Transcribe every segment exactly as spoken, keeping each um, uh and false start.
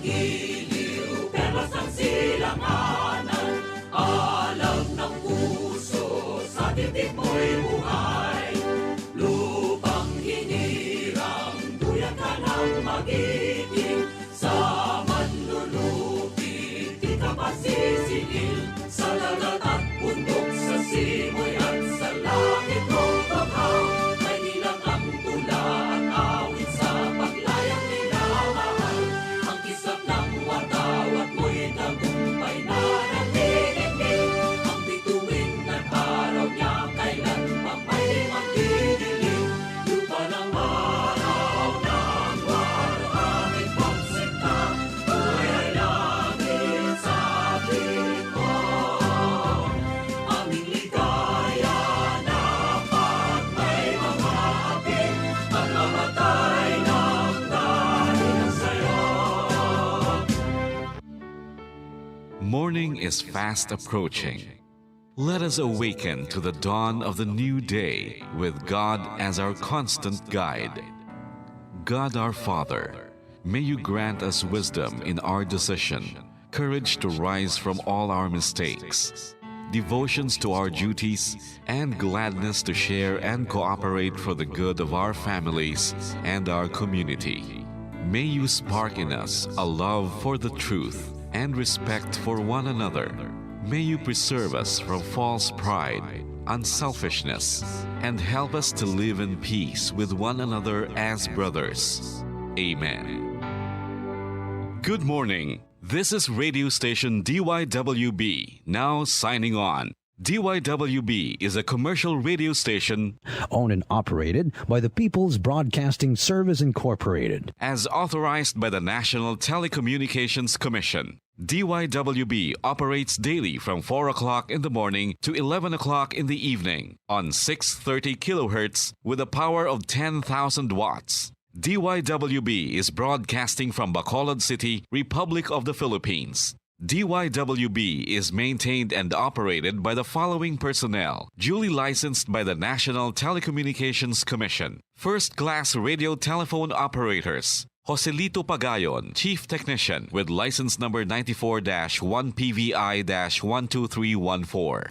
Giliw, perlas ang silanganan, alam ng puso, sa dibdib mo'y buhay. Lupang hinirang, duyan ka ng magiting, sa manlulupi, di ka pasisingil, sa dagat at bundok, sa simoy at sa langit, kung baka may nilagang tula at awit sa paglayang minamahal. Ang kisap ng watawat mo'y tagumpay na nanginginig. Ang bituin at araw niya kailan pa may di magdidilim. Lupa ng araw ng waluhangin pagsinta, buhay ay langit sa tingin mo. Aming ligaya na pag may mga api, pagmamatay ng dahil sa'yo. Morning is fast approaching. Let us awaken to the dawn of the new day with God as our constant guide. God our Father, may you grant us wisdom in our decision, courage to rise from all our mistakes, devotions to our duties, and gladness to share and cooperate for the good of our families and our community. May you spark in us a love for the truth and respect for one another. May you preserve us from false pride, unselfishness, and help us to live in peace with one another as brothers. Amen. Good morning. This is radio station D Y W B, now signing on. D Y W B is a commercial radio station owned and operated by the People's Broadcasting Service Incorporated. As authorized by the National Telecommunications Commission. D Y W B operates daily from four o'clock in the morning to eleven o'clock in the evening on six thirty kilohertz with a power of ten thousand watts. D Y W B is broadcasting from Bacolod City, Republic of the Philippines. D Y W B is maintained and operated by the following personnel, duly licensed by the National Telecommunications Commission. First-class radio telephone operators, Joselito Pagayon, Chief Technician, with license number ninety-four dash one P V I dash one two three one four.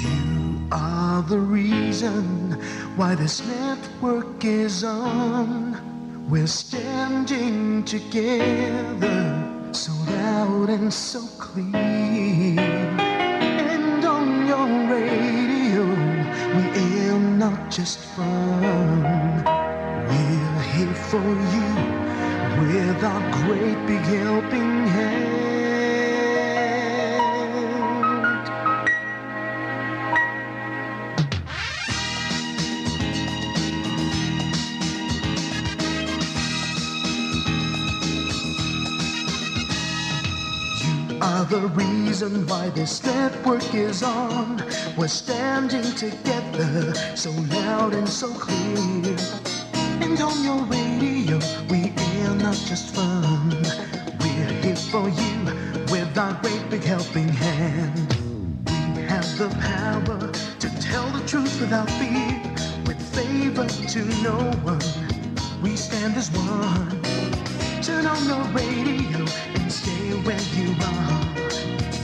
You are the reason why this network is on. We're standing together, so loud and so clear. And on your radio, we air not just fun. We're here for you with our great big helping hand. You are the reason why this network is on. We're standing together, so loud and so clear. And on your radio, we air not just fun. We're here for you with our great big helping hand. We have the power to tell the truth without fear, with favor to no one. We stand as one. Turn on your radio and stay where you are.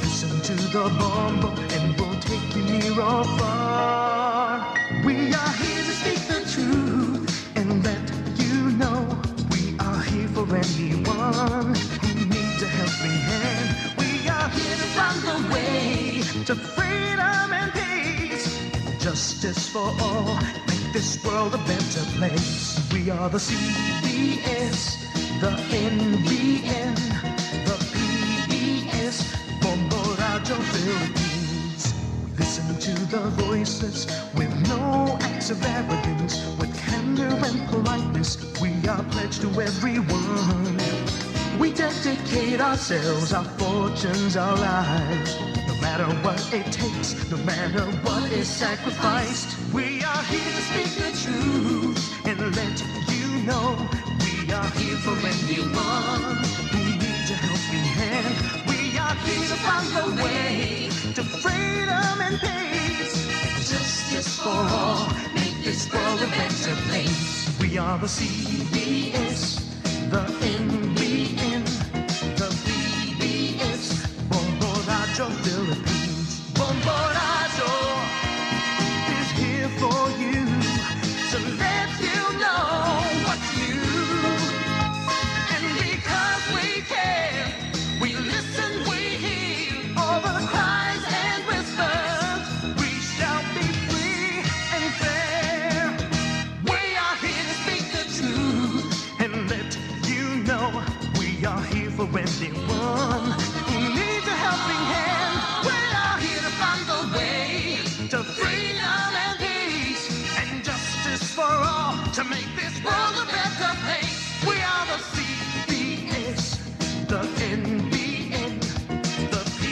Listen to the bombo and we'll take you near or far. We are here to speak the truth and let you know we are here for anyone who needs a helping hand. We are here to find the way to freedom and peace, justice for all, make this world a better place. We are the C B S, the N B N, the P B S, Bombo Radio Philippines. Listen to the voices with no acts of arrogance, with candor and politeness. We are pledged to everyone. We dedicate ourselves, our fortunes, our lives. No matter what it takes, no matter what is sacrificed, we are here to speak the truth and let you know we are here for anyone who needs a Helping hand, we are here to find the way to freedom and peace. Justice for all, make this world a better place. We are the C B S, the N B N, the P B S, Bombo Radyo Philippines. Bombo Radyo is here for you to let you know what's new. And because we care, we listen, we hear all the cries and whispers. We shall be free and fair. We are here to speak the truth and let you know we are here for anyone who needs a helping hand. We are here to find the way to freedom and peace and justice for all to make this world a better place. We are the C B S, the N B N, the P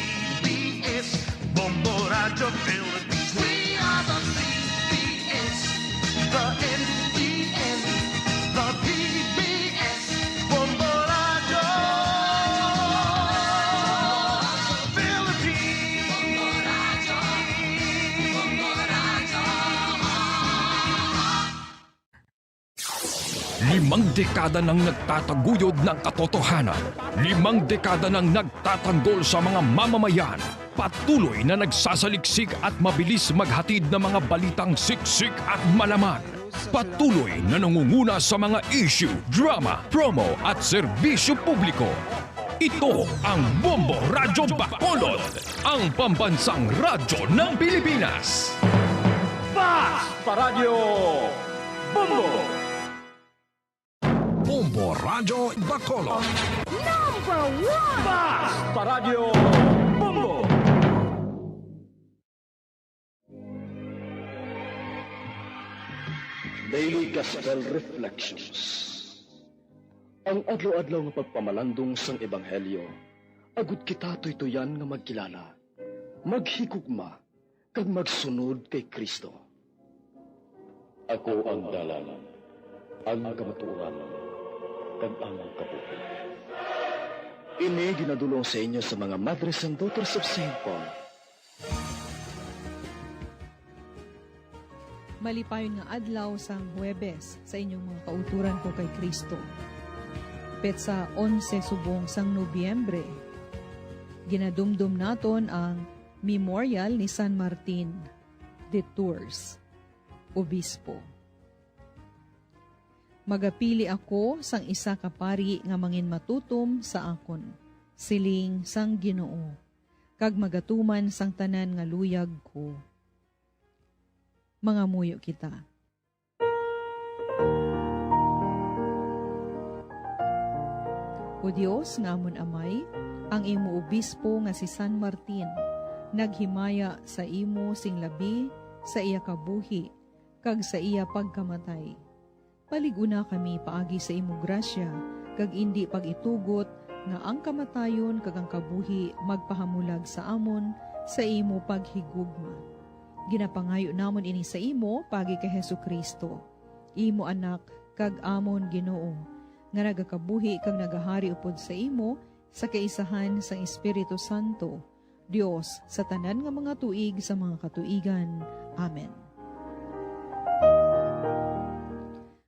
B S, Bombo Radyo Philippines. We are the C B S, the N B N, the P B S, Bombo Radyo Philippines. Limang dekada nang nagtataguyod ng katotohanan. Limang dekada nang nagtatanggol sa mga mamamayan. Patuloy na nagsasaliksik at mabilis maghatid ng mga balitang siksik at malaman. Patuloy na nangunguna sa mga issue, drama, promo at serbisyo publiko. Ito ang Bombo Radyo Bacolod, ang pambansang radyo ng Pilipinas. Fast Paradyo Bombo! Bombo Radyo Bacolod. Number one! Fast Paradyo Bombo! Daily Gospel Reflections. Ang adlaw-adlaw nga pagpamalandong sang Ebanghelyo, agud kita tuytuyan nga magkilala, maghigugma, kag magsunod kay Cristo. Ako ang dalan, ang kamatuoran, kag ang kabuhi. Ini ginadul-ong sa inyo sa mga Madres and Daughters of Saint Paul. Malipayon nga adlaw sang Huwebes sa inyong mga kauturan ko kay Cristo. Petsa onse subong sang Nobyembre, ginadumdom naton ang Memorial ni San Martin de Tours, Obispo. Magapili ako sang isa ka pari nga manginmatutom sa akon, siling sang Ginoo, kag magatuman sang tanan nga luyag ko. Mangamuyo kita. O Dios nga amon Amay, ang imo obispo nga si San Martin naghimaya sa imo sing labi sa iya kabuhi kag sa iya pagkamatay. Palig-una kami paagi sa imo grasya, kag indi pag-itugot nga ang kamatayon kag ang kabuhi magpahamulag sa amon sa imo paghigugma. Ginapangayo namon ini sa imo paagi kay Jesu-Cristo, imo Anak kag amon Ginoo, nga nagakabuhi kag nagahari upod sa imo sa kaisahan sang Espiritu Santo, Dios sa tanan nga mga tuig sa mga katuigan. Amen.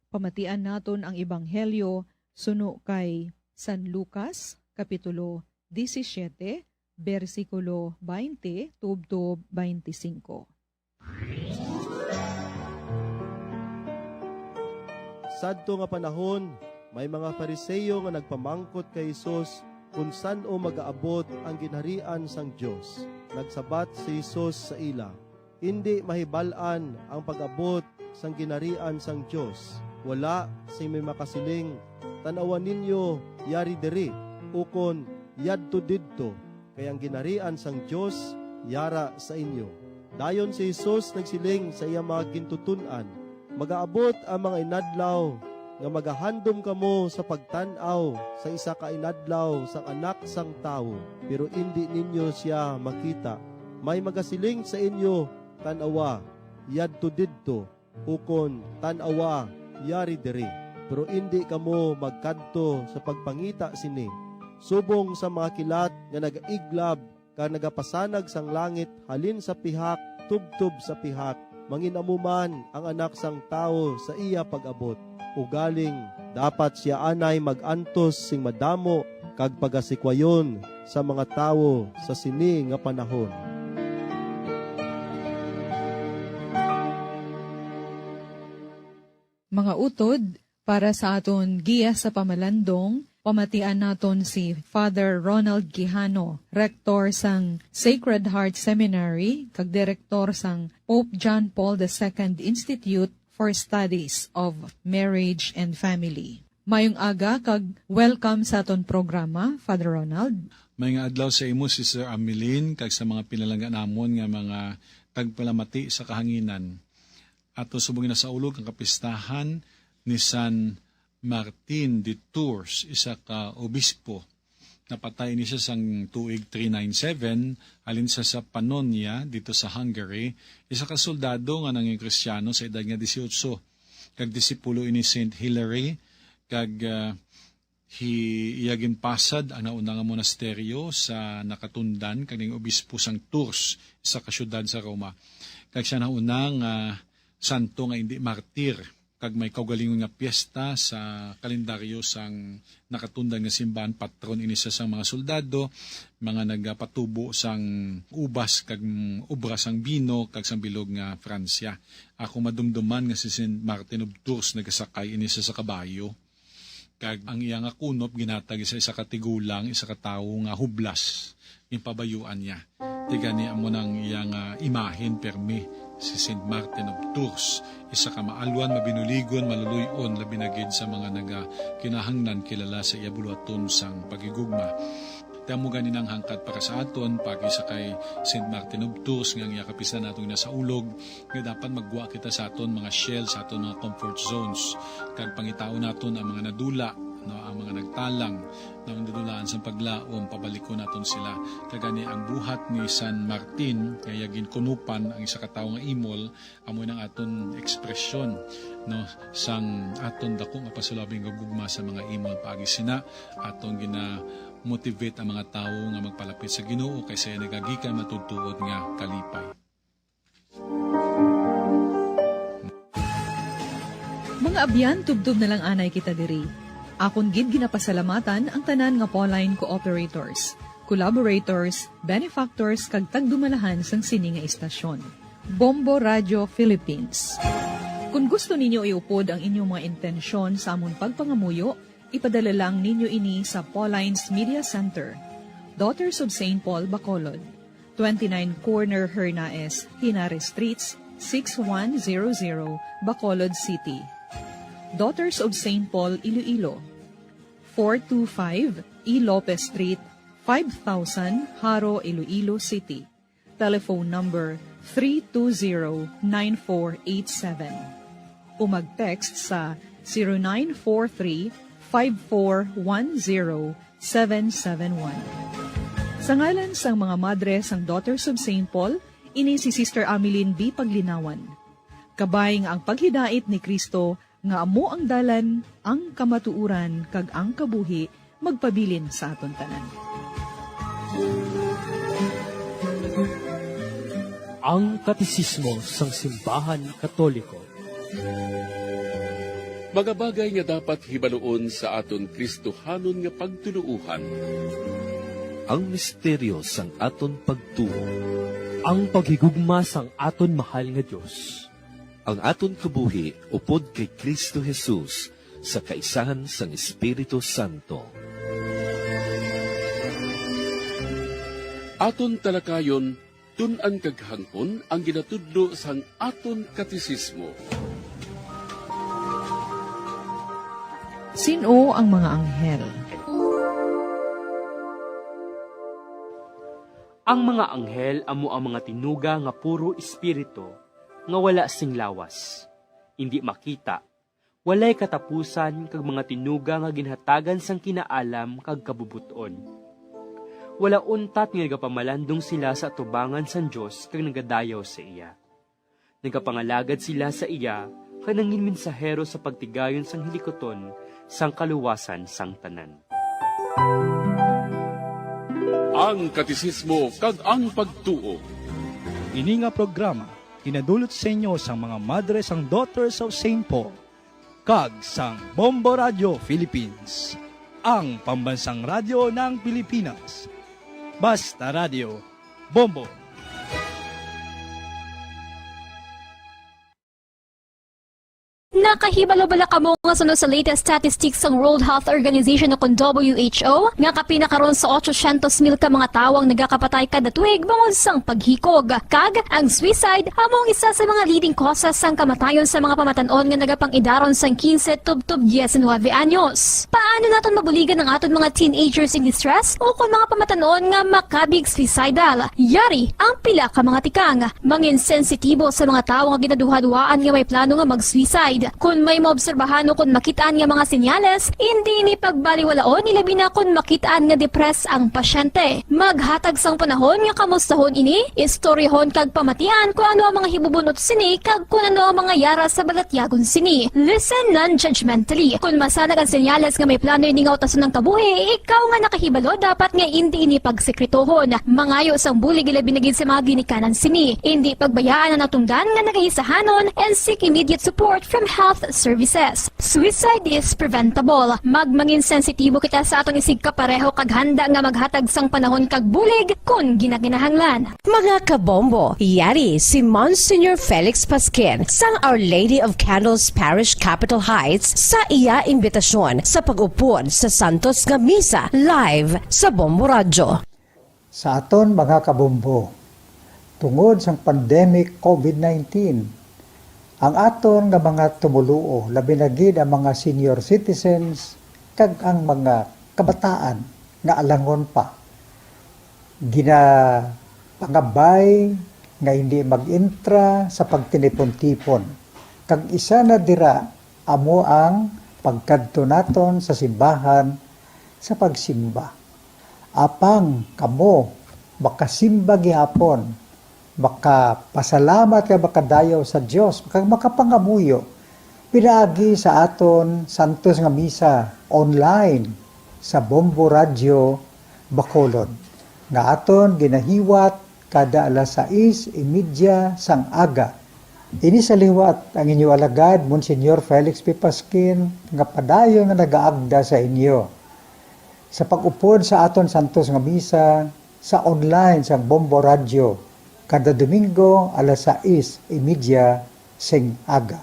Pamatian naton ang Ebanghelyo suno kay San Lucas, Kapitulo disisiete, bersikulo baynte tubtob baynte singko. Sadto nga panahon, may mga Fariseo nga nagpamangkot kay Jesus kon san-o magaabot ang Ginharian sang Dios. Nagsabat si Jesus sa ila, "Indi mahibal-an ang pag-abot sang Ginharian sang Dios. Wala sing may makasiling, 'Tan-awa ninyo, yari diri,' ukon, 'Yadto didto,' kay ang Ginharian sang Dios yara sa inyo." Dayon si Jesus nagsiling sa iya mga gintuton-an, "Magaabot ang mga inadlaw nga magahandom kamo sa pagtan-aw sa isa ka inadlaw sang Anak sang Tawo, pero indi ninyo sia makita. May magasiling sa inyo, 'Tan-awa, yadto didto,' ukon, 'Tan-awa, yari diri,' pero indi kamo magkadto sa pagpangita sini. subong sa mga kilat nga nagaiglab kag nagapasanag sang langit halin sa pihak tubtob sa pihak, mangin-amo man ang Anak sang Tawo sa iya pag-abot. Ugaling, dapat sia anay mag-antos sing madamo kag pagasikwayon sa mga tawo sa sini nga panahon. Mga utod, para sa aton giya sa pamalandong, pamatian naton si Father Ronald Quijano, Rektor sang Sacred Heart Seminary kag Direktor sang Pope John Paul the Second Institute for Studies of Marriage and Family. Mayong aga kag welcome sa aton programa, Father Ronald. May nga adlaw sa imo, Sister Ameline, kag sa mga pinalangga namon nga mga tagpalamati sa kahanginan. Ato subong ginasaulog ang kapistahan ni San Martin de Tours, isa ka obispo. Napatay ini siya sang tuig three nine seven, halin sa, sa Pannonia, dito sa Hungary, isa ka soldado nga nanging Kristiyano sa edad nga dieciocho, kag disipulo ini Saint Hilary, kag, ah, hi-, iya ginpasad ang nauna nga monasteryo sa Nakatundan, kag naging obispo sang Tours, isa ka syudad sa Roma. Kag siya nauna nga santo nga indi martir, kag may kaugalingon nga piyesta sa kalendaryo sang Nakatundan nga simbahan, patron ini sa, sang mga soldado, mga nagapatubo sang ubas kag, mm, obra sang bino kag sang bilog nga Francia. Ako madumduman nga si Saint Martin of Tours nagasakay ini sa, sa kabayo. Kag ang iya nga kunop ginhatag sa isa ka tigulang, isa ka tawo nga hublas, ginpabayuan niya. Ti gani amo nang iya nga imahen permi, si Saint Martin of Tours, isa ka maalwan, mabinuligon, maluloy-on, labi na gid sa mga naga-, kinahanglan kilala sa iya buluhaton sang paghigugma. Ti amo gani nang hangkat para sa aton, paagi sa kay Saint Martin of Tours, nga ang iya kapistahan naton ginasaulog, nga dapat maggwa kita sa aton mga shell, sa aton mga comfort zones, kag pangitaon naton ang mga nadula, no, ang mga nagtalang, nga ang nadulaan sang paglaom, pabalikon naton sila. Kag gani ang buhat ni San Martin, nga iya ginkunupan ang isa ka tawo nga imol, amo nang aton ekspresyon, no, sang aton dako nga pasulabing gugma sa mga imol. Paagi sina, aton gina-motivate ang mga tawo nga magpalapit sa Ginoo, kay sa iya nagagikan matuod-tuod nga kalipay. Mga abyan, tubtob na lang anay kita diri. Akon gid ginapasalamatan ang tanan nga Pauline cooperators, collaborators, benefactors, kag tagdumalahan sang sini nga istasyon. Bombo Radio Philippines. Kung gusto ninyo iupod ang inyong mga intensyon sa amon pagpangamuyo, ipadala lang ninyo ini sa Pauline's Media Center, Daughters of Saint Paul, Bacolod, twenty-nine Corner Hernaez, Henares Streets, six one zero zero, Bacolod City. Daughters of Saint Paul, Iloilo, four two five E Lopez Street, five thousand, Jaro, Iloilo City. Telephone number three two zero, nine four eight seven. O mag-text sa zero nine four three, five four one zero, seven seven one. Sa ngalan sang mga madre sang Daughters of Saint Paul, ini si Sister Ameline B. Paglinawan. Kabay nga ang paghidait ni Cristo, nga amo ang dalan, ang kamatuoran, kag ang kabuhi, magpabilin sa aton tanan. Ang Katesismo sang Simbahan Katoliko. Mga bagay nga dapat hibaluon sa aton Kristohanon nga pagtuloohan. Ang misteryo sang aton pagtuo. Ang paghigugma sang aton mahal nga Dios. Ang aton kabuhi upod kay Cristo Jesus sa kaisahan sang Espiritu Santo. Aton talakayon, tun-an kag hangpon ang ginatudlo sang aton katesismo. Sin-o ang mga anghel? Ang mga anghel amo ang mga tinuga nga puro espiritu, nga wala sing lawas, indi makita, walay katapusan, kag mga tinuga nga ginhatagan sang kinaalam kag kabubot-on. Wala untat nga nagapamalandong sila sa atubangan sang Dios kag nagadayaw sa iya. Nagapangalagad sila sa iya kag nangin mensahero sa pagtigayon sang hilikuton sang kaluwasan sang tanan. Ang Katesismo kag ang Pagtuo. Ini nga programa ginadulot sa inyo sang mga Madre sang Daughters of Saint Paul kag sang Bombo Radio Philippines, ang pambansang radyo ng Pilipinas. Basta Radio, Bombo. Nakahibalo bala kamo nga suno sa latest statistics sang World Health Organization o kon W H O, nga kapin na karon sa otsosyentos mil ka mga tawo ang nagakapatay kada tuig bangod sang paghikog? Kag ang suicide amo ang isa sa mga leading causes sang kamatayon sa mga pamatan-on nga nagapang-idaron sang quince tubtob diecinuebe anyos. Paano naton mabuligan ang aton mga teenagers in distress o kon mga pamatan-on nga makabig suicidal? Yari ang pila ka mga tikang. Mangin sensitibo sa mga tawo nga ginaduhaduhaan nga may plano nga mag-suicide. Kon may maobserbahan o kon makit-an nga mga senyales, indi ini pagbaliwalaon, ilabi na kon makit-an nga depressed ang pasyente. Maghatag sang panahon nga kamustahon ini, istoryahon kag pamatian kon ano ang mga hibubun-ot sini kag kon ano ang mga yara sa balatyagon sini. Listen non-judgmentally. Kon masanag ang senyales nga may plano ini nga utason ang kabuhi, ikaw nga nakahibalo dapat nga indi ini pagsekretohon. Mangayo sang bulig, ilabi na gid sa mga ginikanan sini. Indi pagbayaan ang natungdan nga nagahisahanon and seek immediate support from health services. Suicide is preventable. Magmangin sensitibo kita sa aton isigkapareho kag handa nga maghatag sang panahon kag bulig kon ginakinahanglan. Mga kabombo, yari si Monsignor Felix Pasquin sang Our Lady of Candles Parish, Capitol Heights, sa iya imbitasyon sa pag-upod sa Santos nga Misa live sa Bombo Radyo. Sa aton mga kabombo, tungod sang pandemic covid nineteen, ang aton nga mga tumoluo, labi na gid ang mga senior citizens kag ang mga kabataan nga alangon pa, ginapangabay nga hindi mag-intra sa pagtinipon-tipon, kag isa na dira amo ang pagkadto naton sa simbahan sa pagsimba. Apang kamo makasimba gihapon, makapasalamat kag makadayaw sa Dios, kag makapangamuyo pinaagi sa aton santos nga misa online sa Bombo Radyo Bacolod, nga aton ginahiwat kada alas sais y media sang aga. Ini sa liwat ang inyo alagad, Monsignor Felix P. Pasquin, nga padayon nga nagaagda sa inyo sa pag-upod sa aton santos nga misa sa online sang Bombo Radyo kada Domingo alas sais y media sing aga.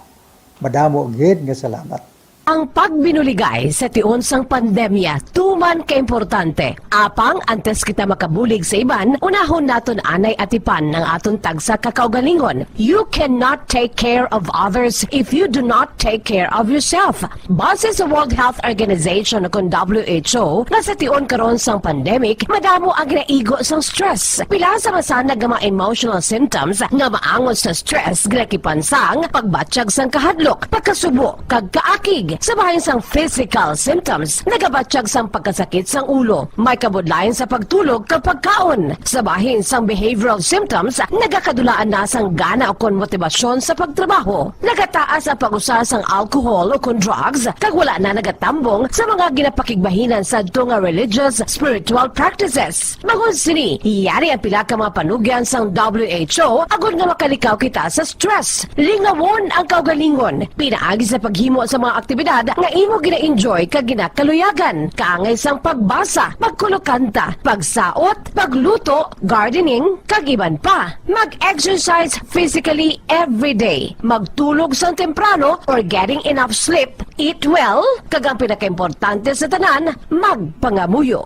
Madamo gid nga salamat. Ang pagbinuligay sa tion sang pandemya tuman kaimportante. Apang antes kita makabulig sa iban, unahon naton anay atipan ang aton tagsa ka kaugalingon. You cannot take care of others if you do not take care of yourself. Base sa World Health Organization o kon W H O, nga sa tion karon sang pandemic, madamo ang ginaigo sang stress. Pila sa masanag nga mga emotional symptoms nga maangot sa stress ginakipan sang pagbatyag sang kahadlok, pagkasubo, kag kaakig. Sa bahin sang physical symptoms, nagabatyag sang pagkasakit sang ulo, may kabudlayan sa pagtulog kag pagkaon. Sa bahin sang behavioral symptoms, nagakadulaan na sang gana ukon motibasyon sa pagtrabaho. Nagataas ang pag-usa sang alcohol ukon drugs, kag wala na nagatambong sa mga ginapakigbahinan sadto nga religious, spiritual practices. Bangod sini, yari ang pila ka mga panugyan sang W H O agod nga makalikaw kita sa stress. Lingawon ang kaugalingon pinaagi sa paghimo sa mga aktibidad nga imo gina-enjoy kag ginakaluyagan, kaangay sang pagbasa, pagkulokanta, pagsaot, pagluto, gardening, kag iban pa. Mag-exercise physically every day. Magtulog sang temprano or getting enough sleep. Eat well, kag ang pinakaimportante sa tanan, magpangamuyo.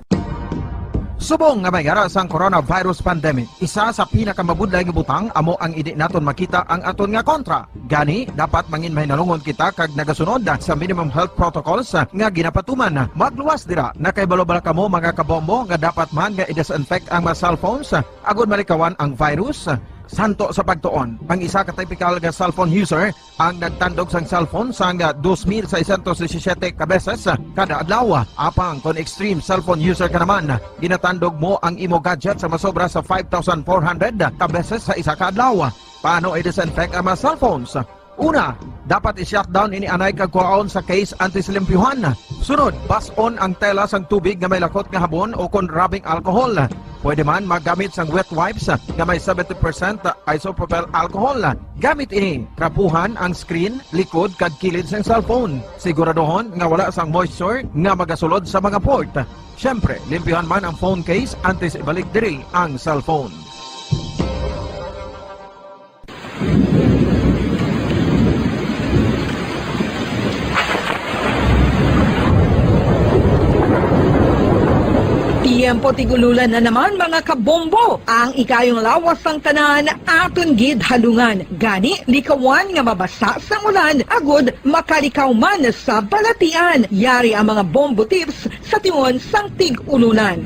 Subong nga may ara sang coronavirus pandemic, isa sa pinakamabudlay nga butang amo ang indi naton makita ang aton nga kontra. Gani, dapat mangin mahinalungon kita kag nagasunod sa minimum health protocols nga ginapatuman. Magluwas dira, nakahibalo bala kamo, mga kabombo, nga dapat man nga i-disinfect ang mga cellphones agud malikawan ang virus? Santo sa pagtuon, ang isa ka typical nga cellphone user ang nagtandog sang cellphone sang dos mil seiscientos disisiete ka beses kada adlaw. Apang kon extreme cellphone user ka naman, ginatandog mo ang imo gadget sa masobra sa five thousand four hundred ka beses sa isa ka adlaw. Paano i-disinfect ang mga cellphones? Una, dapat i-shutdown ini anay kag kuhaon sa case antes limpyuhan. Sunod, bas-on ang tela sang tubig nga may lakot nga habon o kon rubbing alcohol. Pwede man maggamit sang wet wipes nga may seventy percent isopropyl alcohol. Gamit ini, trapuhan ang screen, likod, kag kilid sang cellphone. Siguraduhon nga wala sang moisture nga magasulod sa mga port. Siyempre, limpyuhan man ang phone case antes ibalik diri ang cellphone. Tiyempo tig-ululan na naman, mga kabombo. Ang ikayong lawas sang tanan aton gid halungan. Gani, likawan nga mabasa sang ulan agud makalikaw man sa balatian. Yari ang mga bombo tips sa tion sang tig-ululan.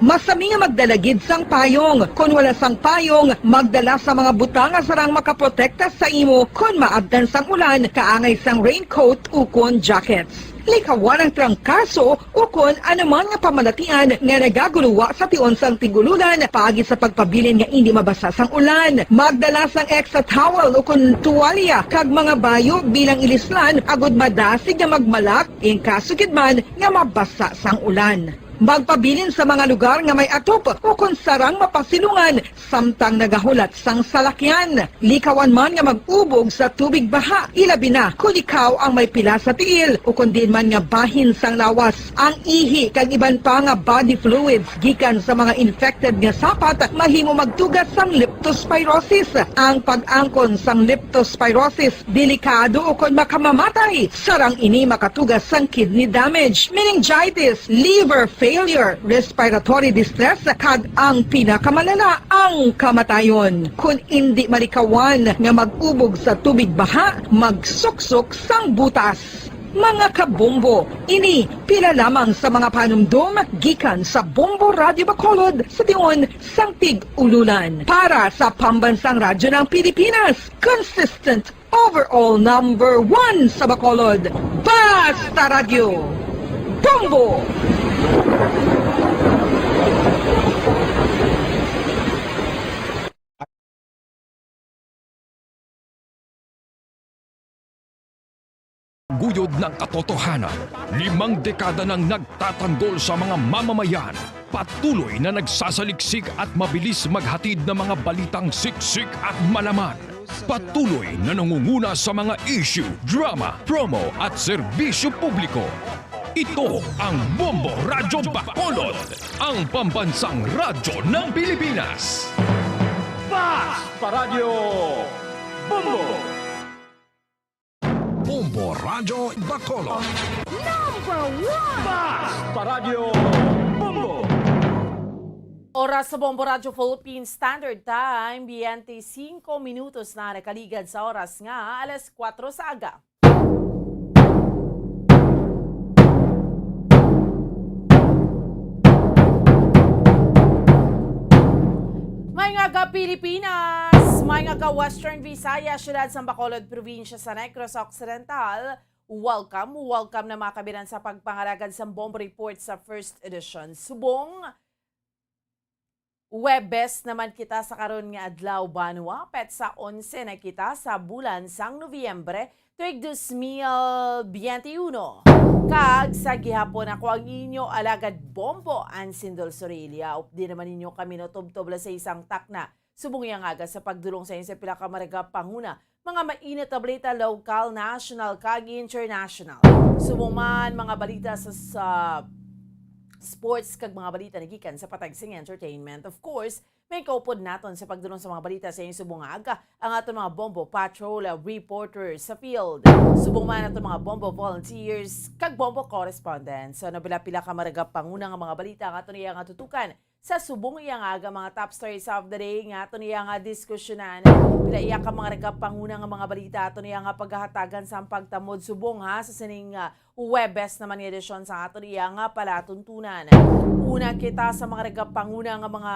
Masami nga magdala gid sang payong. Kon wala sang payong, magdala sa mga butang nga sarang makaprotekta sa imo kon maabtan sang ulan, kaangay sang raincoat ukon jackets. Likawan ang trangkaso ukon anuman nga pamalatian nga nagaguluwa sa tion sang tig-ululan paagi sa pagpabilin nga indi mabasa sang ulan. Magdala sang extra towel ukon tuwalya kag mga bayo bilang ilislan agud madasig nga magmalak in kaso gid man nga mabasa sang ulan. Magpabilin sa mga lugar nga may atop ukon sarang mapasilungan samtang nagahulat sang salakyan. Likawan man nga mag-ubog sa tubig baha, ilabi na kon ikaw ang may pila sa tiil ukon diin man nga bahin sang lawas. Ang ihi kag iban pa nga body fluids gikan sa mga infected nga sapat mahimo magtuga sang leptospirosis. Ang pag-angkon sang leptospirosis delikado ukon makamamatay. Sarang ini makatuga sang kidney damage, meningitis, liver failure, respiratory distress, kag ang pinakamalala, ang kamatayon. Kon indi malikawan nga mag-ubog sa tubig baha, magsuksok sang butas. Mga kabombo, ini pila lamang sa mga panumdom gikan sa Bombo Radyo Bacolod sa tion sang tig-ululan. Para sa Pambansang Radyo ng Pilipinas, consistent overall number one sa Bacolod, Basta Radyo, Bombo! Guyod ng katotohanan, limang dekada nang nagtatanggol sa mga mamamayan, patuloy na nagsasaliksik at mabilis maghatid ng mga balitang siksik at malaman. Patuloy na nangunguna sa mga issue, drama, promo at serbisyo publiko. Ito ang Bombo Radyo Bacolod, ang pambansang radyo ng Pilipinas. Basta Radyo Bombo! Bombo Radyo Bacolod. Number one! Basta Radyo Bombo! Oras sa Bombo Radyo Philippine Standard Time, twenty-five minutos na nakaligad sa oras nga alas kuwatro sa aga. May nga ka Pilipinas, may nga ka Western Visayas, siyudad sa Bacolod, probinsya sa Negros Occidental. Welcome, welcome na mga kabiran sa pagpangalagad sa Bomb Report sa first edition. Subong Huwebes naman kita sa karon nga adlaw, banwa, petsa onse na kita sa bulan sang Nobyembre, tuig dos mil biyente uno. Kag sa gihapon, ako ang inyo alagad Bombo, Ansindol Sorilla. Updi naman ninyo kami, no, tubtob lang sa isang takna. Subong iya nga aga sa pagdulong sa inyo sa pila ka maragap panguna, mga mainit na balita, lokal, national, kag international. Subong man, mga balita sa, sa sports kag mga balita nagikan sa patag sing entertainment. Of course, may kaupod naton sa pagdulong sa mga balita sa inyong subong nga aga ang aton mga Bombo Patrol, uh, reporters sa field. Subong man aton mga Bombo volunteers kag Bombo correspondents. So, nabila-pila ka maragap panguna nga mga balita ang aton iya nga tutukan sa subong iya nga aga, mga top stories of the day nga aton iya nga diskusyonan. Pila iya ka mga ragap panguna nga mga balita aton iya nga paghahatagan sa pagtamod subong, ha, sa sining, ah, Huwebes naman nga edisyon sa aton iya nga palatuntunan. Una kita sa mga ragap panguna nga mga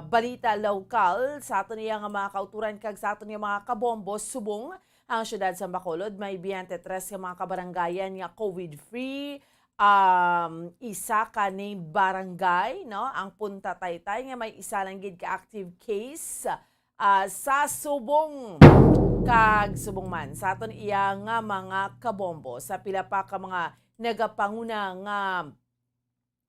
balita lokal sa aton iya nga mga kauturan kag sa aton iya mga kabombo subong. Ang siyudad sa Bacolod may biyente tres ka mga kabarangayan nga COVID-free. Um, isa ka named barangay, no, ang Punta Taytay, nga may isa lang gid ka active case, ah, sa subong. Kag subong man sa aton iya nga mga kabombo, sa pila pa ka mga nagapanguna nga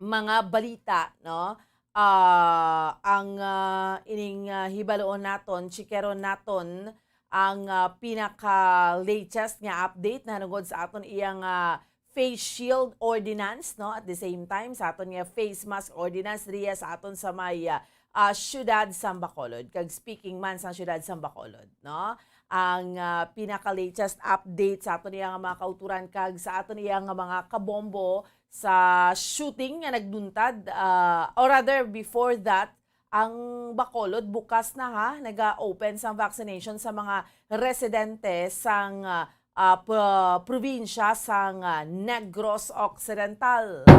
mga balita, no? Ah, ang, ah, ining, ah, hibaloon naton, chikeron naton ang, ah, pinaka-latest nga update nahanungod sa aton iyang, ah, face shield ordinance, no? At the same time, sa aton nga face mask ordinance diriya sa aton sa may, ah, ah, siyudad sang Bacolod. Kag speaking man sa siyudad sang Bacolod, no? Ang, ah, pinaka-latest update sa aton iya nga mga kauturan kag sa aton iya nga mga kabombo sa shooting nga nagduntad, ah, or rather, before that, ang Bacolod bukas na, ha, naga-open sang vaccination sa mga residente sang, ah, ah, p-, probinsya sang, ah, Negros Occidental.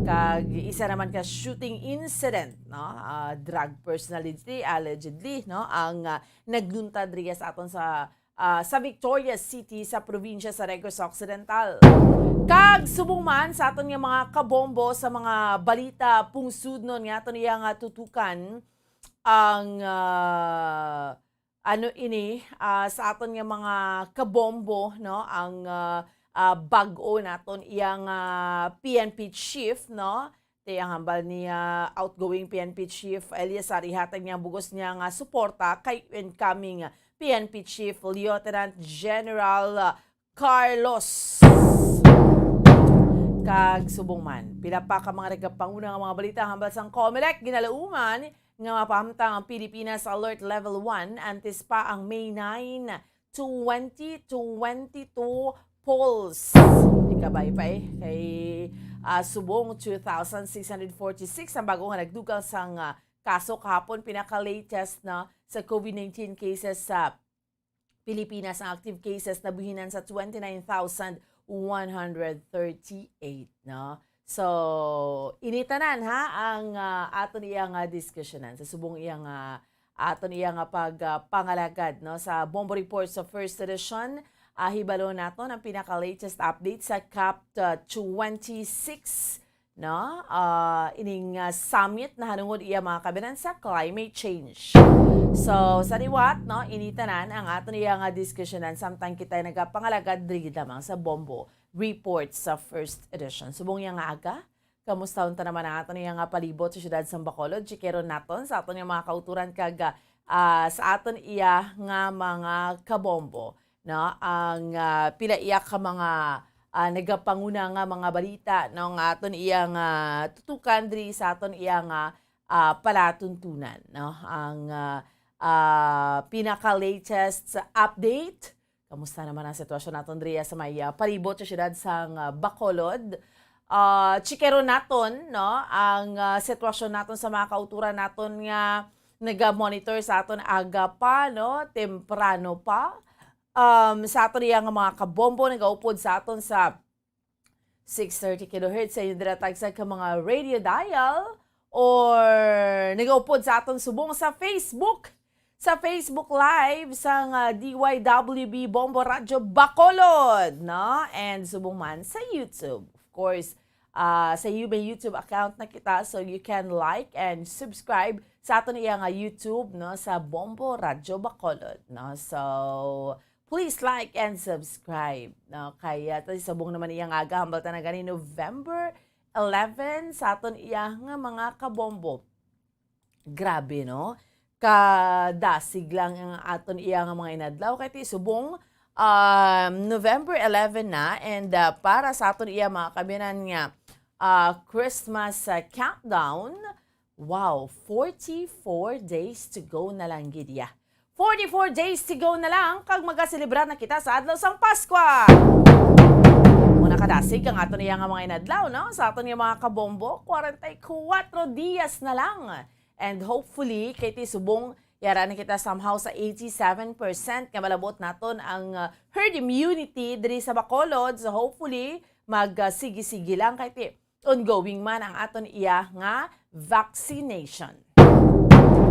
Kag isa naman ka shooting incident, no? Ah, drug personality, allegedly, no? Ang, ah, nagduntad riya sa aton sa ah, sa Victorias City sa probinsya sa Negros Occidental. Kag subong man sa aton nga mga kabombo sa mga balita pungsudnon nga aton iya nga tutukan ang, ah, ano ini, ah, sa aton nga mga kabombo, no, ang, ah, ah, bag-o naton iya nga P N P chief, no, Ti ang hambal ni, ah, outgoing P N P Chief Elias Arihatag niya bugos niya nga suporta kay incoming P N P Chief Lieutenant General, ah, Carlos. Kag subong man, pila pa ka mga nagapanguna nga mga balita hambal sang Comelec, ginalauman nga mapahamtang ang Pilipinas Alert Level one antes pa ang May nine, twenty twenty-two polls. Ikabay pa eh, kay, ah, subong two thousand six hundred forty-six ang bago nga nagdugang sang, ah, kaso kahapon, pinaka-latest na sa COVID nineteen cases sa Pilipinas. Ang active cases nabuhinan sa twenty-nine thousand one hundred thirty-eight, no? So, ini tanan, ha, ang, ah, aton iya nga diskusyonan sa subong iya nga aton iya nga pag, ah, pangalagad, no, sa Bombo Report sa First Edition. Ah, hibalo naton ang pinaka-latest update sa COP, ah, twenty-six, no? Ah, ining, ah, summit nahanungod iya mga kabinan sa climate change. So, sa liwat, no, ini tanan ang aton iya nga diskusyonan samtang kita nagapangalagad diri lamang sa Bombo Report sa First Edition. Subong iya nga aga, kamusta unta naman ang aton iya nga palibot sa siyudad sang Bacolod? Chikeron naton sa aton nga mga kauturan kag, ah, sa aton iya nga mga kabombo, no? Ang, ah, pila iya ka mga, ah, nagapanguna nga mga balita, no, nga aton iya nga tutukan diri sa aton iya nga, ah, palatuntunan, no? Ang, ah, ah, pinaka-latest update Kamusta naman ang sitwasyon naton diriya sa may, ah, palibot sa siyudad sang, ah, Bacolod? Ah, chikeron naton, no, ang, ah, sitwasyon naton sa mga kauturan naton nga naga-monitor sa aton aga pa, no, temprano pa. Um, sa aton iya nga mga kabombo, nagaupod sa aton sa six thirty kilohertz sa inyong dinatagsa ka mga radio dial, or nagaupod sa aton subong sa Facebook, sa Facebook Live sang, ah, D Y W B Bombo Radyo Bacolod, no? And subong man sa YouTube. Of course, ah, sa you-, may YouTube account na kita, so you can like and subscribe sa aton iya nga YouTube, no, sa Bombo Radyo Bacolod, no? So, please like and subscribe, no? Kay, ah, subong naman iya nga aga, hambal ta na gani November eleven sa aton iya nga mga kabombo. Grabe, no? Kadasig lang ang aton iya nga mga inadlaw. Kay ti subong, um, November eleven na, and, ah, para sa aton iya mga kabinan nga, ah, Christmas, ah, countdown, wow, forty-four days to go na lang gid iya. Forty-four days to go na lang, kag magaselebrar na kita sa adlaw sang Paskwa. Muna kadasig ang aton iya nga mga inadlaw, no? Sa aton nga mga kabombo, kwarenta y kuwatro dias na lang. And hopefully, kay ti subong, yara na kita somehow sa eighty-seven percent nga malabot naton ang, uh, herd immunity diri sa Bacolod. So hopefully, mag, uh, sige-sige lang kay ti ongoing man ang aton iya nga vaccination.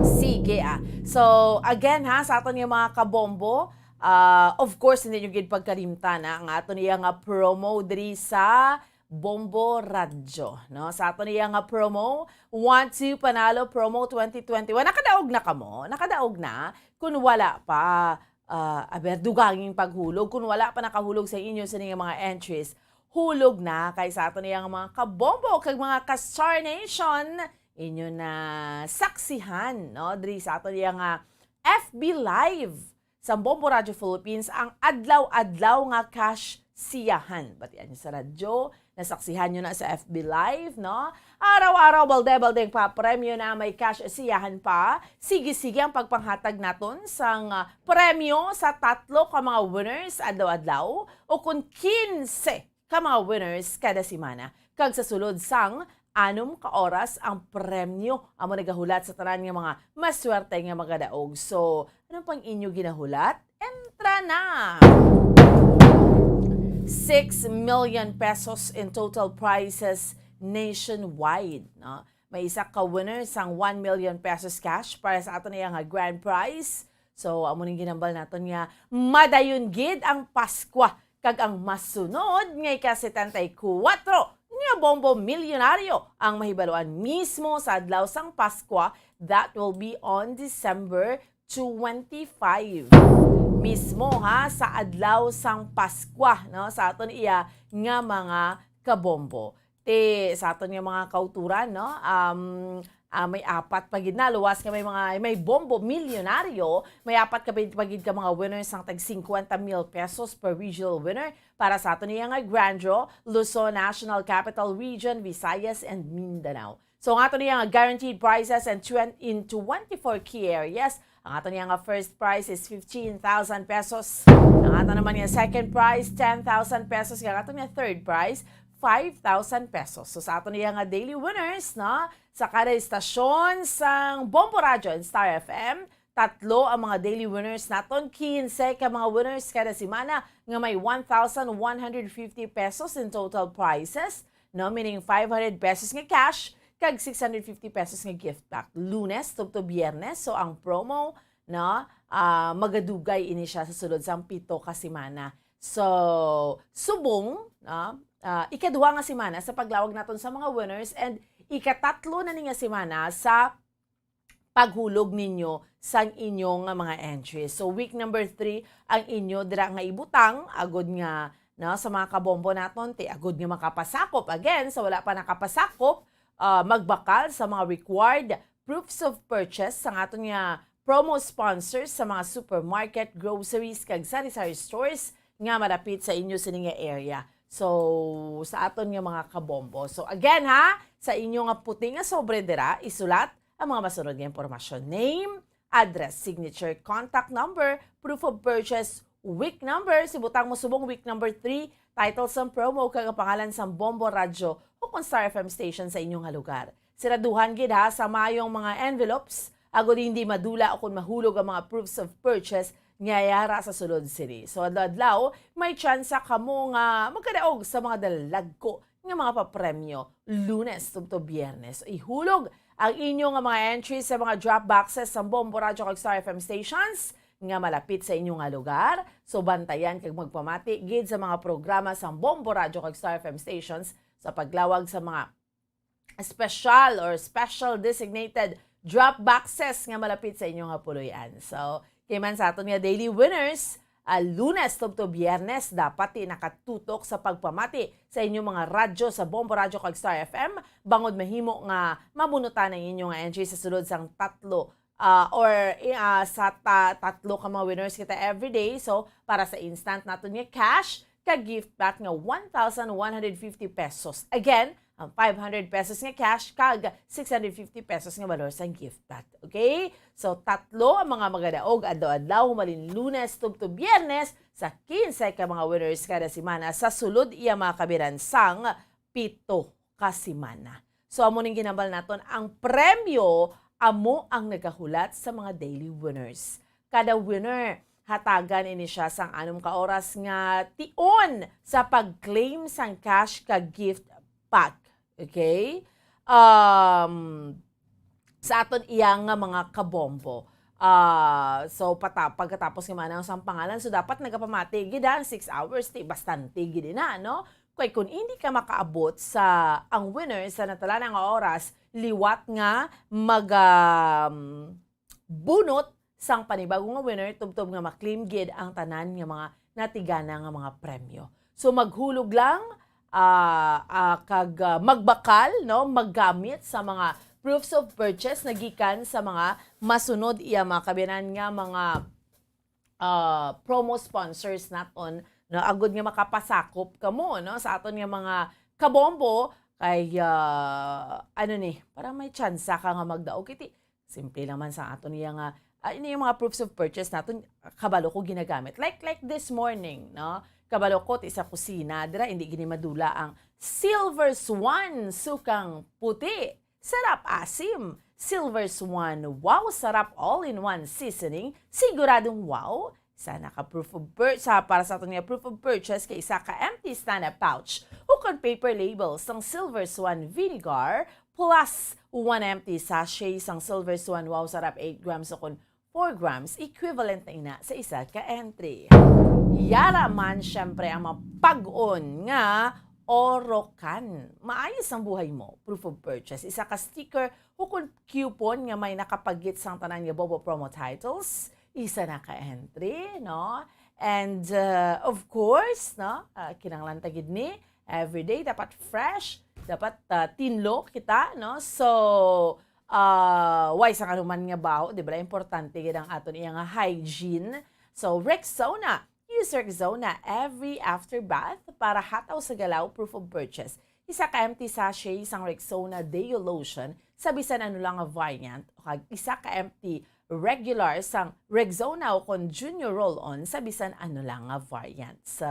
Sige, ah. So, again, ha, sa aton nga mga kabombo, ah, of course, hindi nyo gid pagkalimtan, ha, ang aton iya nga promo diri sa Bombo Radyo, no? Sa aton iya nga promo, Want to Panalo Promo twenty twenty-one. Nakadaog na kamo? Nakadaog na? Kung wala pa, ah, aber, duganging paghulog. Kung wala pa nakahulog sa inyo sa inyong mga entries, hulog na kay sa aton iya nga mga kabombo kag mga ka-Star Nation, inyo na saksihan, no? Diri sa aton iya nga F B Live sa Bombo Radio Philippines ang adlaw-adlaw nga cash siyahan. Batian niyo sa radyo, nasaksihan niyo na sa F B Live, no? Araw-araw, balde-balde ang papremyo na may cash siyahan pa. Sige-sige ang pagpanghatag naton sang, ah, premyo sa tatlo ka mga winners adlaw-adlaw o kon kinse ka mga winners kada semana. Kag sa sulod sang anom ka oras ang premyo amo nagahulat sa tanan nga mga maswerte nga magadaog. So, ano pang inyo ginahulat? Entra na! Six million pesos in total prizes nationwide, no? May isa ka winner sang one million pesos cash para sa aton iya nga grand prize. So, amo ning ginambal naton nga madayon gid ang Paskwa kag ang masunod nga ika-setenta y kuwatro nga Bombo Milyonaryo ang mahibaluan mismo sa adlaw sang Paskwa, that will be on December twenty-five. Mismo, ha, sa adlaw sang Paskwa, no, sa aton iya nga mga kabombo. Ti sa aton nga mga kauturan, no, um, ah, may apat pa gid na, luwas nga may mga, may Bombo Milyonaryo, may apat ka pa gid ka mga winners sang tag fifty mil pesos per regional winner para sa aton iya nga grand draw, Luzon, National Capital Region, Visayas, and Mindanao. So, ang aton iya nga guaranteed prizes and twen-, in twenty-four key areas, ang aton iya nga first prize is fifteen thousand pesos. Ang aton naman nga second prize, ten thousand pesos. Ang aton nga third prize, five thousand pesos. So, sa aton iya nga daily winners, no, sa kada istasyon sang Bombo Radyo and Star F M, tatlo ang mga daily winners naton, kinse ka mga winners kada semana nga may one thousand one hundred fifty pesos in total prizes, no, meaning five hundred pesos nga cash kag six hundred fifty pesos nga gift pack. Lunes tubtob Biyernes, so ang promo, no, ah, magadugay ini siya sa sulod sang pito ka semana. So, subong, no, ah, ikaduha nga semana sa paglawag naton sa mga winners and ikatatlo na ni nga semana sa paghulog ninyo sang inyo nga mga entries. So, week number three ang inyo dira nga ibutang, agud nga, no, sa mga kabombo naton, ti agud nga makapasakop. Again, sa wala pa nakapasakop, ah, magbakal sa mga required proofs of purchase sang aton nga promo sponsors sa mga supermarket, groceries, kag sari-sari stores nga malapit sa inyo sini nga area. So, sa aton nga mga kabombo. So, again ha, sa inyo nga puti nga sobre dira, isulat ang mga masunod nga impormasyon: name, address, signature, contact number, proof of purchase, week number, si butang mo subong week number three, title sang promo, kag ang pangalan sang Bombo Radyo o kon Star F M station sa inyo nga lugar. Siraduhan gid ha sa mayong mga envelopes, agud hindi madula o kon mahulog ang mga proofs of purchase nga yara sa sulod sini. So, adlaw-adlaw, may tsansa kamo nga magkadaog sa mga dalagko nga mga papremyo, Lunes tubtob Biyernes. Ihulog ang inyo nga mga entries sa mga drop boxes sang Bombo Radyo kag Star F M stations nga malapit sa inyo nga lugar. So, bantayan kag magpamati gid sa mga programa sang Bombo Radyo kag Star F M stations sa paglawag sa mga special or special designated drop boxes nga malapit sa inyo nga puloy-an. So, kay man sa aton nga daily winners, ah, Lunes tubtob Biyernes, dapat ti nakatutok sa pagpamati sa inyong mga radyo sa Bombo Radyo kag Star F M, bangod mahimo nga mabunutan ang inyong entry sa sulod sang tatlo, ah, or, eh, ah, sa ta-, tatlo ka mga winners kita everyday. So, para sa instant naton nga cash, ka gift pack nga one thousand one hundred fifty pesos. Again, ang five hundred pesos nga cash kag six hundred fifty pesos nga balor sang gift pack. Okay? So, tatlo ang mga magadaog adlaw-adlaw humalin Lunes tubtob Biyernes sa kinse ka mga winners kada semana sa sulod iya mga kabiran sang pito ka semana. So, amo ning ginambal naton, ang premyo amo ang nagahulat sa mga daily winners. Kada winner, hatagan ini siya sang anom ka oras nga tion sa pag-claim sang cash ka gift pack. Okay? Um, sa aton iya nga mga kabombo. Ah, so, pata-, pagkatapos nga maanang sang pangalan, so dapat nagapamati gid ang six hours, ti bastante gid na, no? Kay kung hindi ka makaabot sa ang winner sa natalana nga oras, liwat nga mag, um, bunot sang panibago nga winner tubtob nga ma-claim gid ang tanan nga mga natigana nga mga premyo. So, maghulog lang ah, ah, kag, ah, magbakal, no, maggamit sa mga proofs of purchase na gikan sa mga masunod iya, mga kaabyanan, nga mga, ah, promo sponsors naton, no, agud nga makapasakop kamo, no, sa aton nga mga kabombo kay, ah, ano ni, para may tsansa ka nga magdaog. Kiti, simple lang man sa aton iya nga, ah, ini yung mga proofs of purchase naton, kabalo ko ginagamit. Like, like this morning, no? Kabalo ko, ti sa kusina, dira, hindi gini madula ang Silver Swan, sukang puti. Sarap asim. Silver Swan, wow, sarap all-in-one seasoning. Siguradong wow. Sana ka proof of pur-, sa, para sa aton nga proof of purchase kay isa ka empty stand-up pouch ukon paper label sang Silver Swan vinegar plus one empty sachet sang Silver Swan wow sarap eight grams ukon four grams, equivalent na ina sa isa ka entry. Yara man, syempre, ang mapag-on nga Orocan. Maayos ang buhay mo. Proof of purchase. Isa ka sticker ukon coupon nga may nakapagit sang tanan nga Bobo promo titles. Isa na ka entry, no? And, uh, of course, no? Uh, kinahanglan ta gid ni everyday dapat fresh, dapat, uh, tinlo kita, no? So, uh, way sang anuman nga baho, di ba? Importante gid ang aton iya nga hygiene. So, Rexona. Use Rexona every after bath para hataw sa galaw proof of purchase. Isa ka empty sachet sang Rexona Deo Lotion sa bisan ano lang nga variant, o kag isa ka empty regular sang Rexona ukon Junior Roll-On sa bisan ano lang nga variant. So,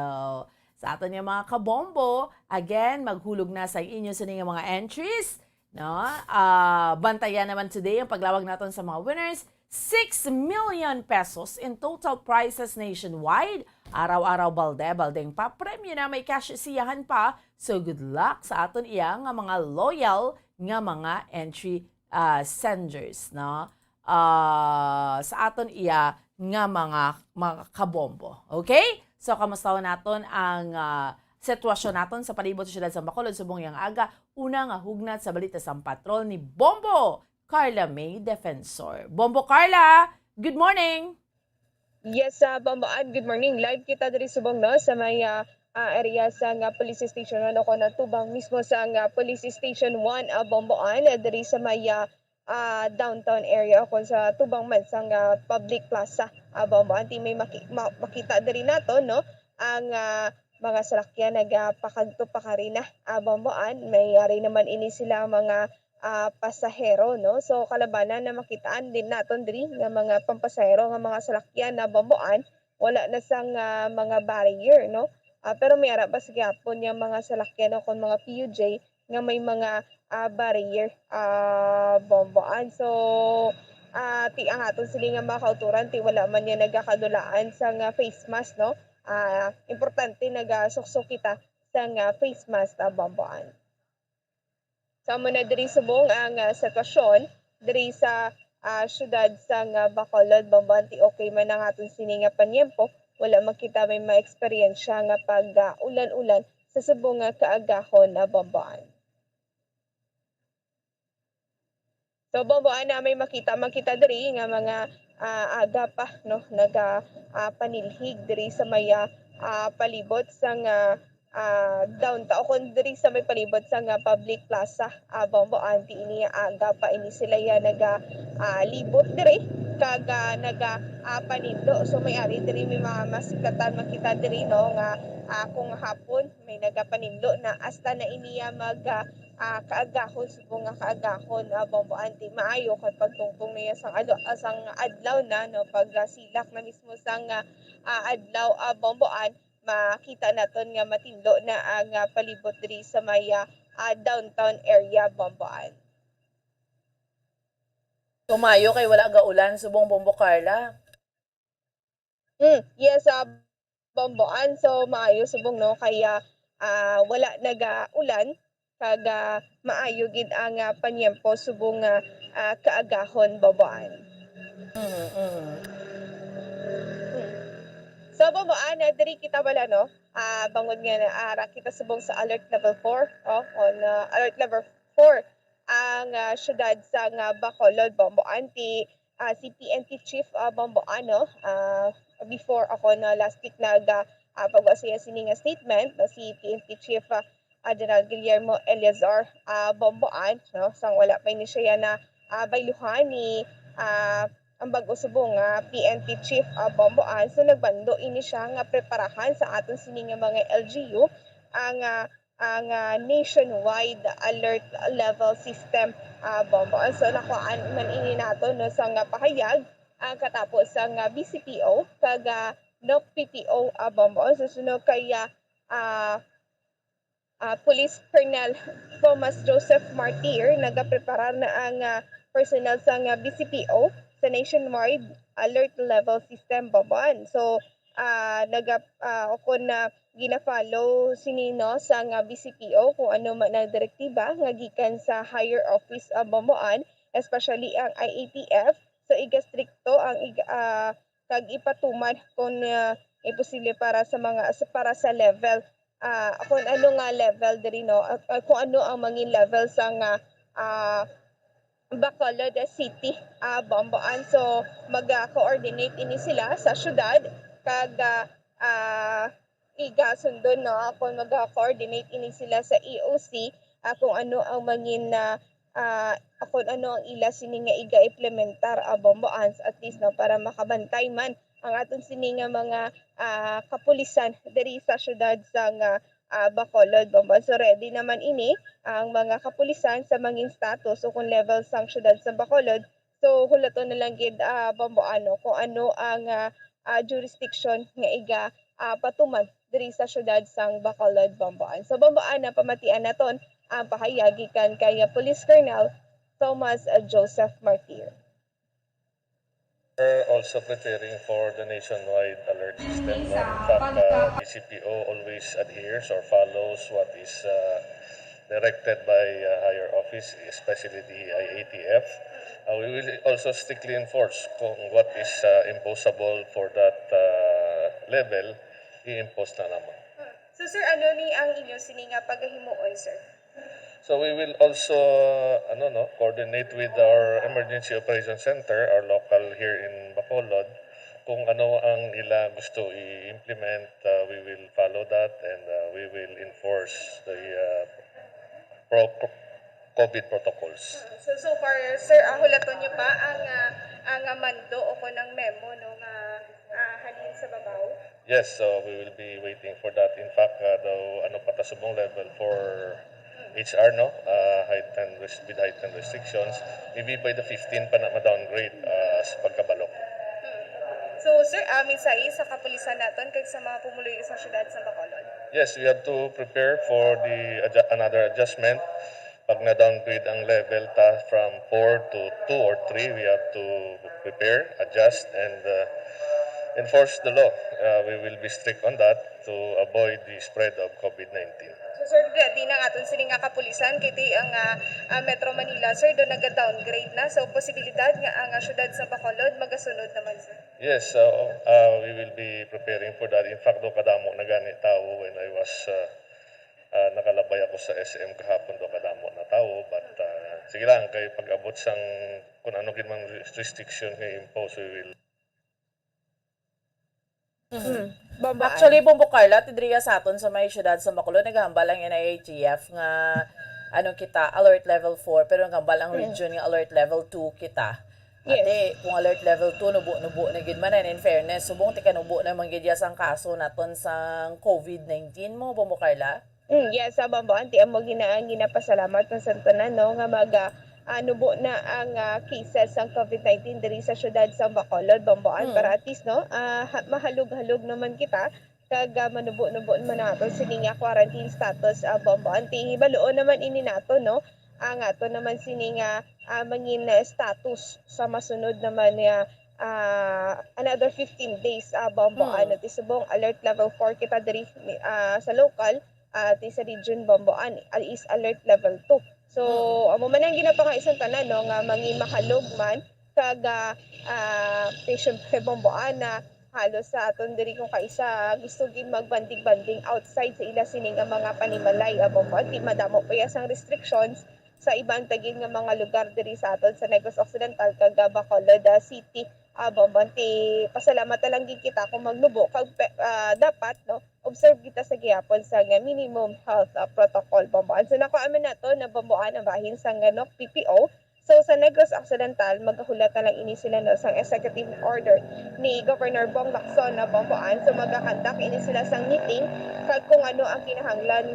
sa aton nga mga kabombo, again, maghulog na sa inyo sini nga mga entries, no? Ah, bantayan naman today ang paglawag naton sa mga winners. Six million pesos in total prizes nationwide. Araw-araw balde, baldeng pa. Premyo na may cash siyahan pa. So, good luck sa aton iya nga mga loyal nga mga entry, ah, senders, no? Ah, sa aton iya nga mga, mga kabombo. Okay? So, kamusta naton ang, ah, sitwasyon naton sa palibot sa siyudad sa Bacolod subong yang aga? Una nga hugnat sa balita sang patrol ni Bombo Carla May Defensor. Bombo Carla, good morning! Yes, ah, Bombo Ann, good morning. Live kita diri subong, no, sa may, ah, ah, area sa nga police station one, o kung tubang mismo sa nga police station one, ah, Bombo Ann, ah, diri sa may, ah, ah, downtown area o kung sa tubang man sa nga public plaza, ah, Bombo Ann. Ti may maki-, ma-, makita diri nato, no, ang, ah, mga salakyan nagapakadto pakarina, ah, Bombo Ann. May ari naman ini sila mga, ah, pasahero, no? So, kalabanan na makitaan din naton diri nga mga pampasahero nga mga salakyan na, Bombo Ann, wala na sang, ah, mga barrier, no? Ah, pero may ara pa sa gihapon nga mga salakyan o kon mga P U J nga may mga, ah, barrier, ah, Bombo Ann. So, ah, ti ang aton sini nga mga kautoran, ti wala man niya nagakadulaan sa nga face mask, no? Ah, importante nagasuksok kita sa nga face mask, ah, Bombo Ann. So, amo na diri subong ang, ah, sitwasyon diri sa, ah, siyudad sa nga Bacolod, Bombo Ann. Ti okay man ang aton sini nga panyempo, wala man kita may ma-eksperyensya nga pag, ah, ulan-ulan sa subong nga kaagahon, ah, Bombo Ann. So, Bombo Ann, may makita man kita diri nga mga, ah, aga pa, no, naga, ah, panilhig diri sa may, ah, ah, palibot sa nga, ah, downtown, o kon diri sa may palibot sa nga public plaza, ah, Bombo Ann. Ti ini aga pa ini sila ya naga, ah, libot diri kag, ah, naga, ah, panindog. So, may ari diri may mga masiklatan makita diri, no, nga, ah, kung hapon may nagapanindog na hasta na ini ya mag, ah, ah, kaagahon, subong nga kaagahon, ah, Bombo Ann. Ti maayo kay pagtungtong na ya sang alo-, ah, sang adlaw na, no, pag, ah, silak na mismo sang, ah, ah, adlaw, ah, Bombo Ann, makita naton nga matindog na ang, ah, palibot diri sa may, ah, ah, downtown area, Bombo Ann. So, maayo kay wala gaulan subong, Bombo Carla. Mm, yes, ah, Bombo Ann. So, maayo subong, no, kay, ah, ah, wala nagaulan kag, ah, maayo gid ang, ah, panyempo subong nga, ah, kaagahon, Bombo Ann. Mhm, mhm. Mm. So, Bombo Ann, ah, diri kita bala, no? Ah, bangod nga na, ara kita subong sa alert level four, oh, on, ah, alert level four ang, ah, siyudad sa nga Bacolod, Bombo Ann. Ti, ah, si P N P Chief, ah, Bombo Ann, no, ah, before ako na last week nag, ah, ah, pagwa siya sini nga statement, no, si P N P Chief, ah, ah, General Guillermo Eleazar, ah, Bomboan, no? Sang wala pa ini siya na, ah, bayluhan ni, ah, ang bag-o subong nga P N P chief, ah, Bomboan. So, nagbando ini siya nga preparahan sa aton sini nga mga L G U ang, ah, ang, ah, nationwide alert level system, ah, Bomboan. So, nakuhaan man ini nato, no, sa nga pahayag, ah, katapo sa nga B C P O kag, ah, N O C P P O, ah, Bomboan. So, suno kay, ah, ah, ah, Police Colonel Thomas Joseph Martir, nagapreparar na ang, ah, personnel sang, ah, B C P O sa nationwide alert level system, Bomboan. So, ah, naga-, ah, o kon, ah, gina-follow sini, no, sang, ah, B C P O kung ano man ang direktiba nga gikan sa higher office, ah, Bomboan, especially ang I A T F. So, iga-strikto ang ig-, ah, kag ipatuman kon, ah, imposible para sa mga, sa, para sa level, ah, kon ano nga level diri, no? Ah, ah, kung ano ang mangin level sa nga, ah, Bacolod City, ah, Bomboan. So, mag-coordinate ini sila sa syudad kag, ah, ah, igasundon, no, kung mag-coordinate ini sila sa E O C, ah, kung ano ang mangin, ah, ah, kung ano ang ila sini nga iga-implementar, ah, Bomboan, at least, no, para makabantay man ang aton sini nga mga, ah, kapulisan diri sa syudad sa nga, ah, Bacolod, Bomboan. So, ready naman ini ang mga kapulisan sa mangin status o kung level sang syudad sa Bacolod. So, hulaton na lang gid, ah, Bomboan, no, kung ano ang, ah, ah, jurisdiction nga iga, ah, patuman diri sa syudad sang Bacolod, Bomboan. So, Bomboan, napamatian naton ang pahayag gikan kay Police Colonel Thomas, ah, Joseph Martir. We're also preparing for the nationwide alert system, no? In fact, uh, B C P O always adheres or follows what is, uh, directed by, uh, higher office, especially the I A T F. Uh, we will also strictly enforce kung what is, uh, imposable for that, uh, level, i-impose na lamang. So, sir, ano ni ang inyo sini nga pagahimuon, sir? So, we will also, ano, no, coordinate with our Emergency Operation Center, our local here in Bacolod, kung ano ang ila gusto i-implement, uh, we will follow that and, uh, we will enforce the, uh, pro-, COVID protocols. So, so far, sir, ah, hulaton niyo pa ang, ah, ang, ah, mando o kon ang memo, no, nga, ah, halin sa babaw? Yes, so we will be waiting for that. In fact, uh, daw, ano pa ta subong level for H R, no? Uh, heightened res-, with heightened restrictions. Maybe by the fifteen pa na ma-downgrade, uh, sa pagkabalo. Hmm. So, sir, ah, mensahe sa kapulisan naton kag sa mga pumuluyo sa siyudad sa Bacolod? Yes, we have to prepare for the adju-, another adjustment. Pag na-downgrade ang level ta from four to two or three, we have to prepare, adjust, and, uh, enforce the law. Uh, we will be strict on that to avoid the spread of COVID nineteen. So, sir, di, di na aton sini nga kapulisan, kay ti ang, ah, ah, Metro Manila, sir, do naga-downgrade na. So, posibilidad nga ang, ah, siyudad sa Bacolod magasunod naman, sir? Yes, uh, uh, we will be preparing for that. In fact, do kadamo na gani tawo when I was, uh, ah, nakalabay ako sa S M kahapon, do kadamo na tawo, but, ah, sige lang, kay pag-abot sang kung ano gid mang res-, restriction nga impose, we will. Mm. Bombo Actually, Bombo Carla, ti diriya sa aton sa may siyudad sa Bacolod, naghambal ang N I A T F nga, ano, kita, alert level four, pero naghambal ang Mm. region nga alert level two kita. Yes. Ate, kung alert level two, nubo-nubo na gid man, and in fairness, subong ti kanubo na man gid ya sang kaso naton sang COVID nineteen mo, Bombo Carla? Mm, yes, sa Bombo, anti amo gina-, ang ginapasalamat na sa tanan, no, nga mag, ah, ah, nubo na ang, ah, cases sang COVID nineteen diri sa siyudad sang Bacolod, Bombo, an, Mm. para at least, no, ah, ha-, mahalog-halog naman kita, kag, ah, manubo-nubo naman nato sini nga quarantine status, ah, Bombo, anti hibaluon naman ini nato, no, ang ato naman sini nga, ah, mangin, ah, status sa masunod naman nga, ah, another fifteen days, ah, Bombo, Mm. ano, ti subong alert level four kita diri, ah, sa local, ah, ti sa region, Bombo, an, ah, is alert level two. So, Mm. amo man ang ginapangaisan tanan, no, nga mangimahalog man, kag, ah, ah, ti syempre, Bombo, an, na halos sa aton diri kung kaisa gusto gid magbanding-banding outside sa ila sini nga mga panimalay, ah, Bombo, an, ti madamo pa ya sang restrictions sa iban ta gid nga mga lugar diri sa aton sa Negros Occidental kag, ah, Bacolod, ah, City, Ah, Bomboan, ti pasalamat na lang gid kita kung magnubo kag pe-, ah, dapat, no, observe kita sa gihapon sa nga minimum health, ah, protocol, Bomboan. So, nakuha man nato na, Bomboan, ang bahin sa nga N O C P P O. So, sa Negros Occidental, magahulat na lang ini sila, no, sang executive order ni Governor Bong Lacson na, Bomboan. So, magakandak ini sila sang meeting kag kung ano ang kinahanglan,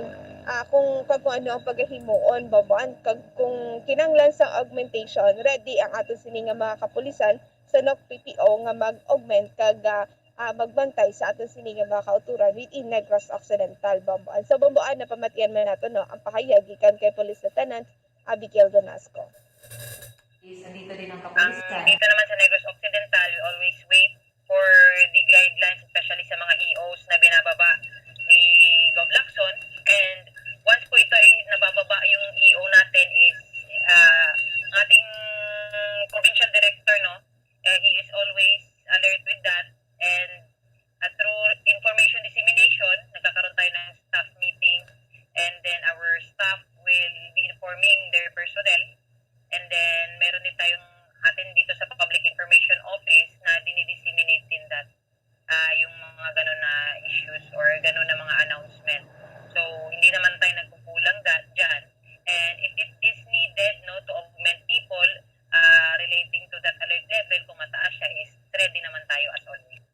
ah, kung, kag kung ano ang pagahimuon, Bomboan, kag kung kinahanglan sang augmentation, ready ang ato sini nga mga kapulisan sa N O C P P O nga mag-augment kag, ah, ah, magbantay sa aton sini nga mga kauturan within Negros Occidental, Bomboan. So, Bomboan, napamatian man nato, no, ang pahayag gikan kay Police Lieutenant Abigail Donasco. Is andito din ang Um, kapulisan. Dito naman sa Negros Occidental, we always wait for the guidelines, especially sa mga E Os na binababa ni Gov Lacson. And once po ito ay nabababa yung E O natin is, ah, ang ating provincial director, no, eh, he is always alert with that. And, ah, through information dissemination, nagkakaroon tayo ng staff meeting. And then our staff will be informing their personnel. And then meron din tayong atin dito sa Public Information Office na dinidisseminate din that, ah, yung mga ganun na issues or ganun na mga announcement. So, hindi naman tayo nagkukulang da, dyan. And if it is needed, no, to augment people, ah, relating to that alert level, kung mataas siya, is ready naman tayo as always.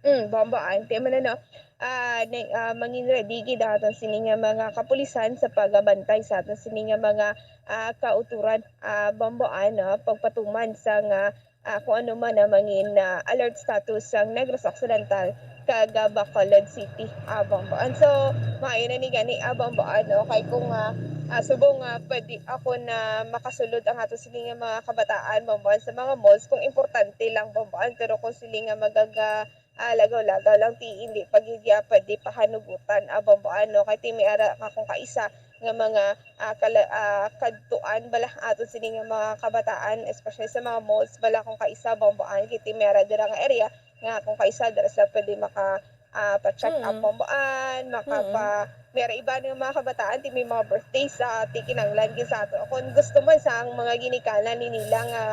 Mm, Bomboan, ti man, ano, ah, ne-, ah, mangin ready gid ang aton sini nga mga kapulisan sa pagabantay sa aton sini nga mga, ah, kauturan, ah, Bomboan, no, pagpatuman sa nga, ah, kung ano man ang mangin, ah, alert status sang Negros Occidental kag, ah, Bacolod City, ah, Bomboan. So, maayo na ni gani, ah, Bomboan, no, kay kung, ah, ah, subong nga pwede ako na makasulod ang aton sini nga mga kabataan, Bomboan, sa mga malls, kung importante lang, Bomboan, pero kung sila nga magaga-, ah, lagaw-lagaw lang, ti hindi pa gid ya pwede pahanugutan, ah, Bomboan, no? Kay ti may ara akong kaisa nga mga, ah, kala-, ah, kadtuan bala ato sini nga mga kabataan, especially sa mga malls bala akong kaisa, Bomboan, kay ti may ara dira nga area nga akong kaisa dira sila pwede maka, ah, pa-check up, Mm. Bomboan, Mm. makapa-, may ara iba nga mga kabataan, ti may mga birthday sa, ti kinahanglan gid sa ato. Kung gusto man sa ang mga ginikanan ni nila nga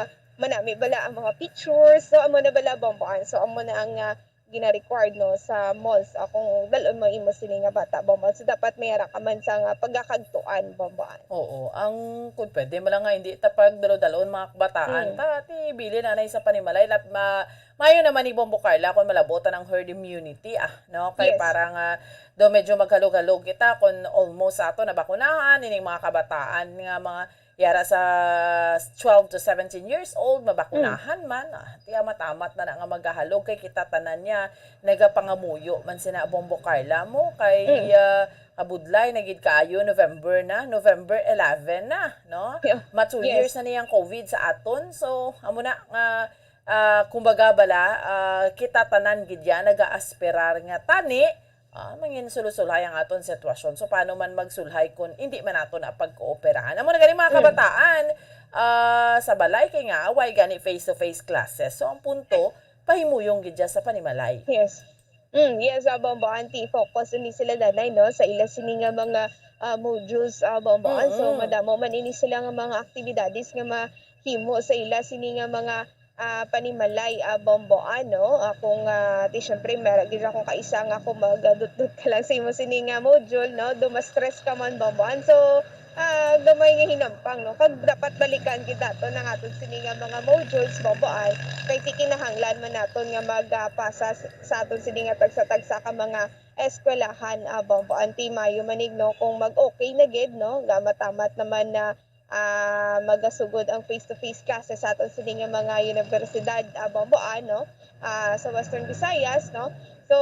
manami bala ang mga pictures. So, amo na bala, Bomboan. So, amo na ang, ah, gina-required, no, sa malls, ah, kung dal-on mo imo sini nga bata, Bomboan. So, dapat may ara ka man sa nga pagakagtuan, Bomboan. Oo, ang kung pwede mo lang nga hindi ta pagdalo-dalon mga kabataan, Mm. ta, ti bili na na sa panimalay, lap-, ma-, mayo naman ni Bombo Carla kung malabutan ang herd immunity, ah, no? Kay Yes. parang, ah, daw medyo maghalog-halog kita kung almost ato nabakunahan, ining mga kabataan nga mga yara sa twelve to seventeen years old, mabakunahan Mm. man. Ah, ti amat-amat na na nga magahalog kay kita tanan niya nagapangamuyo man sina Bombo Carla mo kay, Mm. ah, kabudlay na gid kaayo, November na, November eleven na, no? Yeah. Ma two Yes. years na niyang COVID sa aton. So, amo na nga, ah, kumbaga bala, ah, kita tanan gid ya nagaasperar nga tani, ah, mangin sulusulhay ang aton sitwasyon. So, paano man magsulhay kung hindi man nato na pagkooperahan? Amo na gani, mga Mm. kabataan, ah, sa balay kay nga, way gani face-to-face classes. So, ang punto, pahimuyong gid ya sa panimalay. Yes. Mm, yes, ah, Bombo Auntie, focus ni sila danay, no, sa ila sini nga mga, ah, modules, ah, Bombo An. So, Mm. madamo man ini sila nga mga aktibidades nga mahimo sa ila sini nga mga, ah, panimalay, ah, Bombo An, no? Ah, kung, ah, ti, syempre, meron gid akong kaisa nga kung magadutdot ka lang sa imo sini nga module, no? Do ma-stress ka man, Bombo An. So, ah, gamay nga hinampang, no? Kag dapat balikan gid naton ang aton sini nga mga modules, Bombo An, kay ti kinahanglan man naton nga magpasa sa, sa aton sini nga tagsa-tagsa ka mga eskwelahan, ah, Bombo An, ti mayo man ig, no, kung mag-okay na gid, no, nga matamat naman na, ah, magasugod ang face-to-face classes sa aton sini nga mga universidad, ah, Bombo An, no, ah, sa Western Visayas, no. So,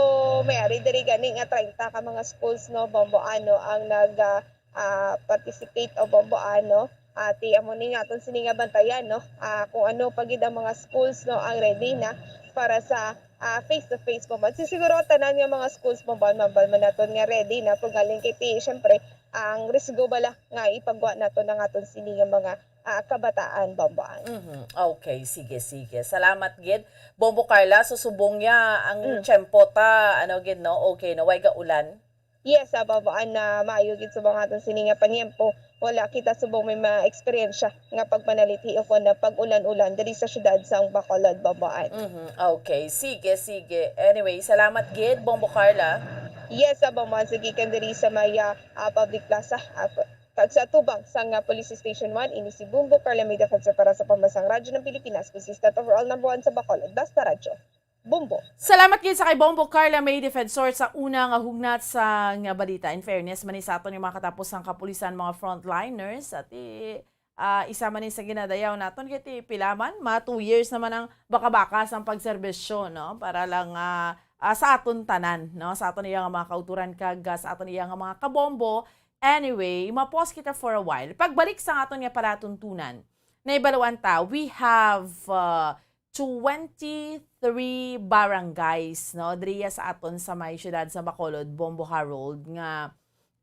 may ari diri gani nga treinta ka mga schools, no, Bombo An, no, ang nag, ah, ah, participate o Bombo An, no? Ah, ti amo ni nga aton sini nga bantayan, no? Ah, kung ano pa gid ang mga schools, no, ang ready na para sa, ah, face-to-face, Bombo An. Si siguro tanan nga mga schools, Bombo An, mambal man naton nga ready na, paghalin kay ti, syempre, ang risgo bala nga ipagwa naton ang aton sini nga mga, ah, kabataan, Bombo An. Mhm. Okay, sige, sige. Salamat gid, Bombo Carla. So, subong niya ang Mm. tiyempo ta, ano gid, no? Okay, no? Way gaulan? Yes, ah, Bombo An, na maayo gid subong aton sini nga panyempo. wala kita subong may mga eksperyensya nga pagpanalithi o kon na pag-ulan-ulan diri sa siyudad sang Bacolod, Bombo Ann. Mhm. Okay, sige, sige. Anyway, salamat gid, Bombo Carla. Yes, sa Bombo Ann, sige, kan diri sa may ah, ah, public plaza. Ah, kag sa tubang sang ah, Police Station one, ini si Bombo Carla, may defensor para sa Pambansang Radyo ng Pilipinas, consistent overall number one sa Bacolod. Basta Radyo. Bombo. Salamat gid sa kay Bombo Carla, may defensor sa una nga hugnat sa nga balita. In fairness man ni sa aton yung mga katapos ang kapulisan, mga frontliners, at i, ah, isa man ni sa ginadayaw naton kay ti pila man, mga two years naman ang baka-baka sang pagserbisyo, no, para lang ah, ah, sa aton tanan, no, sa aton iya nga mga kauturan kag ah, sa aton iya nga mga kabombo. Anyway, ma-pause kita for a while. Pagbalik sa aton nga palatuntunan, naibaluan ta, we have uh, twenty-three barangays, no, diriya sa aton sa may siyudad sa Bacolod, Bombo Harold, nga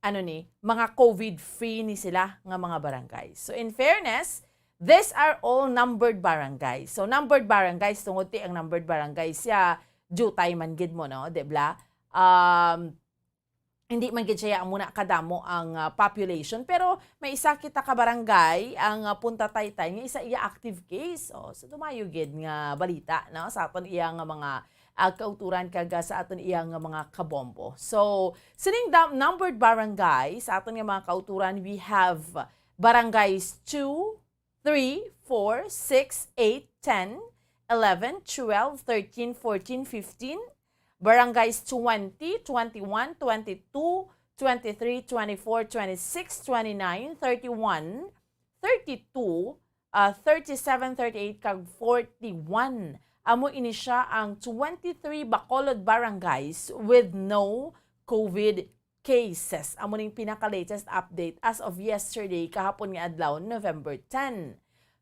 ano ni, mga COVID free ni sila nga mga barangay. So in fairness, these are all numbered barangays. So numbered barangays, tungod ti ang numbered barangays siya, diutay man gid mo, no, di bla? Um, hindi man gid siya amo na kadamo ang ah, population, pero may isa kita ka barangay ang ah, Punta Taytay nga isa iya active case. Oh, so dumayo gid nga balita, no, sa aton iya nga mga ah, kauturan kag ah, sa aton iya nga mga kabombo. So sining dam- numbered barangay sa aton nga mga kauturan, we have barangays two, three, four, six, eight, ten, eleven, twelve, thirteen, fourteen, fifteen, barangays twenty, twenty-one, twenty-two, twenty-three, twenty-four, twenty-six, twenty-nine, thirty-one, thirty-two, ah, thirty-seven, thirty-eight, kag forty-one. Amo ini siya ang twenty-three Bacolod barangays with no COVID cases. Amo ning pinaka-latest update as of yesterday, kahapon nga adlaw, November ten.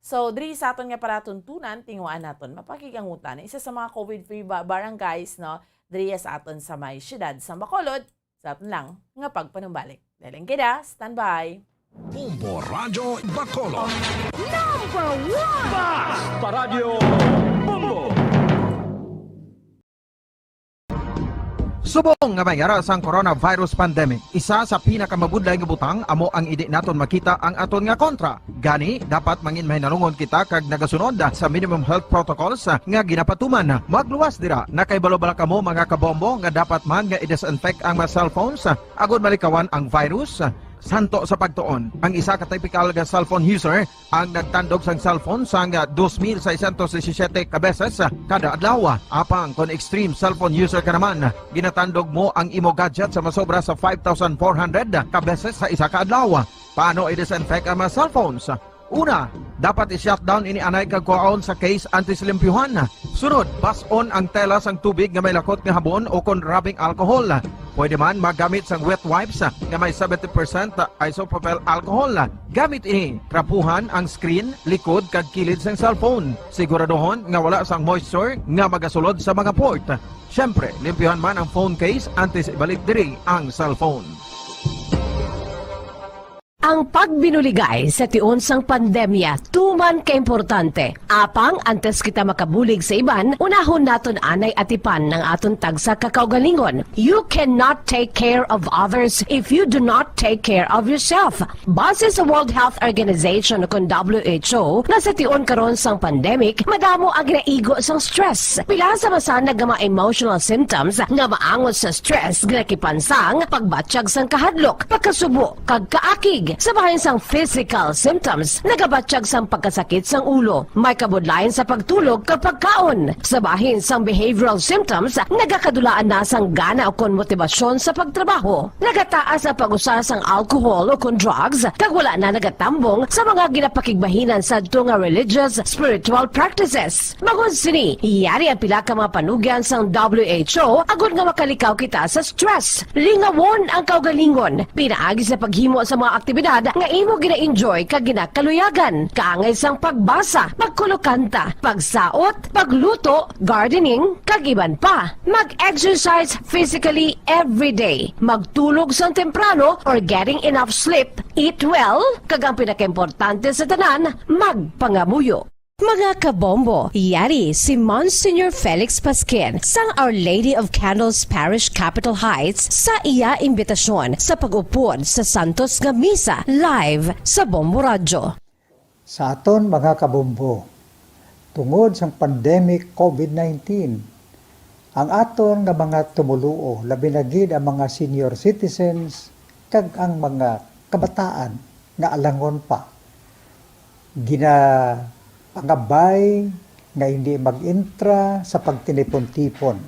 So, diri sa aton nga palatuntunan, tinguhaan naton mapakigangutan isa sa mga COVID-free ba- barangays, no, diri sa aton sa may siyudad sa Bacolod, sa aton lang nga pagpanumbalik. Daling kita, standby. Bombo Radyo Bacolod. Number one! Basta Radyo Bombo! Subong nga may ara sang coronavirus pandemic, isa sa pinakamabudlay nga butang amo ang hindi naton makita ang aton nga kontra. Gani, dapat mangin mahinalungon kita kag nagasunod sa minimum health protocols nga ginapatuman. Magluwas dira, nakaibalo bala kamo, mga kabombo, nga dapat man nga i-disinfect ang mga cellphones agod malikawan ang virus? Santo sa pagtuon, ang isa ka typical nga cellphone user ang nagtandog sang cellphone sang dos mil seiscientos disisiyete ka beses kada adlaw. Apang kon extreme cellphone user ka naman, ginatandog mo ang imo gadget sa masobra sa five thousand four hundred ka beses sa isa ka adlaw. Paano i-disinfect ang mga cellphones? Una, dapat i-shutdown ini anay kag kuhaon sa case antes limpyuhan. Sunod, bas-on ang tela sang tubig nga may lakot nga habon o kon rubbing alcohol. Pwede man maggamit sang wet wipes nga may seventy percent isopropyl alcohol. Gamit ini, trapuhan ang screen, likod kag kilid sang cellphone. Siguraduhon nga wala sang moisture nga magasulod sa mga port. Siyempre, limpyuhan man ang phone case antes ibalik diri ang cellphone. Ang pagbinuligay sa tion sang pandemya tuman ka importante. Apang antes kita makabulig sa iban, unahon naton anay atipan ang aton tagsa ka kaugalingon. You cannot take care of others if you do not take care of yourself. Base sa World Health Organization o kon W H O, nga sa tion karon sang pandemic, madamo ang ginaigo sang stress. Pila sa masanag nga mga emotional symptoms nga maangot sa stress ginakipan sang pagbatyag sang kahadlok, pagkasubo, kag kaakig. Sa bahin sang physical symptoms, nagabatyag sang pagkasakit sang ulo, may kabudlayan sa pagtulog kag pagkaon. Sa bahin sang behavioral symptoms, nagakadulaan na sang gana o kon motibasyon sa pagtrabaho. Nagataas ang pag-usa sang alcohol o kon drugs, kag wala na nagatambong sa mga ginapakigbahinan sadto nga religious, spiritual practices. Bangod sini, yari ang pila ka mga panugyan sang W H O agod nga makalikaw kita sa stress. Lingawon ang kaugalingon pinaagi sa paghimo sa mga aktibidad nga imo gina-enjoy kag ginakaluyagan, kaangay sang pagbasa, pagkulokanta, pagsaot, pagluto, gardening, kag iban pa. Mag-exercise physically every day. Magtulog sang temprano or getting enough sleep. Eat well, kag ang pinakaimportante sa tanan, magpangamuyo. Mga kabombo, yari si Monsignor Felix Pasquin sang Our Lady of Candles Parish, Capitol Heights, sa iya imbitasyon sa pag-upod sa Santos nga Misa live sa Bombo Radyo. Sa aton mga kabombo, tungod sang pandemic COVID nineteen, ang aton nga mga tumoluo, labi na gid ang mga senior citizens kag ang mga kabataan nga alangon pa, ginapangabay nga hindi mag-entra sa pagtinipon-tipon.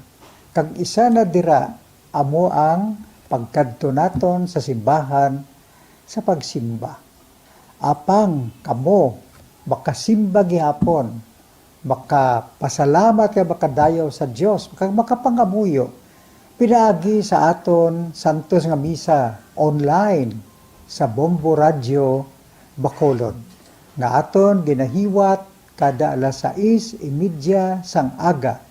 Kag isa na dira amo ang pagkadto naton sa simbahan sa pagsimba. Apang kamo makasimba gihapon, makapasalamat kag makadayaw sa Dios, kag makapangamuyo pinaagi sa aton santos nga misa online sa Bombo Radyo Bacolod, nga aton ginahiwat kada alas sais y media sang aga.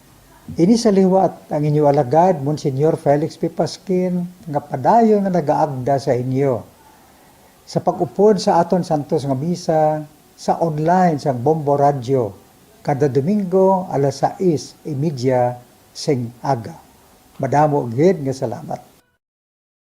Ini sa liwat ang inyo alagad, Monsignor Felix P. Pasquin, nga padayon nga nagaagda sa inyo sa pag-upod sa aton santos nga misa sa online sang Bombo Radyo kada Domingo alas sais y media sing aga. Madamo gid nga salamat.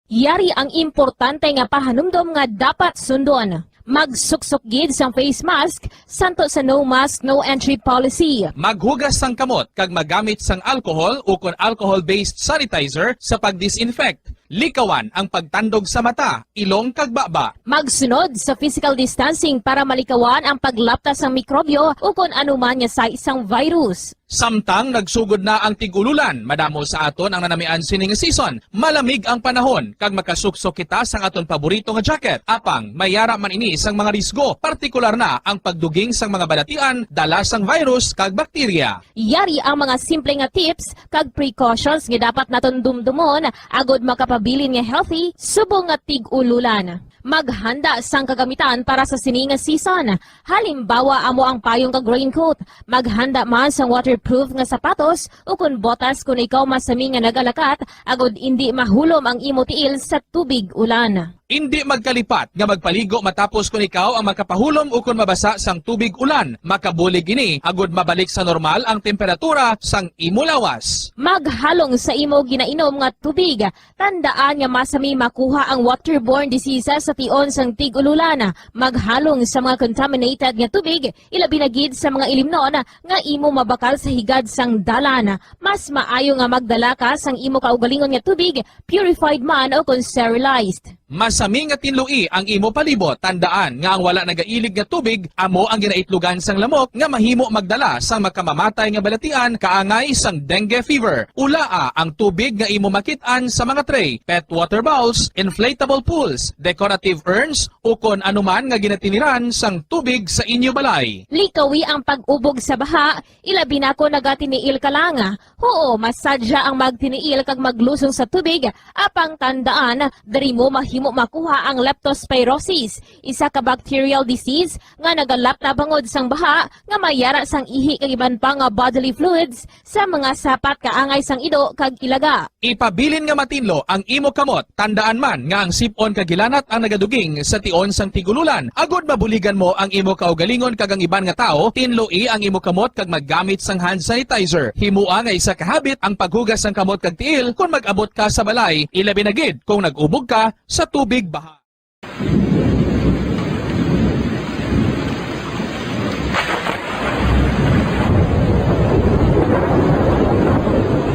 Yari ang importante nga pahanumdom nga dapat sundon. Magsuksok gid sang face mask, santo sa no mask, no entry policy. Maghugas sang kamot kag magamit sang alcohol ukon alcohol-based sanitizer sa pag-disinfect. Likawan ang pagtandog sa mata, ilong kag baba. Magsunod sa physical distancing para malikawan ang paglapta sang mikrobyo ukon anuman nga sais sang virus. Samtang nagsugod na ang tig-ululan, madamo sa aton ang nanamian sini nga season. Malamig ang panahon, kag makasuksok kita sang aton paborito nga jacket. Apang, may yara man ini sang mga risgo, partikular na ang pagduging sang mga balatian, dala sang virus kag bakterya. Yari ang mga simple nga tips kag precautions nga dapat naton dumdumon agod makapabilin nga healthy subong nga tig-ululan. Maghanda sang kagamitan para sa sini nga season. Halimbawa, amo ang payong kag raincoat. Maghanda man sang waterproof nga sapatos ukon botas kon ikaw masami nga nagalakat agod indi mahulom ang imo tiil sa tubig ulan. Indi magkalipat nga magpaligo matapos kon ikaw ang makapahulom ukon mabasa sang tubig ulan. Makabulig ini agod mabalik sa normal ang temperatura sang imo lawas. Maghalong sa imo ginainom nga tubig. Tandaan nga masami makuha ang waterborne diseases sa tion sang tig-ululan. Maghalong sa mga contaminated nga tubig, ilabi na gid sa mga ilimnon nga imo mabakal sa higad sang dalan. Mas maayo nga magdala ka sang imo kaugalingon nga tubig, purified man o kon sterilized. Masami nga tinloi ang imo palibot. Tandaan nga ang wala nagailig nga tubig amo ang ginaitlogan sang lamok nga mahimo magdala sang makamamatay nga balatian kaangay sang dengue fever. Ulaa ang tubig nga imo makit-an sa mga tray, pet water bowls, inflatable pools, decorative urns, ukon anuman nga ginatiniran sang tubig sa inyo balay. Likawi ang pag-ubog sa baha, ilabi na kon nagatiniil ka lang. Huo, masadya ang magtiniil kag maglusong sa tubig, apang tandaan, diri mo mahimo makuha ang leptospirosis, isa ka bacterial disease nga nagalapta bangod sang baha nga may yara sang ihi kag iban pa nga bodily fluids sa mga sapat kaangay sang ido kag ilaga. Ipabilin nga matinlo ang imo kamot. Tandaan man nga ang sip-on kag hilanat ang nagaduging sa tion sang tig-ululan. Agod mabuligan mo ang imo kaugalingon kag ang iban nga tawo, tinloi ang imo kamot kag maggamit sang hand sanitizer. Himoa nga isa ka habit ang paghugas sang kamot kag tiil kon mag-abot ka sa balay, ilabi na gid kon nag-ubog ka sa tubig baha.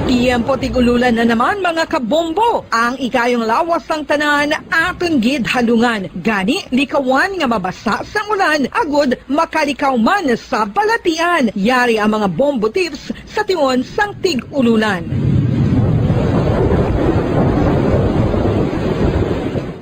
Tiyempo tig-ululan na naman, mga kabombo. Ang ikayong lawas sang tanan aton gid halungan. Gani, likawan nga mabasa sang ulan agod makalikaw man sa balatian. Yari ang mga bombo tips sa tion sang tig-ululan.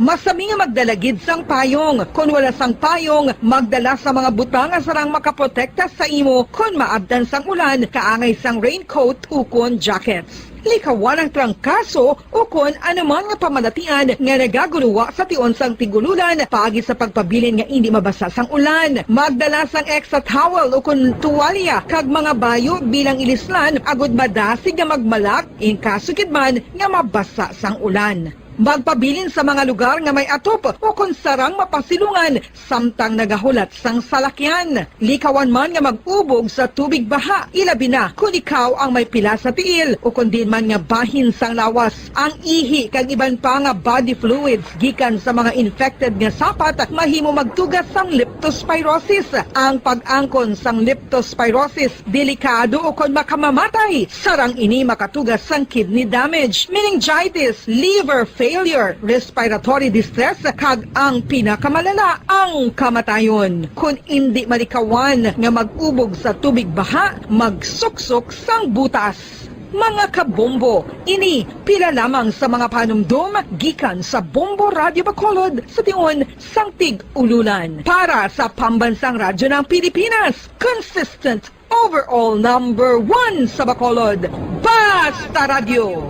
Masami nga magdala gid sang payong. Kon wala sang payong, magdala sa mga butang nga sarang makaprotekta sa imo kon maabtan sang ulan, kaangay sang raincoat ukon jackets. Likawan ang trangkaso ukon anuman nga pamalatian nga nagaguruwa sa tion sang tig-ululan paagi sa pagpabilin nga indi mabasa sang ulan. Magdala sang extra towel ukon tuwalya kag mga bayo bilang ilislan agud madasig nga magmalak, in kaso gid man nga mabasa sang ulan. Magpabilin sa mga lugar nga may atop o kon sarang mapasilungan samtang nagahulat sang salakyan. Likawan man nga mag-ubog sa tubig baha, ilabi na kon ikaw ang may pila sa tiil o kon diin man nga bahin sang lawas. Ang ihi kag iban pa nga body fluids gikan sa mga infected nga sapat mahimo magtuga sang leptospirosis. Ang pag-angkon sang leptospirosis delikado ukon makamamatay. Sarang ini makatuga sang kidney damage, meningitis, liver failure, respiratory distress, kag ang pinakamalala, ang kamatayon. Kon indi malikawan nga mag-ubog sa tubig baha, magsuksok sang butas. Mga kabombo, ini pila lamang sa mga panumdom gikan sa Bombo Radyo Bacolod sa tion sang Tig-Ululan. Para sa Pambansang Radyo ng Pilipinas, consistent overall number one sa Bacolod, Basta Radyo,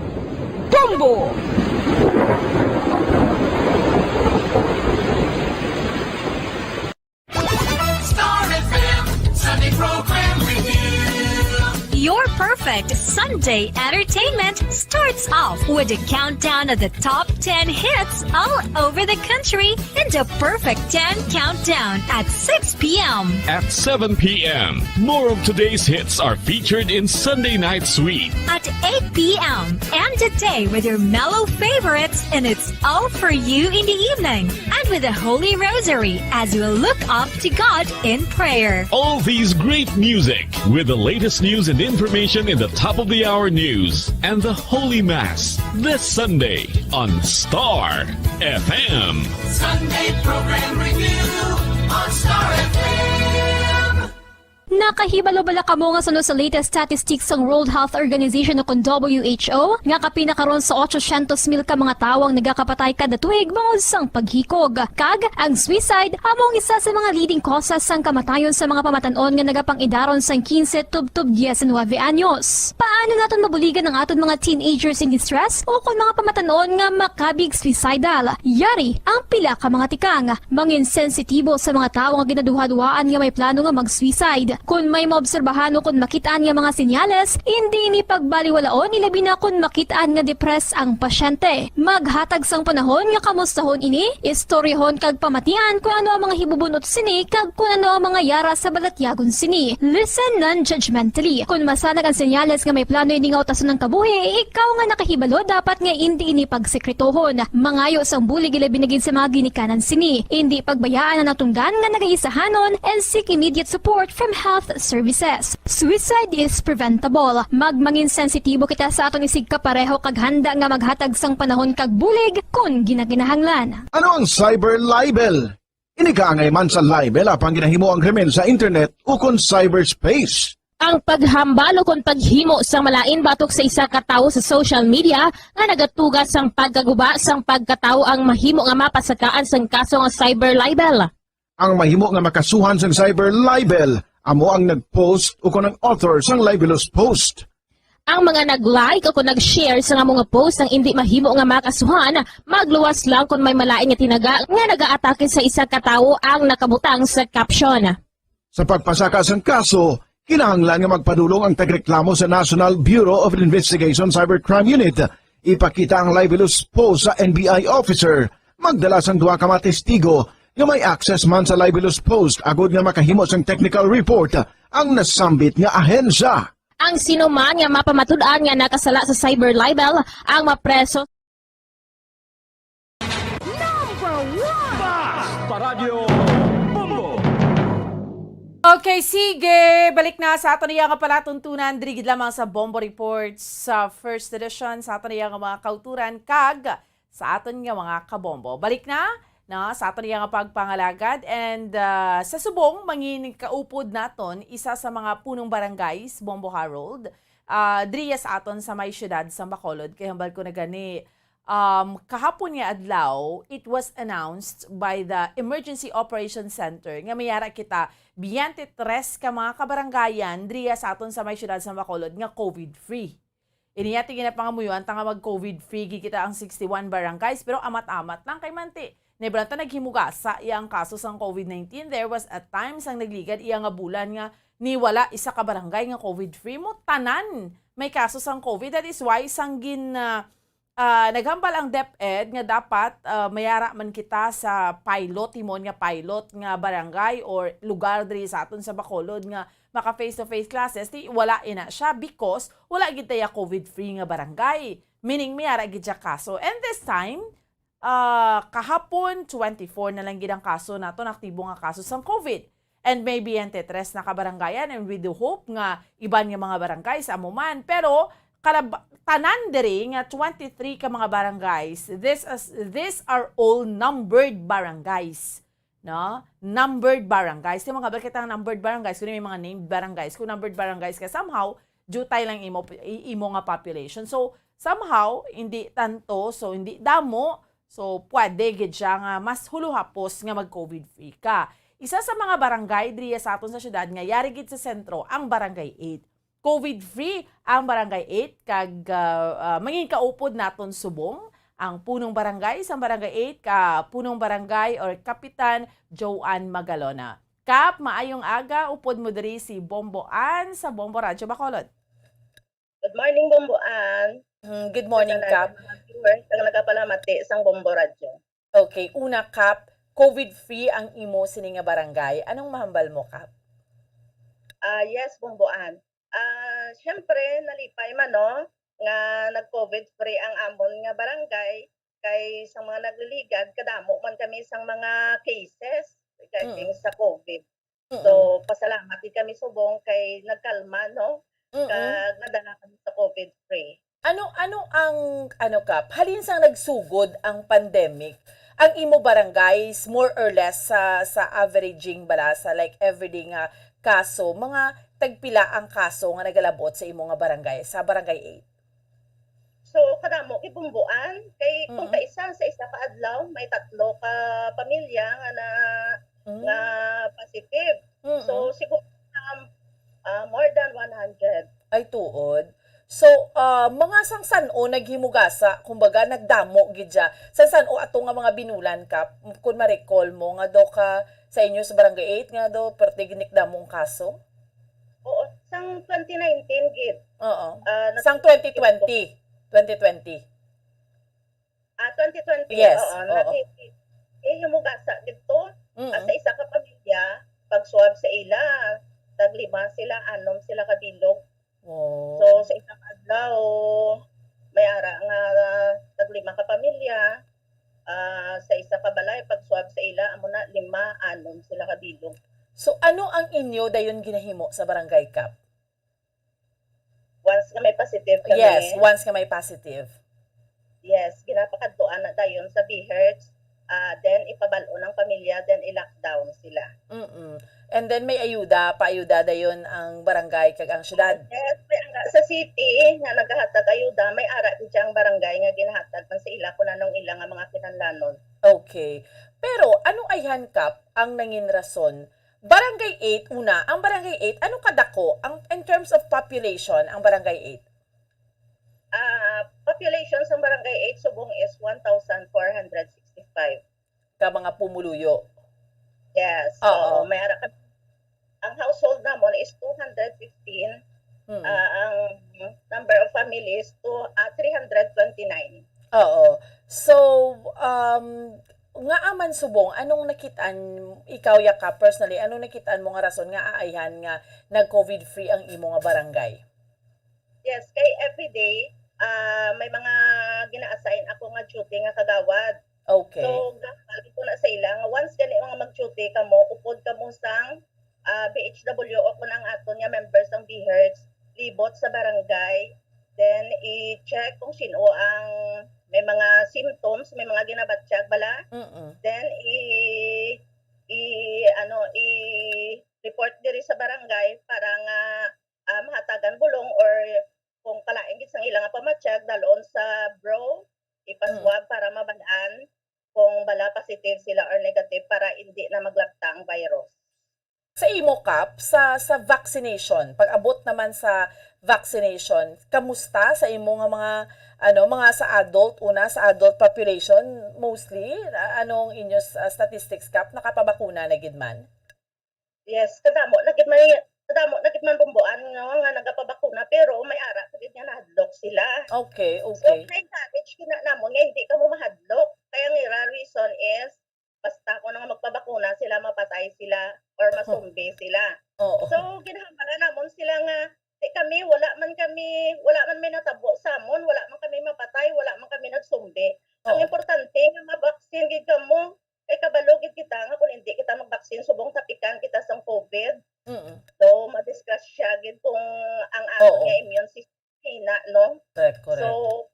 Bombo! Star F M Sunday Program Review. Your perfect Sunday entertainment starts off with a countdown of the top ten hits all over the country and a perfect ten countdown at six p.m. At seven p.m., more of today's hits are featured in Sunday Night Sweet. At eight p.m., end the day with your mellow favorites, and it's all for you in the evening. And with the Holy Rosary as you look up to God in prayer. All these great music with the latest news and information in the top of the hour news and the Holy Mass this Sunday on Star F M. Sunday Program Review on Star F M. Nakahibalo bala kamo nga suno sa latest statistics sang World Health Organization o kon W H O, nga kapin na karon sa otsosyentos mil ka mga tawo ang nagakapatay kada tuig bangod sang paghikog? Kag ang suicide amo ang isa sa mga leading causes sang kamatayon sa mga pamatan-on nga nagapang-idaron sang quince tubtob diecinuebe anyos. Paano naton mabuligan ang aton mga teenagers in distress o kon mga pamatan-on nga makabig suicidal? Yari ang pila ka mga tikang. Mangin sensitibo sa mga tawo nga ginaduhaduhaan nga may plano nga mag-suicide. Kon may maobserbahan o kon makit-an nga mga senyales, indi ini pagbaliwalaon, ilabi na kon makit-an nga depressed ang pasyente. Maghatag sang panahon nga kamustahon ini, istoryahon kag pamatian kon ano ang mga hibubunot sini kag kon ano ang mga yara sa balatyagon sini. Listen non-judgmentally. Kon masanag ang senyales nga may plano ini nga utason ang kabuhi, ikaw nga nakahibalo dapat nga indi ini pagsekretohon. Mangayo sang bulig ilabi na gid sa mga ginikanan sini. Indi pagbayaan ang natunggan nga nagaisahanon and seek immediate support from health services. Suicide is preventable. Magmangin sensitibo kita sa aton isigkapareho kag handa nga maghatag sang panahon kag bulig kon ginakinahanglan. Ano ang cyber libel? Ini kaangay man sa libel apang ginahimo ang krimen sa internet ukon cyberspace. Ang paghambal ukon paghimo sang malain batok sa isa ka tawo sa social media nga nagatuga sang pagkaguba sang pagkatawo ang mahimo nga mapasakaan sang kaso nga cyber libel. Ang mahimo nga makasuhan sang cyber libel amo ang nag-post ukon ang author sang libelous post. Ang mga nag-like o kon nag-share sa amo nga post ang indi mahimo nga makasuhan, magluwas lang kon may malain nga tinaga nga nagaatake sa isa ka tawo ang nakabutang sa caption. Sa pagpasaka sang kaso, kinahanglan nga magpadulong ang tagreklamo sa National Bureau of Investigation Cybercrime Unit. Ipakita ang libelous post sa N B I officer. Magdala sang duha ka mga testigo nga may access man sa libelous post agod nga makahimo sang technical report ang nasambit nga ahensya. Ang sino man nga mapamatud-an nga nakasala sa cyber libel ang mapreso. Number one! Basta Radyo Bombo! Okay, sige. Balik na sa aton iya nga palatuntunan diri gid lamang sa Bombo Report sa first edition sa aton iya nga mga kauturan kag sa aton nga mga kabombo. Balik na, no, sa aton iya nga pagpangalagad. And, ah, sa subong, mangin kaupod naton isa sa mga punong barangays, Bombo Harold, ah, diri sa aton sa may siyudad sa Bacolod. Kay hambal ko na gani, um, kahapon nga adlaw, it was announced by the Emergency Operations Center nga may ara kita biyente tres ka mga kabarangayan diri sa aton sa may siyudad sa Bacolod nga COVID-free. Ini ati ginapangamuyoan ta nga mag-COVID free gid kita ang sixty-one barangays, pero amat-amat lang kay manti. Nebranta naghimugasa iya ang kaso sang COVID nineteen. There was a time sang nagligad iya nga bulan nga ni wala isa ka barangay nga COVID free mo. Tanan may kaso sang COVID. That is why sang gin, ah, Ah, naghambal ang DepEd nga dapat, ah, mayara man kita sa pilot, himuon nga pilot nga barangay or lugar diri sa aton sa Bacolod nga maka face-to-face classes. Di, wala ina siya because wala gid taya COVID-free nga barangay. Meaning, mayara gid siya kaso. And this time, ah, kahapon, twenty-four na lang gid ang kaso nato, na aktibo nga kaso sang COVID. And maybe twenty-three na ka barangayan, and we do hope nga iban nga mga barangay sa amo man. Pero kalab-, tanan diri nga twenty-three ka mga barangays, this is, these are all numbered barangays, no? Numbered barangays. Di man nga ba kita ang numbered barangays, kundi may mga named barangays. Kung numbered barangays ka, somehow, diutay lang imo, i-, imo nga population. So, somehow, hindi tanto, so hindi damo, so pwede gid siya nga mas huluhapos nga mag-COVID free ka. Isa sa mga barangay diriya sa aton sa syudad nga yari gid sa sentro ang Barangay eight. COVID free ang Barangay eight kag, ah, ah, mangin kaupod naton subong ang punong barangay sang Barangay eight, ka punong barangay or Kapitan Joan Magalona. Kap, maayong aga, upod mo diri si Bombo Ann sa Bombo Radyo Bacolod. Good morning, Bombo Ann. Mm, good morning, Kap. Sa mga viewers, ang nagapalamati sang Bombo Radyo. Okay, una, Kap, COVID free ang imo sini nga barangay. Anong mahambal mo, Kap? Ah, yes, Bombo Ann. Ah, syempre, nalipay man, no, nga nag-COVID free ang amon nga barangay, kay sa mga nagliligad, kadamo man kami sang mga cases regarding Mm. sa COVID. Mm. So, pasalamat gid kami subong kay nagkalma, no? Mm. Kag nadala kami sa COVID free. Ano, ano ang, ano, Kap, halin sang nagsugod ang pandemic, ang imo barangays, more or less, sa, sa averaging bala, sa, like, everyday nga kaso, mga tagpila ang kaso nga nagalabot sa imo nga barangay, sa Barangay eight? So, kadamo kay Bombo Ann, kay kung Mm. kaisa sa isa ka adlaw, may tatlo ka pamilya nga na, Mm. nga positive. Mm. So, siguro, um, ah, more than one hundred. Ay, tuod. So, ah, mga sang san-o naghimugasa, kumbaga, nagdamo gid siya. Sang san-o ato nga mga binulan, Kap, kung ma-recall mo, nga daw ka sa inyo sa Barangay eight, nga daw, perti gid ni kadamo ang kaso? Oo, sang twenty nineteen gid. Oo. Ah, nag- Sang twenty twenty. Twenty twenty. Ah, twenty twenty. Yes, Oo, oo. nag-, eh, himugasa didto. Mm. Ah, sa isa ka pamilya, pag-swab sa ila, tag lima sila, anom sila ka bilog. Oh. So, sa isa ka adlaw, may ara nga tag lima ka pamilya, ah, sa isa ka balay, pag-swab sa ila, amo na, lima, anom sila ka bilog. So, ano ang inyo dayon ginahimo sa barangay, Kap? Once nga may positive kami. Yes, once nga may positive. Yes, ginapakadtuan na dayon sa BHERTs, ah, then ipabal-on ang pamilya, then i-lockdown sila. Mm-mm. And then may ayuda, paayuda dayon ang barangay kag ang syudad? Yes, may ara sa city nga nagahatag ayuda, may ara gid ang barangay nga ginahatag man sa ila kung anong ila nga mga kinahanglanon. Okay. Pero ano ayhan, Kap, ang nangin rason Barangay eight, una, ang Barangay eight, ano kadako ang, in terms of population, ang Barangay eight? Ah, population sa Barangay eight subong is one thousand four hundred sixty-five. Ka mga pumuluyo? Yes. Oo. Oo, may ara ka, ang household namon is two hundred fifteen. Hmm. Ah, ang number of families to, ah, three hundred twenty-nine. Oo. So, um, ngaa man subong, anong nakitaan, ikaw, Yaka, personally, anong nakitaan mo nga rason nga aayhan nga nag-COVID free ang imo nga barangay? Yes, kay everyday, ah, may mga gina-assign ako nga duty nga kagawad. Okay. So, gahambal ko na sa ila nga once gani nga mag-duty kamo, upod kamo sang, ah, BHW o kung ang aton nga members sang BHERTs, libot sa barangay, then i-check kung sino ang may mga symptoms, may mga ginabatyag bala. Mm-mm. Then i-, i-, ano, i-report diri sa barangay para nga, ah, mahatagan bulong or kung kalain gid sang ila nga pamatyag, dalon sa bro, ipaswab Mm. para mabal-an kung bala positive sila or negative para indi na maglapta ang virus. Sa imo, Kap, sa, sa vaccination, pag-abot naman sa vaccination, kamusta sa imo nga mga, ano, mga sa adult, una, sa adult population, mostly? A-, anong inyo s-, ah, statistics, Kap? Nakapabakuna na gid man? Yes, kadamo na gid may, kadamo na gid man, Bombo Ann, no, nga nagapabakuna, pero may ara pa gid nga nahadlok sila. Okay, So, okay. na-encourage gid nga hindi kamo mahadlok. Kaya ang ira reason is, basta kuno nga magpabakuna sila, mapatay sila or masumbi sila. Oo. So, ginahambala namon sila nga, "Di kami, wala man kami, wala man may natabo sa amon, wala man kami mapatay, wala man kami nagsumbi. Ang Oo. importante nga mabaksin gid kamo, kay kabalo gid kita nga kung hindi kita magbaksin, subong tapikan kita sang COVID." Mm. So, madisgrasya gid kung ang aton Oo. nga immune system hina, no? Correct, correct. So,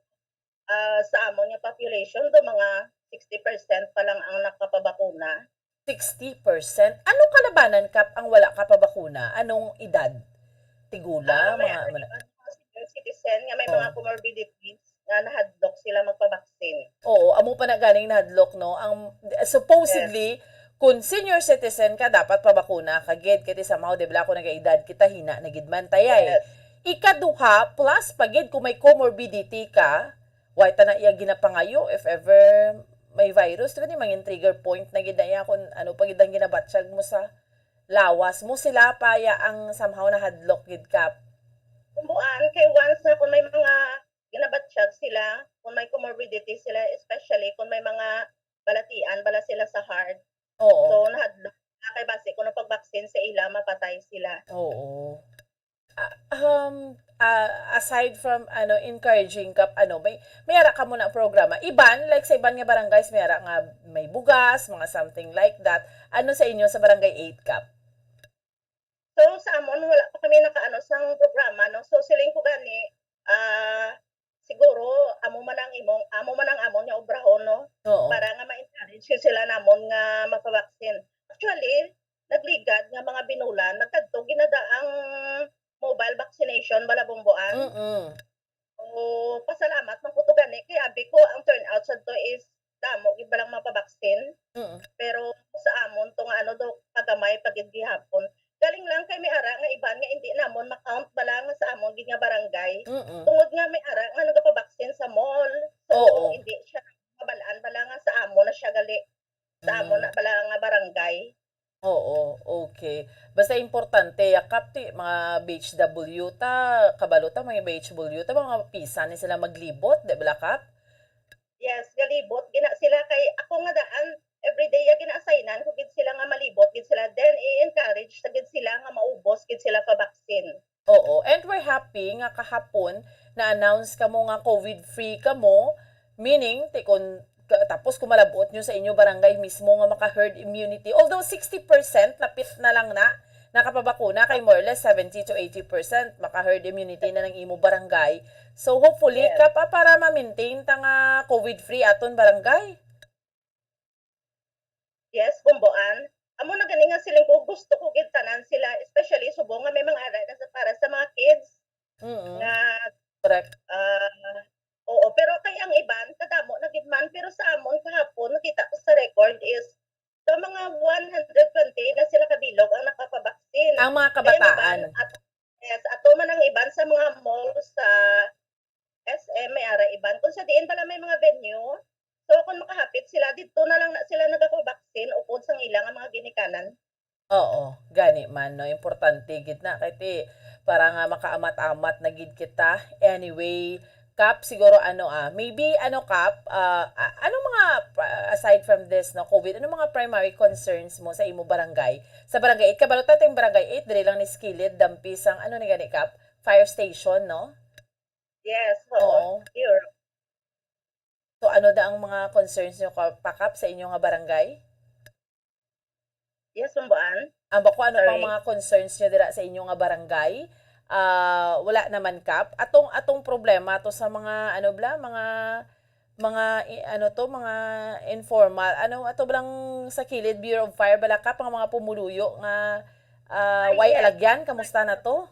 ah, sa amon nga population, do mga sixty percent pa lang ang nakapabakuna. Sixty percent? Ano kalabanan, Kap, ang wala ka pa bakuna? Anong edad? Tigulang, Ah, may mga, ano, mga mga senior citizen nga may Oh. mga comorbidities nga nahadlok sila magpabaksin. Oo, amo pa na ganing nahadlok, no? Ang, supposedly, Yes. kung senior citizen ka, dapat pabakuna ka gid. Kay somehow, di ba, kung nag-edad kita, hina na gid man, tayay. Yes. Ikaduha, plus pa gid kung may comorbidity ka, why ta na iya ginapangayo if ever may virus, di ba, ni mangin trigger point na gid na iya kung ano pa gid ang ginabatyag mo sa lawas mo, sila pa ya ang somehow nahadlok gid, Kap. Kumbuan, kay once na kung may mga ginabatyag sila, kung may comorbidity sila, especially kung may mga balatian bala sila sa heart, Oo. so nahadlok na kay basi kung ang pag-vaccine sa ila, mapatay sila. Oo. Ah, um, ah, aside from, ano, encouraging, Kap, ano, may, may ara ka mo na programa. Iban, like sa iban nga barangays, may ara nga may bugas, mga something like that. Ano sa inyo sa Barangay eight, Kap? So, sa amon, wala pa kami nakaano sang programa, no? So, siling ko gani, ah, siguro, amo man ang imong, amo man ang amon nga obrahon, no? Oo. Para nga ma-encourage sila namon nga mapabaksin. Actually, nagligad nga mga binulan, nagkadto ginada ang mobile vaccination bala, Bumboan. Mm-mm. O, pasalamat man ko to gani, kay abi ko ang turnout sadto is damo gid balang mapabaksin. Mm. Pero sa amon to nga ano do, kagamay pa gid gihapon. Galing lang kay may ara nga iban nga hindi namon ma-count bala nga sa amon gid nga barangay. Mm-mm. Tungod nga may ara nga nagapabaksin sa mall. So, Oo. hindi siya mabal-an bala nga sa amon na siya gali. Sa amon Mm. na bala nga barangay. Oo, okay. Basta importante, ya, Kap, ti, mga B H W ta, kabalo ta, mga B H W ta, mga pisan ni sila maglibot, di ba, Kap? Yes, galibot gina sila kay ako nga daan, everyday ya gina-assignan ko gid sila nga malibot gid sila. Then, i-encourage ta gid sila nga maubos gid sila pa vaccine. Oo, and we're happy nga kahapon na-announce kamo nga COVID-free kamo, meaning, ti, kun, ka, tapos kung malab-ot nyo sa inyo barangay mismo nga maka-herd immunity. Although sixty percent lapit na lang na nakapabakuna, kay more or less seventy to eighty percent maka-herd immunity na ng imo barangay. So hopefully, Yes. Kap, ah, para ma-maintain ta nga COVID-free aton barangay. Yes, Bumboan. Amo na gani nga siling ko, gusto ko gid tanan sila, especially subong nga may mga ara na sa, para sa mga kids Mm-mm. nga, Correct. ah, oo, pero kay ang iban, kadamo na gid man, pero sa amon kahapon, nakita ko sa record is, sa mga one hundred twenty na sila kabilog ang nakapabaksin. Ang mga Kay ang iban, kabataan. at, yes, ato man ang iban sa mga mall, sa S M, may ara iban. Kung sa diin pala may mga venue, so kung makahapit sila, didto na lang na sila nagapabaksin upod sang ila nga mga ginikanan. Oo, gani man, no? Importante gid na. Kay ti, para nga makaamat-amat na gid kita. Anyway, Kap, siguro ano, ah, maybe ano, Kap, ah, a-, ano mga, ah, aside from this, no, COVID, ano mga primary concerns mo sa imo barangay? Sa barangay eight, kabalo ta, ting barangay eight, diri lang ni sa kilid, dampi sang, ano ni gani, Kap? Fire station, no? Yes, oo. Oo. Sure. So, ano da ang mga concerns nyo, Ka-, pa, Kap, sa inyo nga barangay? Yes, Bumboan. Ang ba ko, ano pang Sorry. mga concerns nyo dira sa inyo nga barangay? Ah, wala naman, Kap. Atong, atong problema to sa mga, ano bala, mga, mga, i-, ano to, mga informal. Ano, ato blang sa kilid, Bureau of Fire bala, Kap, ang mga pumuluyo nga, ah, Ay, way yes. alagyan, kamusta na to?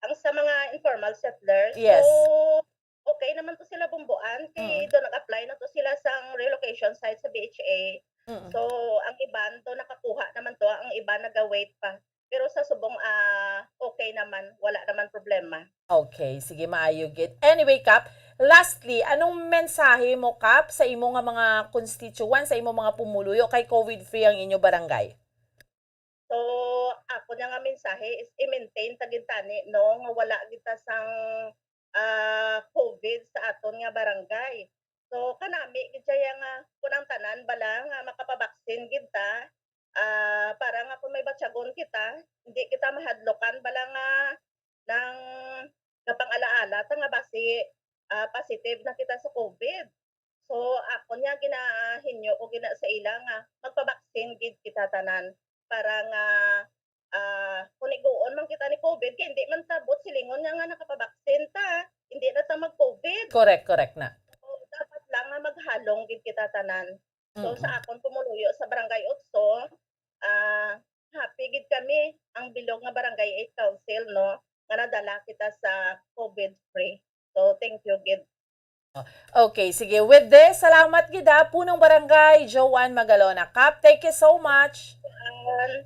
Ang sa mga informal settlers, Yes. so, okay naman to sila, Bumboan, kay Mm. do nag-apply na to sila sang relocation site sa B H A. Mm. So, ang iban do nakakuha naman to, ang iban naga-wait pa. Pero sa subong, ah, okay naman, wala naman problema. Okay, sige, maayo gid. Anyway, Kap, lastly, anong mensahe mo, Kap, sa imo nga mga constituents, sa imo mga pumuluyo kay COVID-free ang inyo barangay? So, ako niya nga mensahe is i-maintain ta gid tani, no, nga wala gid ta sang, ah, COVID sa aton nga barangay. So, kanami gid siya nga kung ang tanan bala nga makapabaksin gid ta, ah, para nga kung may batyagon kita, hindi kita mahadlokan bala nga nang napang-alaala ta nga basi, ah, positive na kita sa COVID. So, ako niya ginahinyo ko gina sa ila nga magpabaksin gid kita tanan para nga, ah, kung iguon man kita ni COVID, kay hindi man ta buot silingon nga, nga nakapabaksin ta, hindi na ta mag-COVID. Correct, correct na. So, dapat lang nga maghalong gid kita tanan. So, Mm-mm. sa akon pumuluyo sa Barangay Otso, ah, happy gid kami ang bilog nga Barangay eight Council, no, nga nadala kita sa COVID free. So, thank you gid. Okay, sige. With this, salamat gid ha, Punong Barangay Joanne Magalona. Kap, thank you so much. And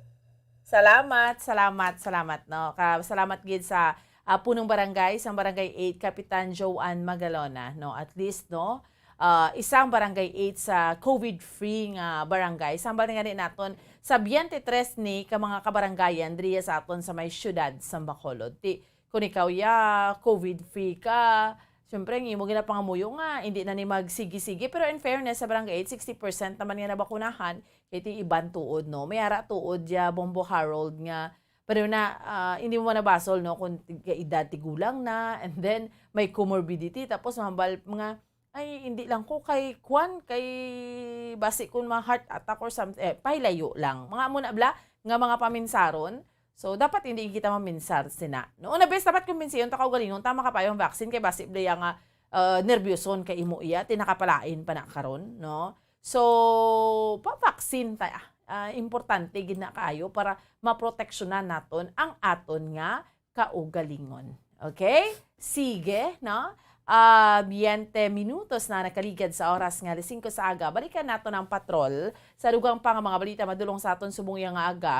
Salamat, salamat, salamat, no. Ka salamat gid sa ah, Punong Barangay sang Barangay eight, Kapitan Joanne Magalona, no. At least, no, ah, isang Barangay eight sa COVID-free nga barangay. Sambal nga ni naton sa twenty-three ni ka mga kabarangayan diriya sa aton sa may siyudad sang Bacolod. Ti, kung ikaw ya COVID-free ka, syempre ang imo ginapangamuyo nga hindi na ni magsigi-sige. Pero in fairness sa Barangay eight, sixty percent naman nga nabakunahan, kay ti iban tuod, no. May ara tuod ya Bombo Harold nga pero na, ah, hindi mo manabasol, no, kung tig-, edad tigulang na, and then may comorbidity, tapos mahambal mga, "Ay, hindi lang ko kay kwan, kay basi kun ma-heart attack or something," eh, pahilayo lang. Mga amo na bala nga mga paminsaron. So, dapat hindi kita maminsar sina. No, una bes, dapat kumbinsiyon ta kaugalingon, tama ka pa yung vaccine, kay basi bala nga, ah, nervyoson kay imo iya, tinakapalain pa na karon, no? So, pa-vaccine ta. Ah, importante gid na kaayo para maproteksyonan naton ang aton nga kaugalingon. Okay? Sige, no? Ah, twenty minutos na nakaligad sa oras nga alas singko sa aga. Balikan naton ang patrol sa dugang pa nga mga balita madulong sa aton subong iya nga aga.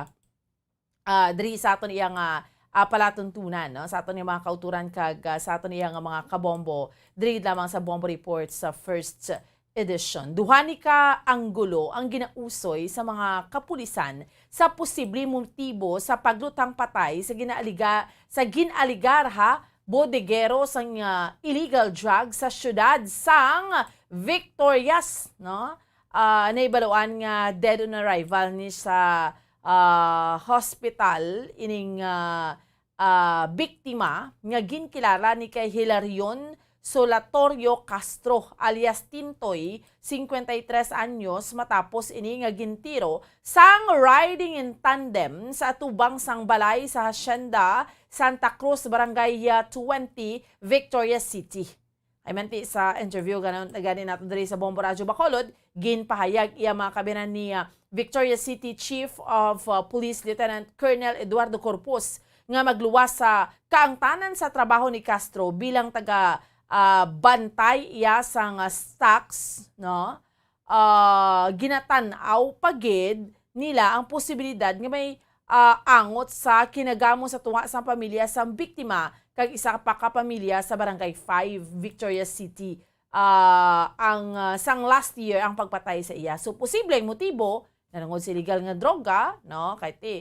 Ah, diri sa aton iya nga, ah, palatuntunan, no, sa aton iya mga kauturan kag, ah, sa aton iya nga mga kabombo diri lamang sa Bombo Report sa first edition. Duha ni ka anggulo ang ginausoy sa mga kapulisan sa posible motibo sa paglutang patay sa ginaaliga-, sa gin-aligar ha bodegero sang, ah, illegal drugs sa siyudad sang Victorias, no? Ah, nahibaluan nga dead on arrival ni sa, ah, hospital ining, ah, ah, biktima nga ginkilala ni kay Hilarion Solatorio Castro alias Tintoy, cincuenta y tres anyos, matapos ini nga gintiro sang riding in tandem sa atubang sang balay sa Hacienda Santa Cruz, Barangay, ah, twenty, Victorias City. Ay manti sa interview ganon, gani nato diri sa Bombo Radyo Bacolod, ginpahayag iya mga kabinan ni, ah, Victorias City Chief of, ah, Police Lieutenant Colonel Eduardo Corpus nga magluwas sa kaangtanan sa trabaho ni Castro bilang taga, ah, bantay iya sang, ah, stocks, no? Ah, ginatan-aw pa gid nila ang posibilidad nga may, ah, angot sa kinagamo sa tunga sang pamilya sang biktima kag isa pa ka pamilya sa Barangay five, Victorias City, ah, ang, ah, sang last year ang pagpatay sa iya. So, posible ang motibo nahanungod sa illegal nga droga, no? Kay ti,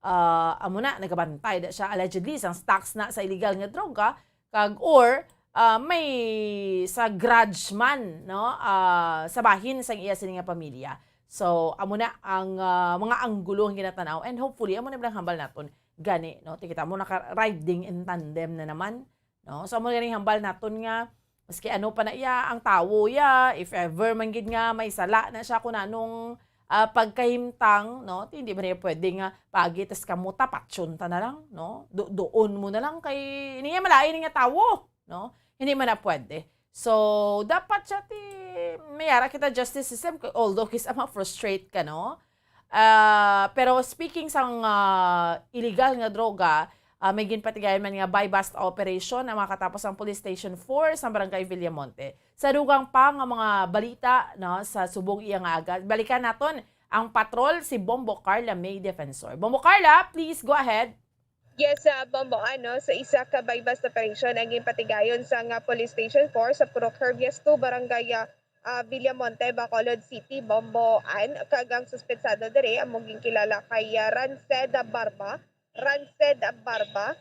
ah, amo na, nagabantay da siya allegedly sang stocks na sa illegal nga droga, kag or, ah, may sa grudge man, no? Ah, sa bahin sang iya sini nga pamilya. So, amo na ang, ah, mga anggulo nga ginatanaw, and hopefully amo na lang hambal naton gani, no? Ti kita mo naka-riding in tandem na naman, no? So, amo gani hambal naton nga maski ano pa na iya ang tawo iya, if ever man gid nga may sala na siya kun anong, ah, pagkahimtang, no? Ti hindi man niya pwede nga paagi tas kamo tapatyon ta na lang, no? Do-, doon mo na lang kay niya malain nga tawo, no? Hindi man na pwede. So, dapat siya ti may ara kita justice system, kay although kis ama frustrate ka, no? Ah, pero speaking sang, ah, illegal nga droga, ah, may ginpatigayon man nga buy-bust operation ang makatapos ang Police Station four sa Barangay Villamonte. Sa dugang pa nga mga balita, no, sa subong iya nga aga, balikan naton ang patrol si Bombo Carla May Defensor. Bombo Carla, please go ahead. Yes, sa Bombo, ano, sa isa ka buy-bust operation ang ginpatigayon sa nga Police Station four sa Purok Herbias two, Barangay, ah, ah, Villamonte, Bacolod City, Bombo, an, kag ang suspetsado diri among ginkilala kay, ah, Ranceda Barba, Ranceda Barba,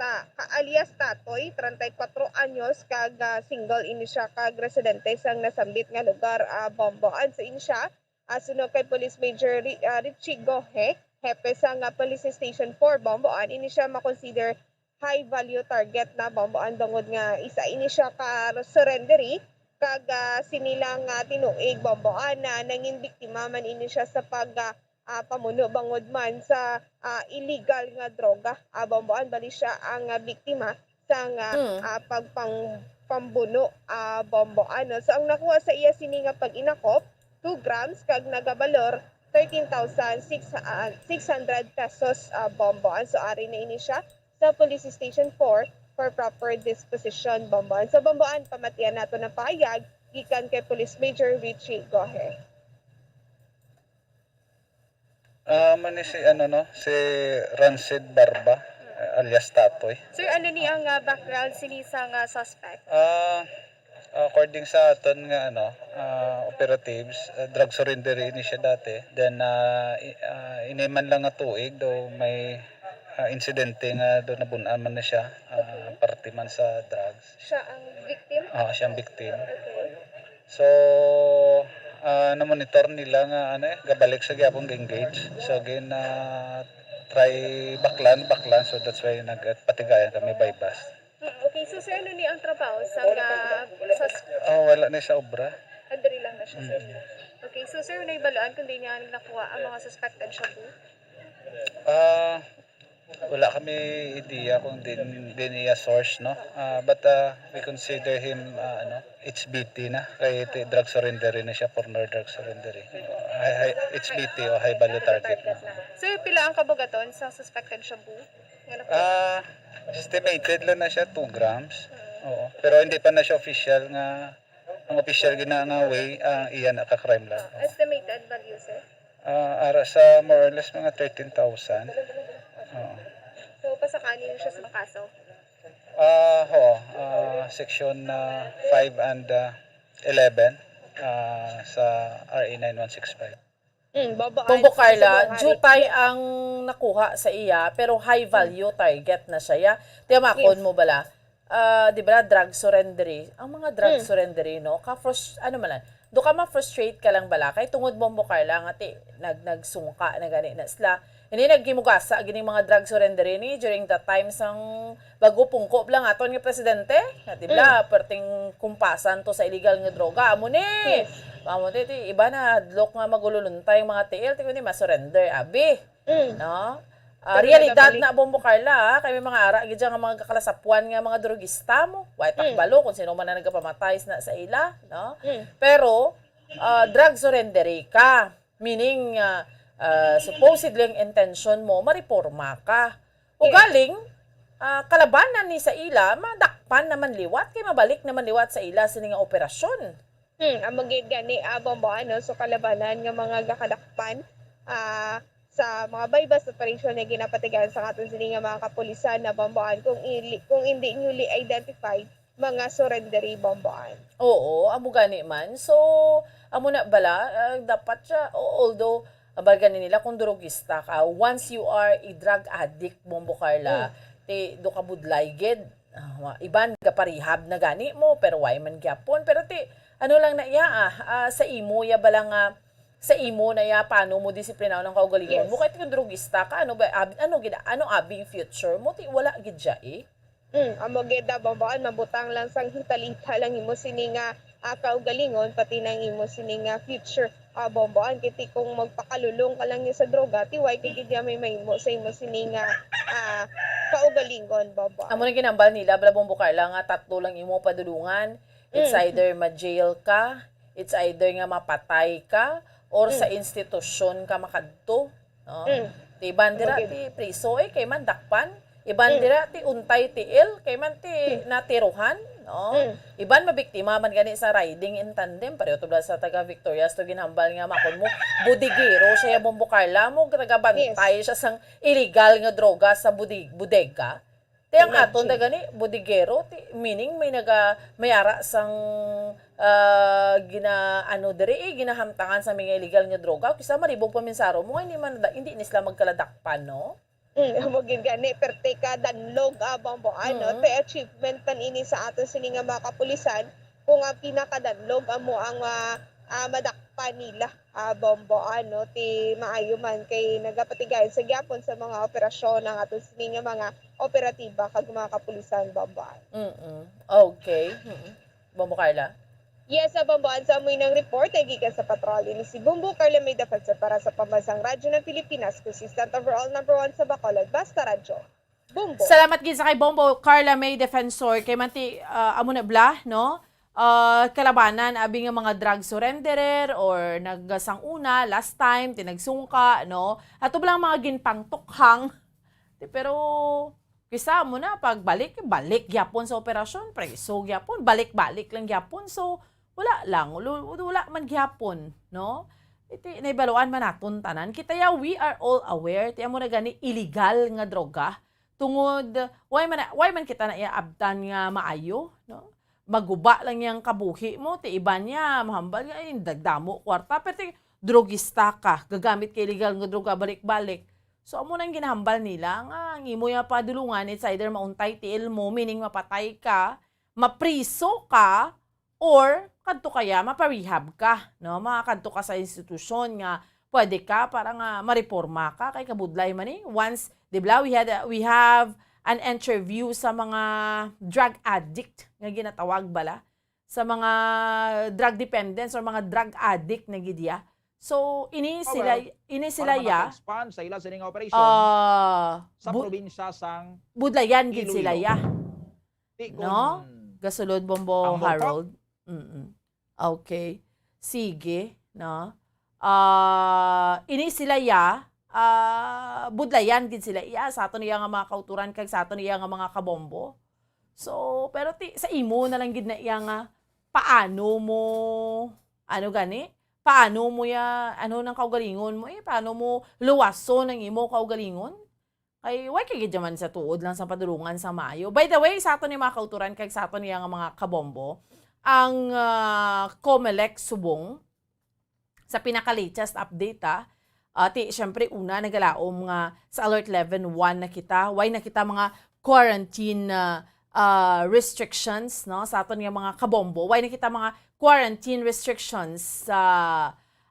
ah, ka alias Tatoy, treinta y cuatro anyos, kag, ah, single ini siya, kag residente sang nasambit nga lugar, ah, Bomboan. So, ini siya, ah, suno kay Police Major Ri-, ah, Richie Gohe, hepe sang, ah, Police Station four, Bomboan, ini siya makonsider high value target na, Bomboan, bangod nga isa ini siya ka surrenderee, kag, ah, sini lang, ah, tinuig, Bomboan, na nangin biktima man ini siya sa pag, ah, ah, pamuno bangod man sa, ah, illegal nga droga. Ah, Bomboan, bali siya ang, ah, biktima sang, ah, Mm. ah, pagpang-, pambuno, ah, Bomboan, no? So, ang nakuha sa iya sini nga pag-inakop, two grams, kag nagabalor thirteen thousand six, ah, six hundred pesos, ah, Bomboan. So, ari na ini siya sa Police Station four for proper disposition, Bomboan. So, Bomboan, pamatian nato ng pahayag gikan kay Police Major Richie Gohe. Ah, man ni si ano, no, si Rancid Barba, ah, alias Tatoy. Sir, ano ni ang, ah, background sini sa nga suspect? Ah, according sa aton nga ano, ah, operatives, ah, drug surrender ini siya dati. Then ah, i- ah, ini man lang nga tuig do may ah, insidente nga do nabun-an man na siya, ah, parte man sa drugs. Siya ang victim? Ah, siya ang victim. Okay. So, ah, na-monitor nila nga ano eh, gabalik sa gyapon ga-engage. So, gin ah, try baklan, baklan. So, that's why nagpatigayan kami by bus. Mm, okay, so sir, ano ni ang trabaho sa nga sus- Ah, wala ni sa obra. Ah, diri lang na siya, sir. Mm. Okay, so sir, naibaluan kung di niya nakuha ang mga suspected shabu? Ah, wala kami idea kung din din iya source, no. Ah, but ah, we consider him ah, ano, H B T na kay ti- drug surrender na siya, former drug surrender. High, high, H B T o high value target na. Sir, pila ang kabugaton sa suspected shabu nga nakuha? Ah, estimated lang na siya two grams. Oo. Pero hindi pa na siya official nga ang official gina nga way ang iya na ka crime lang. Ah, estimated value, sir? Ah, ara sa more or less mga thirteen thousand. Oo. So, pasakanin siya sa kaso? Ah, ho, ah, section ah, five and ah, eleven ah, sa R A nine one six five. Mm, Bobo Ann, Bongo Carla, Cebu, Hari. Jutay ang nakuha sa iya, pero high value target na siya, ya. Tiyamakon Yes. mo bala, ah, di ba, drug surrendery. Ang mga drug Mm. surrendery, no? Ka frus-, ano man lang, do ka ma-frustrate ka lang bala. Kay tungod Bombo Carla, nga ti, nag, nagsungka na gani na sila. Hindi nagkimugasa, gining mga drug surrendery ni during the time sang bago pungko bala nga aton nga presidente, nga di bala, Mm. perting kumpasan to sa illegal nga droga. Amo ni! Yes. Amo ti, ti, iba na, hadlok nga magululuntay ang mga tiil, ti kundi ma-surrender, abi. Mm. No? Ah, Pero realidad nagabalik. Na, Bombo Carla, ah, kay may mga ara gid dyan nga mga kakalasapuan nga mga drugista mo. Way Mm. takbalo kung sino man ang nagapamatay na sa ila, no? Mm. Pero, ah, drug surrender ka. Meaning, ah, ah, supposedly ang intention mo, mareporma ka. Yes. Ugaling, ah, kalabanan ni sa ila, madakpan naman liwat, kay mabalik naman liwat sa ila sini nga operasyon. Hmm, amo gid gani, ah, Bombo, ano, so kalabanan nga mga gakadakpan, ah, sa mga buy-bust operation nga ginapatigayon sa aton sini nga mga kapulisan na Bombo, ah, kung ili, kung hindi newly identified, mga surrendery, Bombo Ann. Oo, amo gani man. So, amo na bala, ah, dapat siya, o- although, ang baga nila, kung drugista ka, once you are a drug addict, Bombo Carla, Mm. ti, do ka budlay gid. Ah, wa- iban, gaparehab na gani mo, pero why man gyapon? Pero ti, ano lang na iya, ah, ah, sa imo, ya bala nga, sa imo na iya, paano mo disiplinahon ang kaugalingon Yes. mo? Kahit kung drugista ka, ano ba, ab- ano gid, ano abing future mo? Ti, wala gid siya eh. Mm, amo gid na, Bombo Ann, mabutang lang sang hintalita lang imo sini nga, ah, kaugalingon, pati nang imo sini nga future, ah, Bombo Ann. Kay ti kung magpakalulong ka lang niya sa droga, ti why ka gid niya may mahimo sa imo sini nga, ah, kaugalingon, Bombo Ann. Amo na ginambal nila, bala, Bombo Carla, nga tatlo lang imo padulungan. It's Mm. either ma-jail ka, it's either nga mapatay ka, or sa Mm. institusyon ka makadto. No? Mm. Ti iban dira Magid. Ti priso, eh, kay man dakpan. Iban Mm. dira ti untay tiil, kay man ti Mm. natiruhan. No? Mm. Iban mabiktima man gani sa riding in tandem. Pareho to bala sa taga Victorias to ginhambal nga makon mo, budegero siya, Bombo Carla, mo, nagabantay Yes. siya sang illegal nga droga sa budi-, bodega. Ti ang aton Imagine. Daw gani, bodegero, ti, meaning may naga-, may ara sang, ah, gina-, ano diri, eh, ginahamtangan sa mga illegal nga droga. Kisa maribog pa minsaro mo nga hindi man da-, hindi ni sila magkaladakpan, no? Mm, amo gid gani, perte ka danlog, ah, Bombo, ano, Mm. te achievement man ini sa aton sini nga mga kapulisan, kung ang pinakadanlog amo ang, ah, ah, madakpan nila, ah, Bombo, ano, ti maayo man kay nagapatigayon sa gyapon sa mga operasyon ang aton sini nga mga operatiba kag mga kapulisan, Bombo. Mm-mm. Okay. Mm-mm. Bombo Carla? Yes, sa Bombo, ansa mo inang report ay gikan sa patrol. Ini si Bombo Carla May Defensor para sa Pambansang Radyo ng Pilipinas, consistent overall number one sa Bacolod. Basta Radyo. Bombo. Salamat gid sa kay Bombo Carla May Defensor kay manti, ah, amo na bla, no? Ah, kalabanan abi nga mga drug surrenderer or nagasanguna last time tinagsungka, no? Ato bala ang mga ginpangtukhang. Di, pero kisa mo na pagbalik, balik gyapon sa operasyon, preso gyapon, balik-balik lang gyapon. So, wala lang, lu-, wala man gyapon, no? Iti, naibaluan man naton tanan. Kita ya, we are all aware. Ti amo na gani illegal nga droga. Tungod, why man, why man kita na iya abtan nga maayo, no? Maguba lang yang kabuhi mo, ti iban niya, mahambal nga, ay, dagdamo kwarta, pero ti, drogista ka, gagamit ka illegal nga droga, balik-balik. So, amo nang ginahambal nila, nga ang imo ya padulungan, it's either mauntay tiil mo, meaning mapatay ka, mapriso ka, or kadto kaya, mapa-rehab ka, no? Makakadto ka sa institusyon nga pwede ka para nga mareporma ka, kay kabudlay man eh. Once, di ba, we had a, we have an interview sa mga drug addict nga ginatawag bala, sa mga drug dependents or mga drug addict na gid ya. So, ini sila, However, ini sila para ya, maka-expand sa ila sining operation ah, sa bu-, probinsya sang budlayan gid sila Iloilo. Ya. Ti No? kun Gasulod, Bombo ang Bombo? Harold. Mm-mm. Okay. Sige, no? Ah, ini sila ya, ah, budlayan gid sila iya sa aton iya nga mga kauturan kag sa aton iya nga mga kabombo. So, pero ti, sa imo na lang gid na iya nga paano mo, ano gani? Paano mo ya, ano nang kaugalingon mo eh? Paano mo luwason ang imo kaugalingon? Kay, why ka gid man sa tuod lang sa padulungan sa maayo? By the way, sa aton ni mga kauturan kag sa aton niya nga mga kabombo, ang, ah, Comelec subong, sa pinaka-latest update, ah, ah, ti, syempre, una, nagalaom nga sa alert level one na kita. Why na kita mga quarantine, ah, ah, restrictions, no, sa aton nga mga kabombo? Why na kita mga quarantine restrictions sa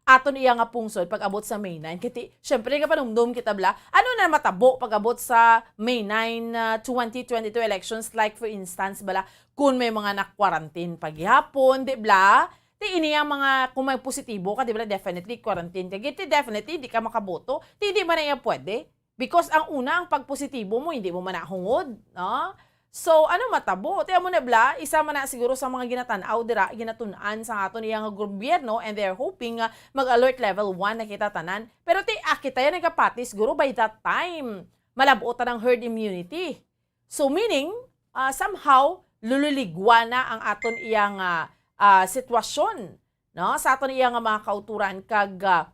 aton iya nga pungsod pag-abot sa May nine? Kay ti, syempre, nagapanumdom kita, bala, ano na matabo pag-abot sa May nine, ah, twenty twenty-two elections? Like, for instance, bala, kung may mga na-quarantine pa gihapon, di bala? Ti ini ang mga, kung may positibo ka, di ba, definitely quarantine ka. Giti, definitely, di ka makaboto. Ti di man na iya pwede. Because ang una, ang pagpositibo mo, hindi mo man nahungod, no? So, ano matabo? Ti amo na bala, isa man na siguro sa mga ginatan-aw dira, ginatun-an sa aton iya nga gobyerno, and they're hoping nga mag-alert level one na kita tanan. Pero ti, ah, kita yan nagapati siguro by that time, malab-ot ang herd immunity. So, meaning, ah, somehow, lululigwa na ang aton iya nga, ah, sitwasyon, no? Sa aton iya nga mga kauturan kag, ah,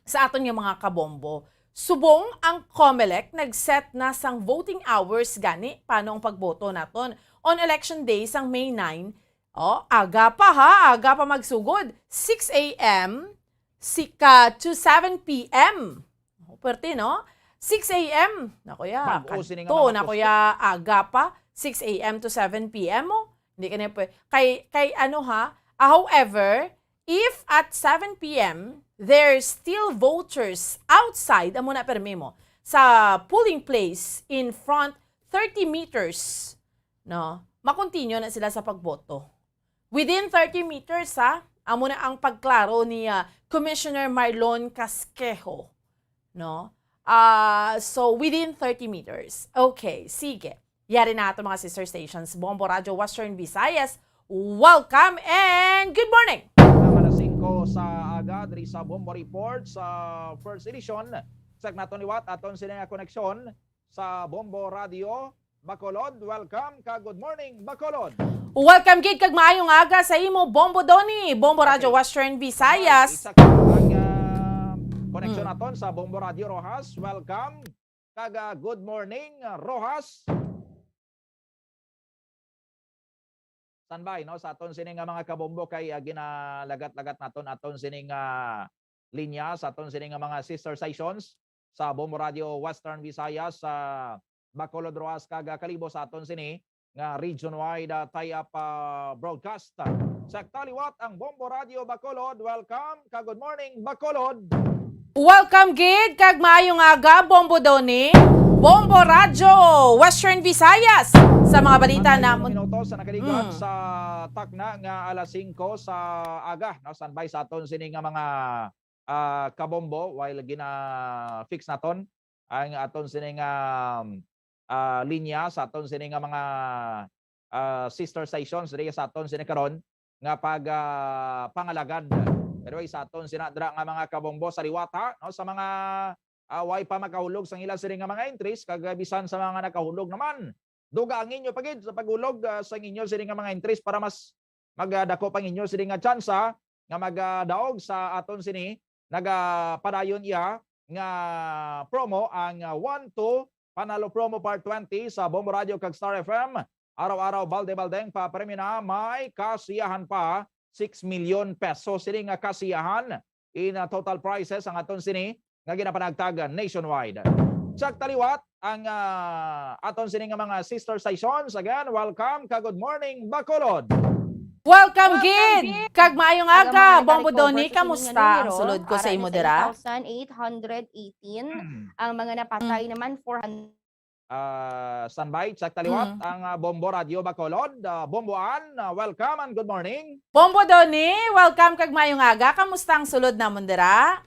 sa aton nga mga kabombo. Subong ang Comelec nag-set na sang voting hours gani paano ang pagboto naton. On election day sang May nine, oh, aga pa ha, aga pa magsugod, six A M si-, ka to seven P M. Oh, pwerte, no? Six A M. Naku ya, Bag-o sini nga kadto, mga naku poste. Ya, aga pa. Six A M to seven P M mo. Hindi ka na pwe-, kay, kay ano ha? Ah, however, if at seven P M, there's still voters outside, amo na permi mo, sa polling place in front thirty meters, no? Makontinyo na sila sa pagboto. Within thirty meters, ha? Amo na ang pagklaro ni, ah, Commissioner Marlon Casquejo, no? Ah, so, within thirty meters. Okay, sige. Yari na ato mga sister stations, Bombo Radyo Western Visayas. Welcome and good morning! Mga alas singko sa aga, diri sa Bombo Report, sa first edition. Check naton liwat, aton sini nga koneksyon sa Bombo Radio Bacolod. Welcome ka, good morning, Bacolod. Welcome gid kag maayong aga sa imo, Bombo Donny, Bombo Radyo Okay. Western Visayas. Ay, isa ka ang, ah, koneksyon Mm. naton sa Bombo Radio Roxas. Welcome. Kag, ah, good morning, ah, Roxas. Standby, no, sa aton sini nga mga kabombo kay, ah, ginalagat-lagat naton aton sini nga linya sa aton sini nga mga sister stations. sa Bombo Radio Western Visayas, sa Bacolod, Roxas, kag, ah, Kalibo sa aton sini nga region-wide, ah, tie-up, ah, broadcast. Check ta liwat ang Bombo Radio Bacolod. Welcome ka good morning, Bacolod. Welcome gid kag maayong aga, Bombo Donny. Bombo Radio Western Visayas, sa mga balita Ang namon. Minuto sa nakaligon Mm. sa takna nga alas singko sa aga, no? Standby sa aton sini nga mga, ah, kabombo while gina-fix naton ang aton sini nga, ah, linya sa aton sini nga mga, ah, sister stations diri sa aton sini karon nga pag, ah, pangalagad. Pero sa aton sina dira nga mga kabombo sa liwat, ha, no, sa mga, ah, way pa makahulog sang ila sini nga mga entries, kag, ah, bisan sa mga nakahulog naman, duga ang inyo pa gid sa paghulog, ah, sang inyo sini nga mga entries para mas magadako pa ang inyo sini nga tsansa nga magadaog sa aton sini. Nagapadayon iya nga promo ang, ah, One Two Panalo Promo Part twenty sa Bombo Radio kag Star F M. Araw-araw, balde-baldeng papremyo na, may kasiyahan pa, six million pesos. Sini nga kasiyahan in, ah, total prizes ang aton sini nga ginapanagtag nationwide. Check ta liwat ang, ah, aton sini nga mga sister stations. Again, welcome ka good morning, Bacolod. Welcome Welcome gid! gid! Kag maayong Hello, aga, mga Bombo Donny, Recover sa kamusta sining ang numero, sulod ko sa ara imo na sa dira? eight thousand eight hundred eighteen. Hmm. Ang mga napatay Hmm. naman, four hundred. Ah, standby, check ta liwat Mm. ang, ah, Bombo Radio Bacolod. Ah, Bombo Ann, ah, welcome and good morning. Bombo Donny, welcome kag maayong aga. Kamusta ang sulod namon dira?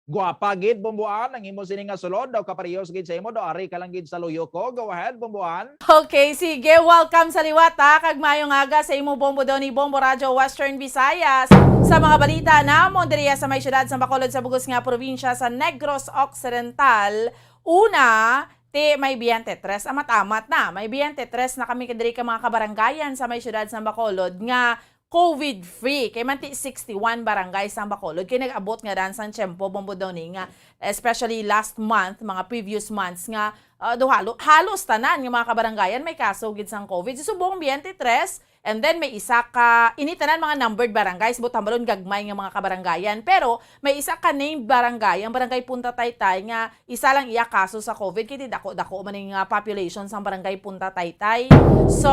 Guwapa gid, Bombo Ann, ang imo sini nga sulod, daw kaparehos gid sa imo, daw ari ka lang gid sa luyo ko. Go ahead, Bombo Ann. Okay, sige, welcome sa liwat, ha, kag maayong aga sa imo, Bombo Donny, Bombo Radyo Western Visayas. Sa mga balita namon diriya sa may siyudad sa Bacolod, sa bugos nga probinsya sa Negros Occidental, una, ti may twenty-three, amat-amat na, may twenty-three na kami diri ka mga kabarangayan sa may siyudad sa Bacolod nga COVID-free. Kay man ti sixty-one barangays ang Bacolod. Kay nag-abot nga dan sang tiyempo, Bombo Donny, nga especially last month, mga previous months nga, ah, do halo-, halos tanan nga mga kabarangayan may kaso gid sang COVID. So, subong twenty-three, and then may isa ka, ini tanan mga numbered barangays, but hambalon gagmay nga mga kabarangayan. Pero may isa ka named barangay, ang Barangay Punta Taytay, nga isa lang iya kaso sa COVID, kay ti dako-dako man ang, ah, population sang Barangay Punta Taytay. So,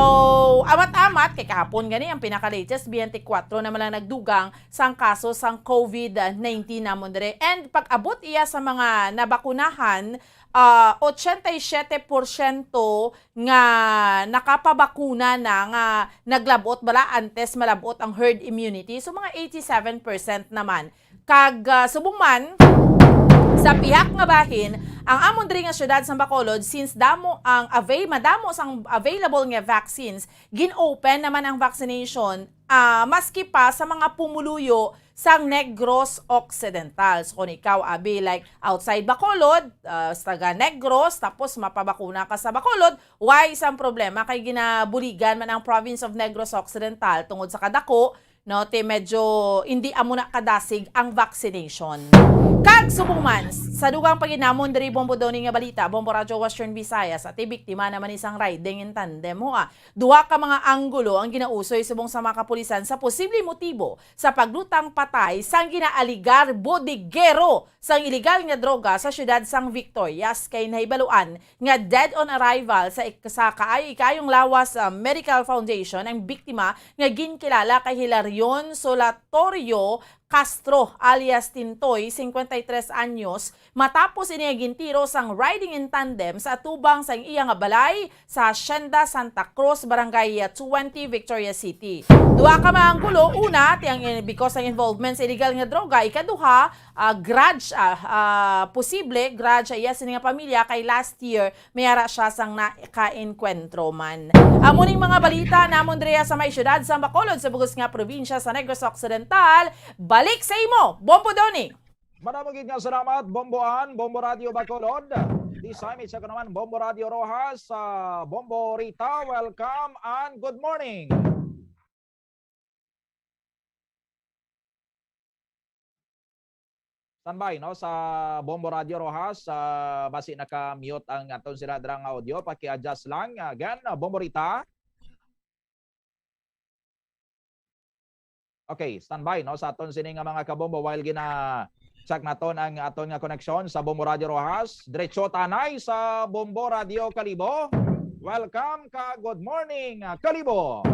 amat-amat, kay kahapon gani, ang pinaka-latest, twenty-four na man lang nagdugang sang kaso sang COVID nineteen namon dire. And pag-abot iya sa mga nabakunahan, ah, ochenta y siete porsyento nga nakapabakuna na nga naglab-ot bala antes malab-ot ang herd immunity. So, mga eighty-seven percent naman. Kag, ah, subong man, sa pihak nga bahin, ang amon diri nga siyudad sang Bacolod, since damo ang avail-, madamo sang available nga vaccines, gin-open naman ang vaccination, ah, maski pa sa mga pumuluyo sang Negros Occidental. So, kung ikaw, abi, like, outside Bacolod, ah, sa taga Negros, tapos mapabakuna ka sa Bacolod, why isang problema? Kay ginabuligan man ang province of Negros Occidental tungod sa kadako, no, ti medyo hindi amo na kadasig ang vaccination. Kag subong man, sa dugang pa gid namon diri, Bombo Donny, nga balita, Bombo Radyo Western Visayas, ti biktima naman isang riding in tandem, ho, ah. Duha ka mga anggulo ang ginausoy subong sa mga kapulisan sa posibleng motibo sa paglutang patay sang ginaaligar bodegero sang iligal nga droga sa siyudad sang Victorias, kay nahibaluan nga dead on arrival sa ik-, sa kaayo-ikayong lawas, ah, Medical Foundation ang biktima nga ginkilala kay Hilarion Solatorio Castro alias Tintoy, cincuenta y tres anyos, matapos ini nga gintiro sang riding in tandem sa atubang sang iya nga balay sa Hacienda Santa Cruz, Barangay twenty, Victoria City. Duha ka mga anggulo, una, ti ang in-, because ang involvement sa illegal nga droga, ikaduha, ah, grudge, ah, ah, posible grudge sa iya sini nga pamilya kay last year may ara siya sang nakaenkwentro man. Amo ning mga balita namon diri sa may siyudad sa Bacolod, sa bugos nga probinsya sa Negros Occidental. Balik sa imo, Bombo Donny. Madamo gid nga salamat, Bombo Ann, Bombo Radio Bacolod. This time, it's ako naman, Bombo Radio Roxas, ah, Bombo Rita. Welcome and good morning. Standby, no, sa Bombo Radio Roxas, ah, basi naka-mute ang aton sila dira nga audio, paki-adjust lang. Again, ah, Bombo Rita. Okay, standby, no, sa aton sini nga mga kabombo while gina, Check naton ang aton nga koneksyon sa Bombo Radio Roxas. Diretso ta anay sa Bombo Radio Kalibo. Welcome ka, good morning, Kalibo.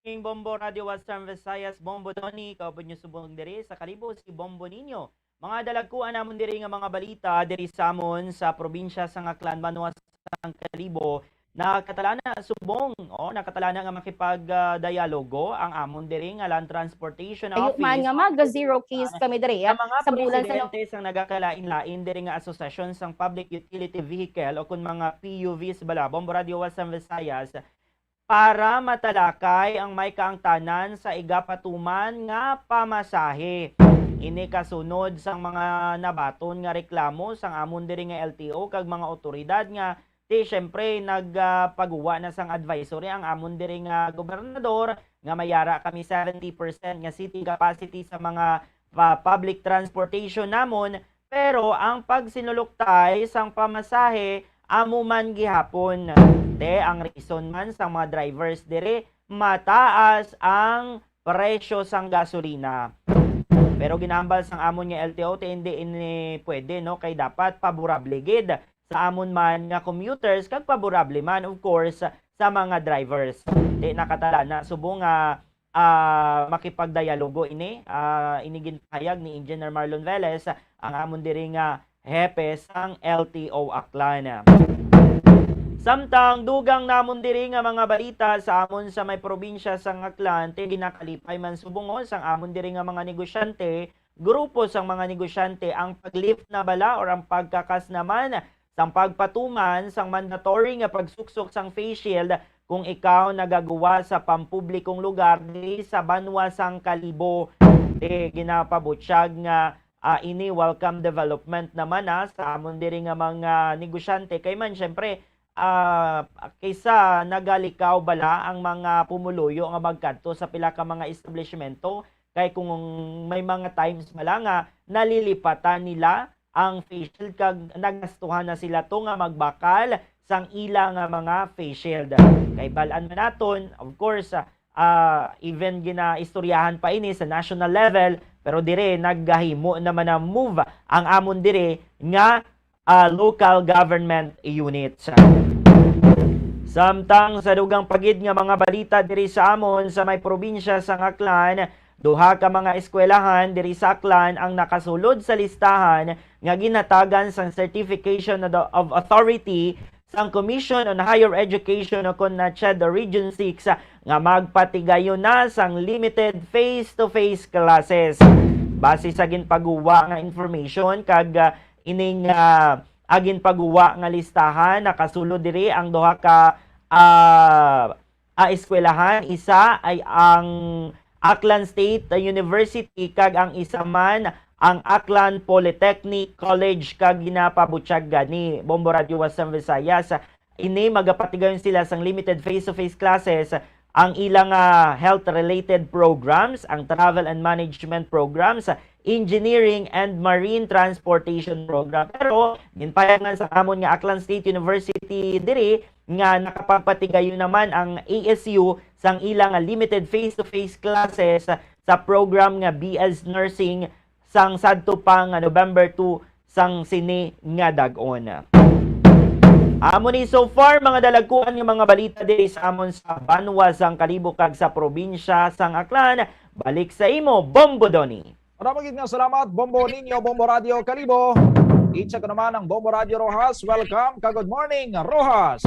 King Bombo Radio Western Visayas, Bombo Donny, kaupod nyo subong diri sa Kalibo, si Bombo Ninyo. Mga dalagkuan namon diri nga mga balita diri sa amon sa probinsya sang Aklan, banwa sang Kalibo, nakatalana subong, o, nakatalana nga makipag, ah, dialogo ang amon diri nga Land Transportation Ayo man Office nga o mag-zero case kami diri, sa ah, mga sa bulan sa no- presidente sang nagakalain-lain diri nga asosasyon sang public utility vehicle o kun mga P U Vs bala, Bombo Radio Western Visayas, para matalakay ang may kaangtanan sa igapatuman nga pamasahe. Ini kasunod sang mga nabaton nga reklamo sang amon diri nga L T O kag mga awtoridad nga ti, siyempre, nagpagwa na sang advisory ang amon diri nga gobernador nga mayara kami seventy percent nga seating capacity sa mga pa-, public transportation namon, pero ang pagsinuluktay sang pamasahe amo man gihapon. Te, ang reason man sang mga drivers diri, mataas ang presyo sang gasolina. Pero ginahambal sang amon nga L T O, ti hindi ini pwede, no? Kay dapat paborable gid sa amon man nga commuters, kag paborable man, of course, sa mga drivers. Di nakatalana subong nga, ah, makipagdialogo ini, ah, ini ginpahayag ni Engineer Marlon Velez, ang amon diri nga hepe sang L T O Aklan. Samtang dugang namon diri nga mga balita sa amon sa may probinsya sang Aklan, ti ginakalipay man subong sang amon diri nga mga negosyante, grupo sang mga negosyante ang pag-lift na bala or ang pagkakas naman sang pagpatuman sang mandatory nga pagsuksok sang face shield kung ikaw nagagwa sa pampublikong lugar diri sa banwa sang Kalibo. Di ginapabutyag nga, ah, ini welcome development naman, ah, sa amon diri nga mga negosyante. Kay man, syempre, ah, kaysa nagalikaw bala ang mga pumuluyo nga magkadto sa pila ka mga establishmento, kay kung may mga times bala nga nalilipatan nila ang face shield kag nagastuhan na sila to nga magbakal sang ila nga mga face shield. Kay bal-an man naton, of course, ah, ah, even ginaistoryahan pa ini sa national level, pero dire nagahimo naman ang move ang amon dire nga, ah, local government units. Samtang sa dugang pa gid nga mga balita diri sa amon sa may probinsya sang Aklan, duha ka mga eskwelahan diri sa Aklan ang nakasulod sa listahan nga ginatagan sang Certification of Authority sang Commission on Higher Education o kon na CHED Region six nga magpatigayon na sang limited face-to-face classes. Base sa ginpaguwa nga information kag, ah, ining, ah, ah, ginpaguwa nga listahan, nakasulod diri ang duha ka, ah, ah, eskwelahan. Isa ay ang Aklan State University kag ang isa man ang Aklan Polytechnic College, kag ginapabutyag gani, Bombo Radio Western Visayas, ini magapatigayon sila sang limited face-to-face classes, ang ilang, ah, health-related programs, ang travel and management programs, engineering and marine transportation program. Pero ginpayagan sa amon nga Aklan State University diri nga nakapagpatigayon naman ang A S U sang ilang limited face-to-face classes sa program nga B S Nursing sang sadto pa nga November two sang sini nga dag-on. Amo ni so far, mga dalagkuan nga mga balita diri sa amon sa banwa sang Kalibo kag sa probinsya sang Aklan. Balik sa imo, Bombo Donny. Marami gid nga salamat, Bombo Ninyo, Bombo Radio Kalibo. I-check ko naman ang Bombo Radio Roxas. Welcome ka, good morning, Roxas.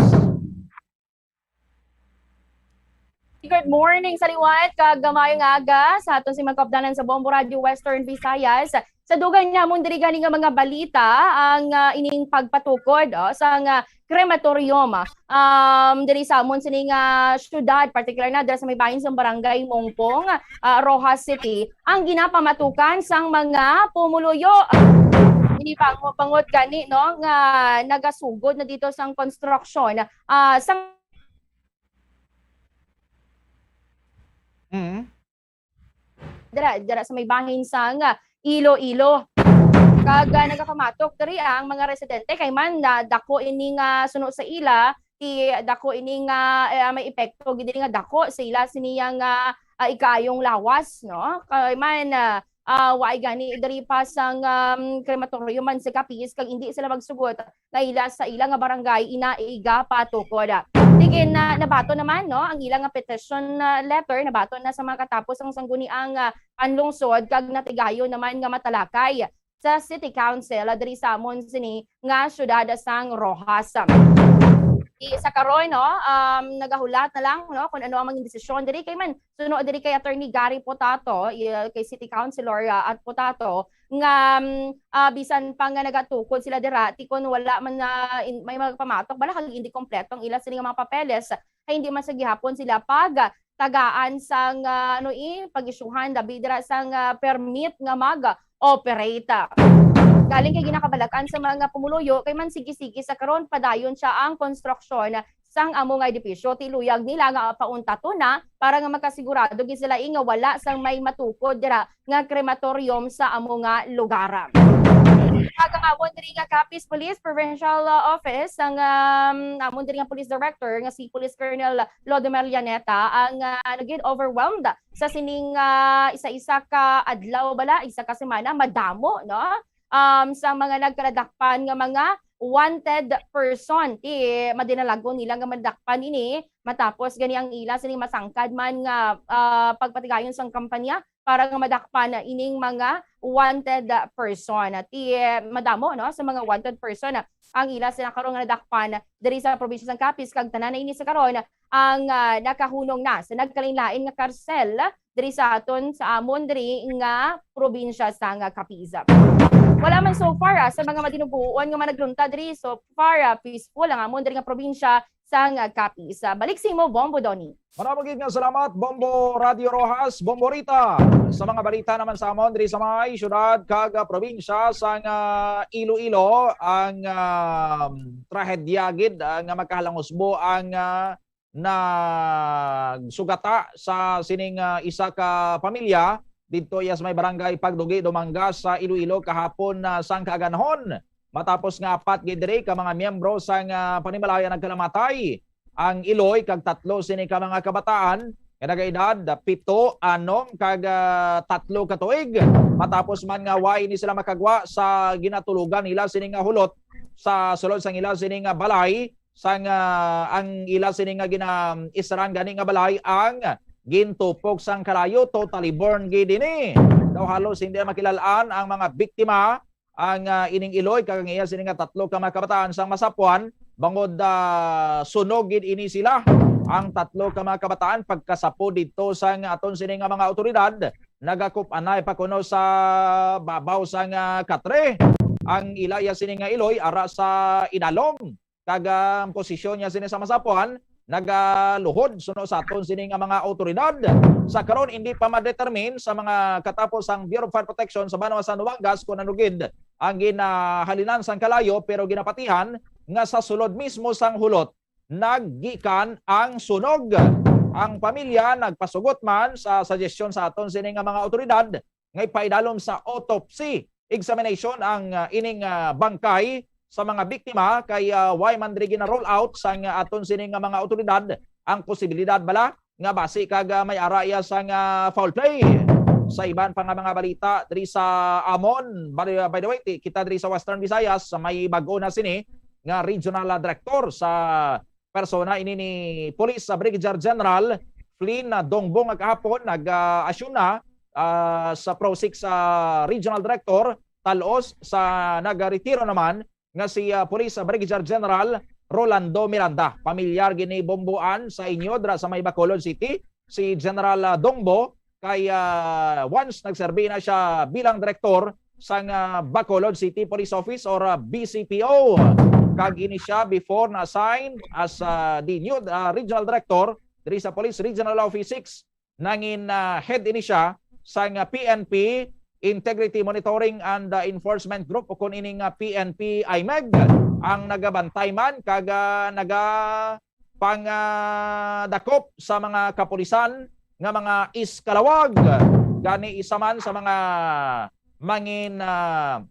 Good morning sa liwat kag maayong aga sa aton sa mga kaupdanan sa Bombo Radio Western Visayas. Sa dugay namon diri gani nga mga balita, ang, ah, ining pagpatukod, oh, sa nga crematorium, ah, um, diri sa amon sini nga syudad, partikular na diri sa may bahin sa Barangay Mongpong, ah, Roxas City, ang ginapamatukan sang mga pumuluyo. Ini bangot-bangot gani, no, nga nagasugod na dito sang construction, ah, sang Mm. Dira, dira sa may bahin sang, ah, Iloilo. Kag, ah, nagakamatok diri ang mga residente kay man na dako ini nga suno sa ila, ti dako ini nga, eh, may epekto gid diri nga dako sa ila sini nga, ah, ikaayong lawas, no? Kay man, ah, ah, waay gani diri pa sang, um, crematorium man sa Capiz, kag hindi sila magsugot nga ila sa ila nga barangay ina igapatukod. Sige na, nabaton naman, no, ang ila nga petition, ah, letter, nabaton na sa mga katapos ang sangguniang, ah, panlungsod, kag natigayon naman nga matalakay sa City Council, ah, diri sa amon sini nga siyudad sang Roxas. Di sa karon, no, um, nagahulat na lang, no, kung ano ang maging desisyon diri, kay man suno diri kay Attorney Gary Potato, i-, kay City Councilor, ah, at Potato, nga, um, ah, bisan pa nga nagatukod sila dira, ti kon wala man na in-, may magpamatok bala kag hindi kompleto ang ila sini nga mga papeles, ay hindi man sa gihapon sila pag tagaan sang, ah, ano, eh, pag-isyuhan labi dira sang, ah, permit nga mag-operate. Galing kay ginakabalakan sa mga pumuluyo kay man sige-sige sa karon padayon siya ang konstruksyon sang amo nga edipisyo. Ti luyag nila nga pauntaton na para nga makasigurado gid sila, eh, nga wala sang may matukod dira nga crematorium sa amo nga lugar. Kag ang amon diri nga Capiz Police Provincial, uh, Office, ang, um, amon diri nga Police Director nga si Police Colonel Lodemer Llaneta ang, uh, naging overwhelmed sa sining, uh, isa-isa ka adlaw bala, isa ka semana, madamo, no? Um, sa mga nagkaladakpan nga mga wanted person, ti madinalagon nila nga madakpan ini matapos gani ang ila sining masangkad man nga, ah, pagpatigayon sang kampanya para nga madakpan ining mga wanted person. Ti, eh, madamo, no, sa mga wanted person ang ila sila karon nga nadakpan diri sa probinsya sang Capiz, kag tanan na ini sa karon ang, ah, nakahunong na sa nagkalainlain nga karsel diri sa aton, sa amon diri nga probinsya sang Capiz. Wala man so far, ah, sa mga madinubuon nga managlunta diri. So far, ah, peaceful ang amon diri nga probinsya sang Capiz. Ah, balik sa imo, Bombo Donny. Marami gid nga salamat, Bombo Radio Rojas, Bombo Rita. Sa mga balita naman sa amon diri sa may syudad kag, ah, probinsya sang, ah, Iloilo, ang, ah, trahedya gid, ah, nga magkahalangusbo ang, ah, nagsugata sa sining, ah, isa ka pamilya didto iya sa may barangay Pagdugi, Dumangas sa Iloilo kahapon na sang kaaganhon. Matapos nga apat gid diri ka mga miyembro sang, ah, panimalaya nagkalamatay ang iloy kag tatlo sini ka mga kabataan nga nagaedad, ah, pito, anom kag, ah, tatlo ka tuig. Matapos man nga wa ini sila makagwa sa ginatulogan nila sini nga hulot sa sulod sang ila sini nga balay, sang, ah, ang ila sini nga gina-, isran gani nga balay ang gintupok sang kalayo, totally burned gid ini. Daw halos hindi na makilal-an ang mga biktima, ang, ah, ining iloy kag ang iya sini nga tatlo ka mga kabataan sang masapuan, bangod, ah, sunog gid ini sila. Ang tatlo ka mga kabataan pagkasapo didto sang aton sini nga mga awtoridad, nagakup-anay pa kuno sa babaw sang, ah, katre ang ila iya sini nga iloy ara sa idalom. Kag ang posisyon niya sini sa masapuan nagaluhod suno sa aton sini nga mga awtoridad. Sa karon, hindi pa ma-determine sa mga katapos ang Bureau of Fire Protection sa banwa sa Dumangas kung ano gid ang ginahalinan sang kalayo, pero ginapatihan nga sa sulod mismo sang hulot naggikan ang sunog. Ang pamilya nagpasugot man sa suggestion sa aton sini nga mga awtoridad nga ipaidalom sa autopsy examination ang, ah, ining, ah, bangkay sa mga biktima kay, ah, way man diri gina-rule out sang, ah, aton sini nga mga awtoridad ang posibilidad bala nga basi kag, ah, may ara iya sang, ah, foul play. Sa iban pa nga mga balita diri sa amon, by, by the way, ti-, kita diri sa Western Visayas, sa may bag-o na sini nga regional, ah, director sa persona ini ni Police Brigadier General Flynn Dongbo nga kahapon nag, ah, assume na, ah, sa Pro Six, ah, Regional Director, talos sa nagaretiro naman nga si, ah, Police Brigadier General Rolando Miranda. Pamilyar gid ni Bombo Ann sa inyo dira sa may Bacolod City si General, ah, Dongbo, kay, ah, once nagserbi na siya bilang direktor sang, ah, Bacolod City Police Office or, ah, B C P O. Kag ini siya before na-assign as, ah, the new, ah, regional director diri sa Police Regional Office Six. Nangin, ah, head ini siya sang, ah, P N P Integrity Monitoring and, ah, Enforcement Group, o kun ining, ah, P N P I M E G, ang nagabantay man kag, ah, naga pang, ah, dakop sa mga kapulisan nga mga iskalawag. Gani isa man sa mga mangin, ah,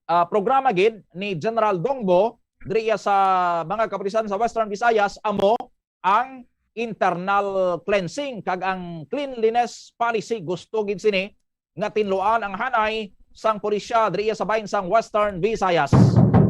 ah, programa gid ni General Dongbo diri iya sa mga kapulisan sa Western Visayas amo ang internal cleansing kag ang cleanliness policy. Gusto gid sini nga tinluan ang hanay sang pulisya diri sa bahin sang Western Visayas.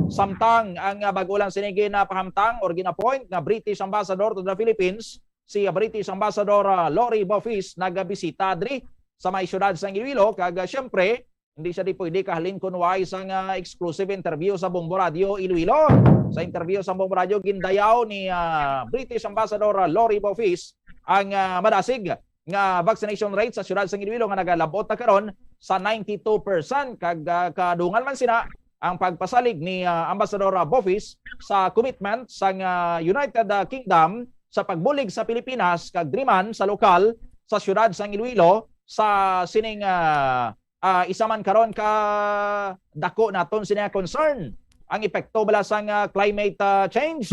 Samtang ang, ah, bag-o lang sini ginapahamtang or gin-appoint nga British Ambassador to the Philippines, si, ah, British Ambassador, ah, Lori Bofis nagabisita diri sa may siyudad sang Iloilo, kag, ah, siyempre, hindi siya di pwede kahalin kun way sang, ah, exclusive interview sa Bombo Radio Iloilo. Sa interview sa Bombo Radio, gindayaw ni, ah, British Ambassador, ah, Lori Bofis ang, ah, madasig nga vaccination rate sa siyudad sang Iloilo nga nagalabot na karon sa ninety-two percent, kag, ah, kadungan man sina ang pagpasalig ni, ah, Ambassador, ah, Bofis sa commitment sang, ah, United, ah, Kingdom sa pagbulig sa Pilipinas, kag diri man sa lokal sa siyudad sang Iloilo sa sining, ah, ah, isa man karon ka dako naton sini nga concern, ang epekto bala sang, ah, climate, ah, change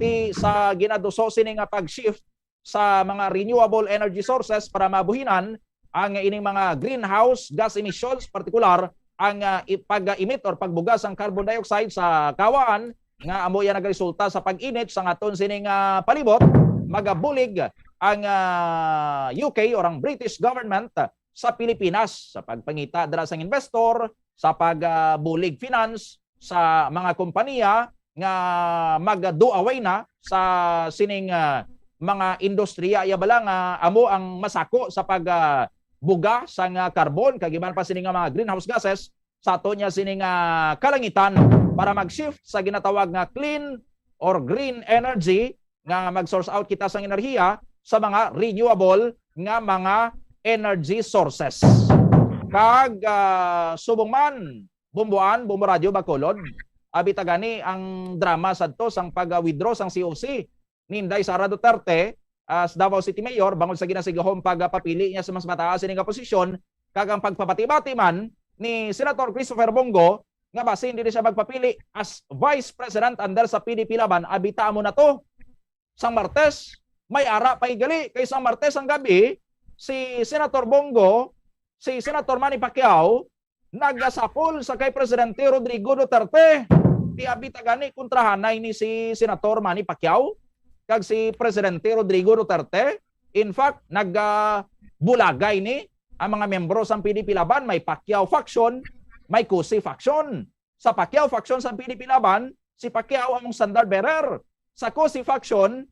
ti sa ginaduso sini nga pag-shift sa mga renewable energy sources para mabuhinan ang ining mga greenhouse gas emissions, partikular ang, ah, i-, pag-emit or pagbuga sang carbon dioxide sa kawan nga amo iya nagaresulta sa pag-init sa aton sining, ah, palibot. Magabulig ang, ah, U K or ang British government sa Pilipinas sa pagpangita dira sang investor, sa pag, ah, bulig finance sa mga kompanya nga mag-do away na sa sining, ah, mga industriya, iya bala nga amo ang masako sa pag, ah, buga sang, ah, carbon kag iban pa sini nga mga greenhouse gases sa ato niya sining, ah, kalangitan para mag-shift sa ginatawag nga clean or green energy, nga mag-source out kita sang enerhiya sa mga renewable nga mga energy sources. Kag, ah, subong man, Bomboan, Bombo Radio, Bacolod, abi ta gani ang drama sadto sang pag-withdraw sang C O C ni Inday Sara Duterte as Davao City Mayor bangod sa ginasigahom pagpapili niya sa mas mataas ini nga posisyon, kag ang pagpabati-bati man ni Senator Christopher Bong Go nga basi hindi na siya magpapili as Vice President under sa P D P Laban. Abi ta, amo na to. Sang Martes, may ara pa gali, kay sang Martes ang gabi, si Senator Bong Go, si Senator Manny Pacquiao, nagasapol sa kay Presidente Rodrigo Duterte. Ti abi ta gani kontrahanay ni si Senator Manny Pacquiao kag si Presidente Rodrigo Duterte. In fact, nag, ah, bulagay ni ang mga miyembro sang P D P Laban. May Pacquiao faction, may Cusi faction. Sa Pacquiao faction sang P D P Laban, si Pacquiao among standard bearer. Sa Cusi faction,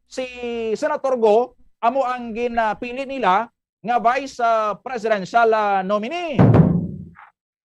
si Senator Go amo ang ginapili nila nga vice, ah, presidential, ah, nominee.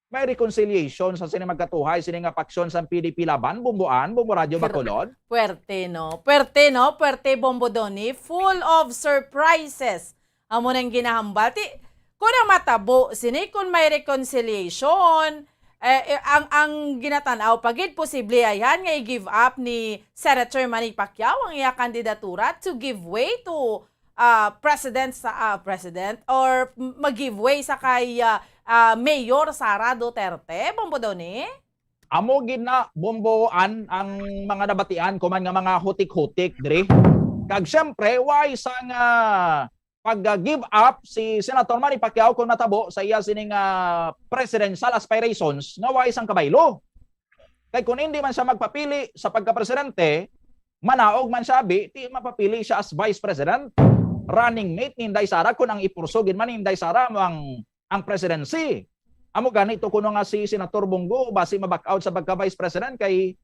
May reconciliation sa sini magkatuhay sini nga paksyon sang P D P Laban, Bomboan, Bombo Radio, Bacolod? Puwerte, no? Puwerte, no? Puwerte, Bombo Donny. Full of surprises. Amo nang ginahambal. Ti, kung ang matabo sini, kung may reconciliation, eh, eh, ang, ang ginatanaw pa gid, posible ayan nga i-give up ni Senator Manny Pacquiao ang iya kandidatura to give way to, ah, president sa, ah, president or m-, mag-give way sa kay, ah, ah, Mayor Sara Duterte, Bombo Donny? Amo gid na, Bomboan, ang mga nabatian ko man nga mga hutik-hutik diri. Kag siyempre, why sang, ah, pag-give up si Senator Manny Pacquiao kung matabo sa iya sining, ah, presidential aspirations nga why sang kabaylo? Kay kung hindi man siya magpapili sa pagkapresidente, manaog man siya, abi, ti mapapili siya as vice president, running mate ni Inday Sara, kung ang ipurso gid man ni Inday Sara mo ang, ang presidency. Amo gani to kuno nga si Senator Bong Go, basi ma-back out sa pagka-vice president kay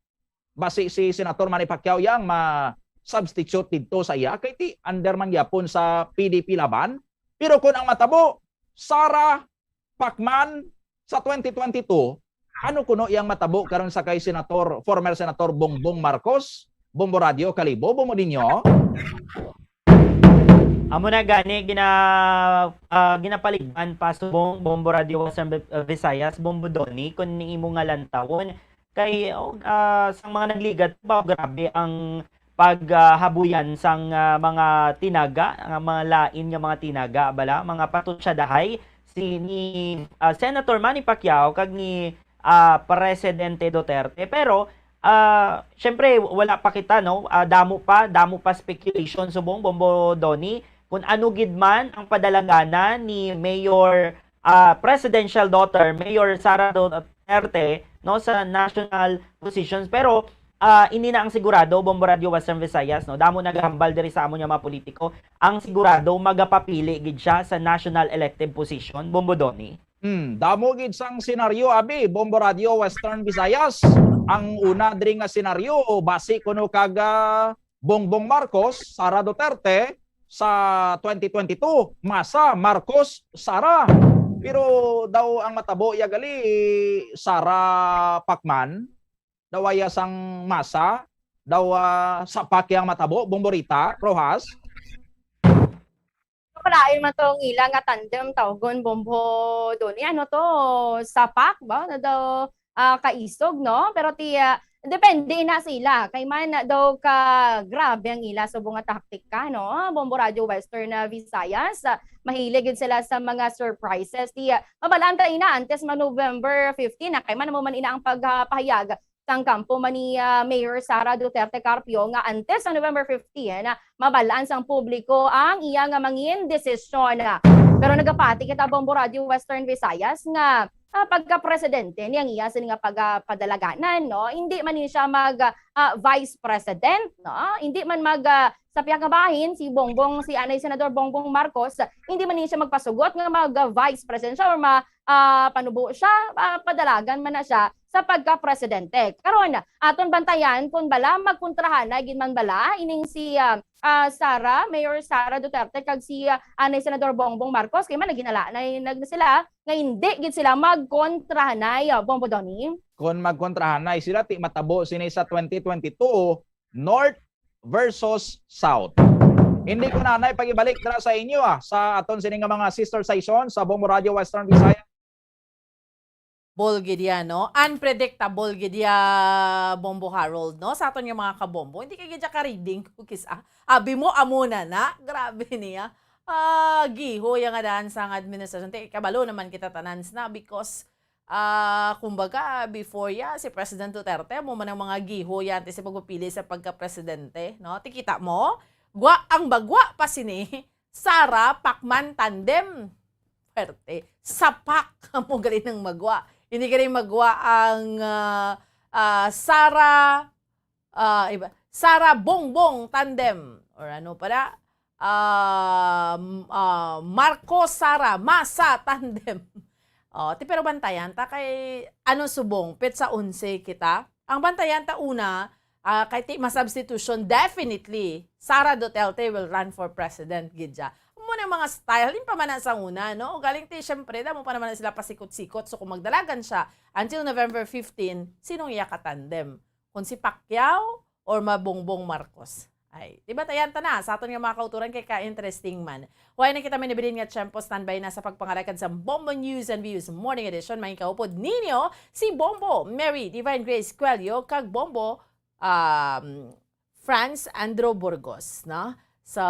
basi si Senator Manny Pacquiao yang ma-substitute didto sa iya, kay ti under man gyapon sa P D P Laban. Pero kung ang matabo, Sara, Pacman, sa twenty twenty-two, ano kuno iyang matabo karon sa kay Senator, former Senator Bongbong Marcos? Bombo Radio, Kalibo, Bombo Dinyo? Amo na gani, gina-, ah, ginapaligban pa subong, Bombo Radio Western Vi-, ah, Visayas, Bombo Donny, kung imo nga lantawon. Kay, oh, ah, sang mga nagligad pa, grabe ang paghabuyan sang, ah, mga tinaga, ang mga lain nga mga tinaga, bala, mga patutsadahay, si, ni, ah, Senator Manny Pacquiao kag ni, ah, Presidente Duterte. Pero, ah, syempre, wala pa kita, no? Ah, damo pa, damo pa speculation subong, Bombo Donny, kung ano gid man ang padalangana ni Mayor, ah, presidential daughter, Mayor Sara Duterte, no, sa national positions. Pero, ah, ini na ang sigurado, Bombo Radyo Western Visayas, no? Damo nagahambal diri sa amon nga mga politiko. Ang sigurado, magapapili gid siya sa national elective position, Bombo Donny. Hmm, damo gid sang senaryo, abi, Bombo Radyo Western Visayas. Ang una diri nga senaryo, basi kuno kag, ah, Bongbong Marcos, Sara Duterte, sa twenty twenty-two, masa, Marcos, Sara. Pero daw ang matabo ya gali, Sara Pacman, daw aya sang masa, daw, ah, sa PAC yang matabo, Bombo Rita Rojas. Kalain man to ang ila nga tandem, tawgon, Bombo Donny. Ano to? Sa PAC ba? Na daw, ah, kaisog, no? Pero ti, ah, depende na sila. Kay man daw ka grabe ang ila subong nga taktika, no? Bombo Radyo Western, ah, Visayas, ah, mahilig gid sila sa mga surprises. Ti, ah, mabalaan ta ina antes man November fifteen, na kay man mo man ina ang pagpahayag sang kampo man ni, ah, Mayor Sara Duterte Carpio nga antes sa November fifteen, ah, mabalaan sang publiko ang iya nga mangin desisyon. Pero nagapati kita, Bombo Radyo Western Visayas, nga, ah, pagka-presidente ni ang iya sini nga pagapadalaganan, no? Hindi man ni siya mag, ah, vice president, no? Hindi man mag, ah, sa pihak nga bahin, si Bongbong, si anay Senador Bongbong Marcos, hindi man ni siya magpasugot nga mag, ah, vice president siya or ma-, ah, panubo siya, ah, padalagan man na siya sa pagka-presidente. Karon, aton bantayan kung bala magkontrahanay gid man bala ining si, ah, ah, Sara, Mayor Sara Duterte kag si, ah, anay Senador Bongbong Marcos, kay man naghinala na, na sila nga hindi gid sila magkontrahanay, ah, Bombo Donny. Kon magkontrahanay sila, ti matabo sini sa twenty twenty-two, North versus South. Hindi ko na anay pag-ibalik dira sa inyo, ah, sa aton sini nga mga sister station sa Bombo Radio Western Visayas. Bol gid ya, no? Unpredictable gid ya, Bombo Harold, no? Sa aton nga mga kabombo, hindi kay gid ya ka-reading ko kis-, ah, abi mo, amo na na. Grabe niya. Ah, giho ya nga daan sang administrasyon. Ti, kabalo naman kita tanan na because, ah, kumbaga, before ya, si President Duterte, amo man ang mga giho ya antes sa pagpapili sa pagka-presidente, no? Ti, kita mo, gwa ang bagwa pa sini, Sara Pacman tandem. Pwerte. Sa PAC, amo gali nang magwa. Hindi gali magwa ang, ah, ah, Sara, ah, iba, Sara Bongbong tandem. Or ano pa na? Ah, m-, ah, Marcos Sara Masa tandem. Oh, ti, pero bantayan ta kay ano subong, petsa onse kita. Ang bantayan ta una, ah, kay ti ma-substitution, definitely, Sara Duterte will run for president, gid siya. Amo na mga style, halin pa man na sa una, no? Galing ti, syempre, damo pa naman na sila pasikot-sikot. So, kung magdalagan siya until November fifteen, sinong iya katandem? Kung si Pacquiao or ma Bongbong Marcos? Ay, di ba, tayan ta na sa aton nga mga kauturan kay ka-interesting man. Huwag na kita may nabilin nga tiyempo, standby na sa pagpangalagad sa Bombo News and Views Morning Edition. May kaupod ninyo si Bombo Mary Divine Grace Cuello kag Bombo, um, Franz Andrew Burgos, no? So,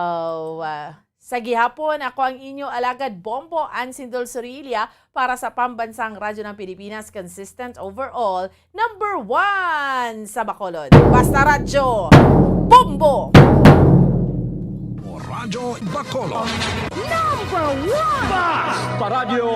ah, sa gihapon, ako ang inyo alagad Bombo, Ansindol Sorilla, para sa Pambansang Radyo ng Pilipinas, consistent overall, number one sa Bacolod. Basta Radyo, Bombo! Radyo Bacolod. Number one! Basta Radyo!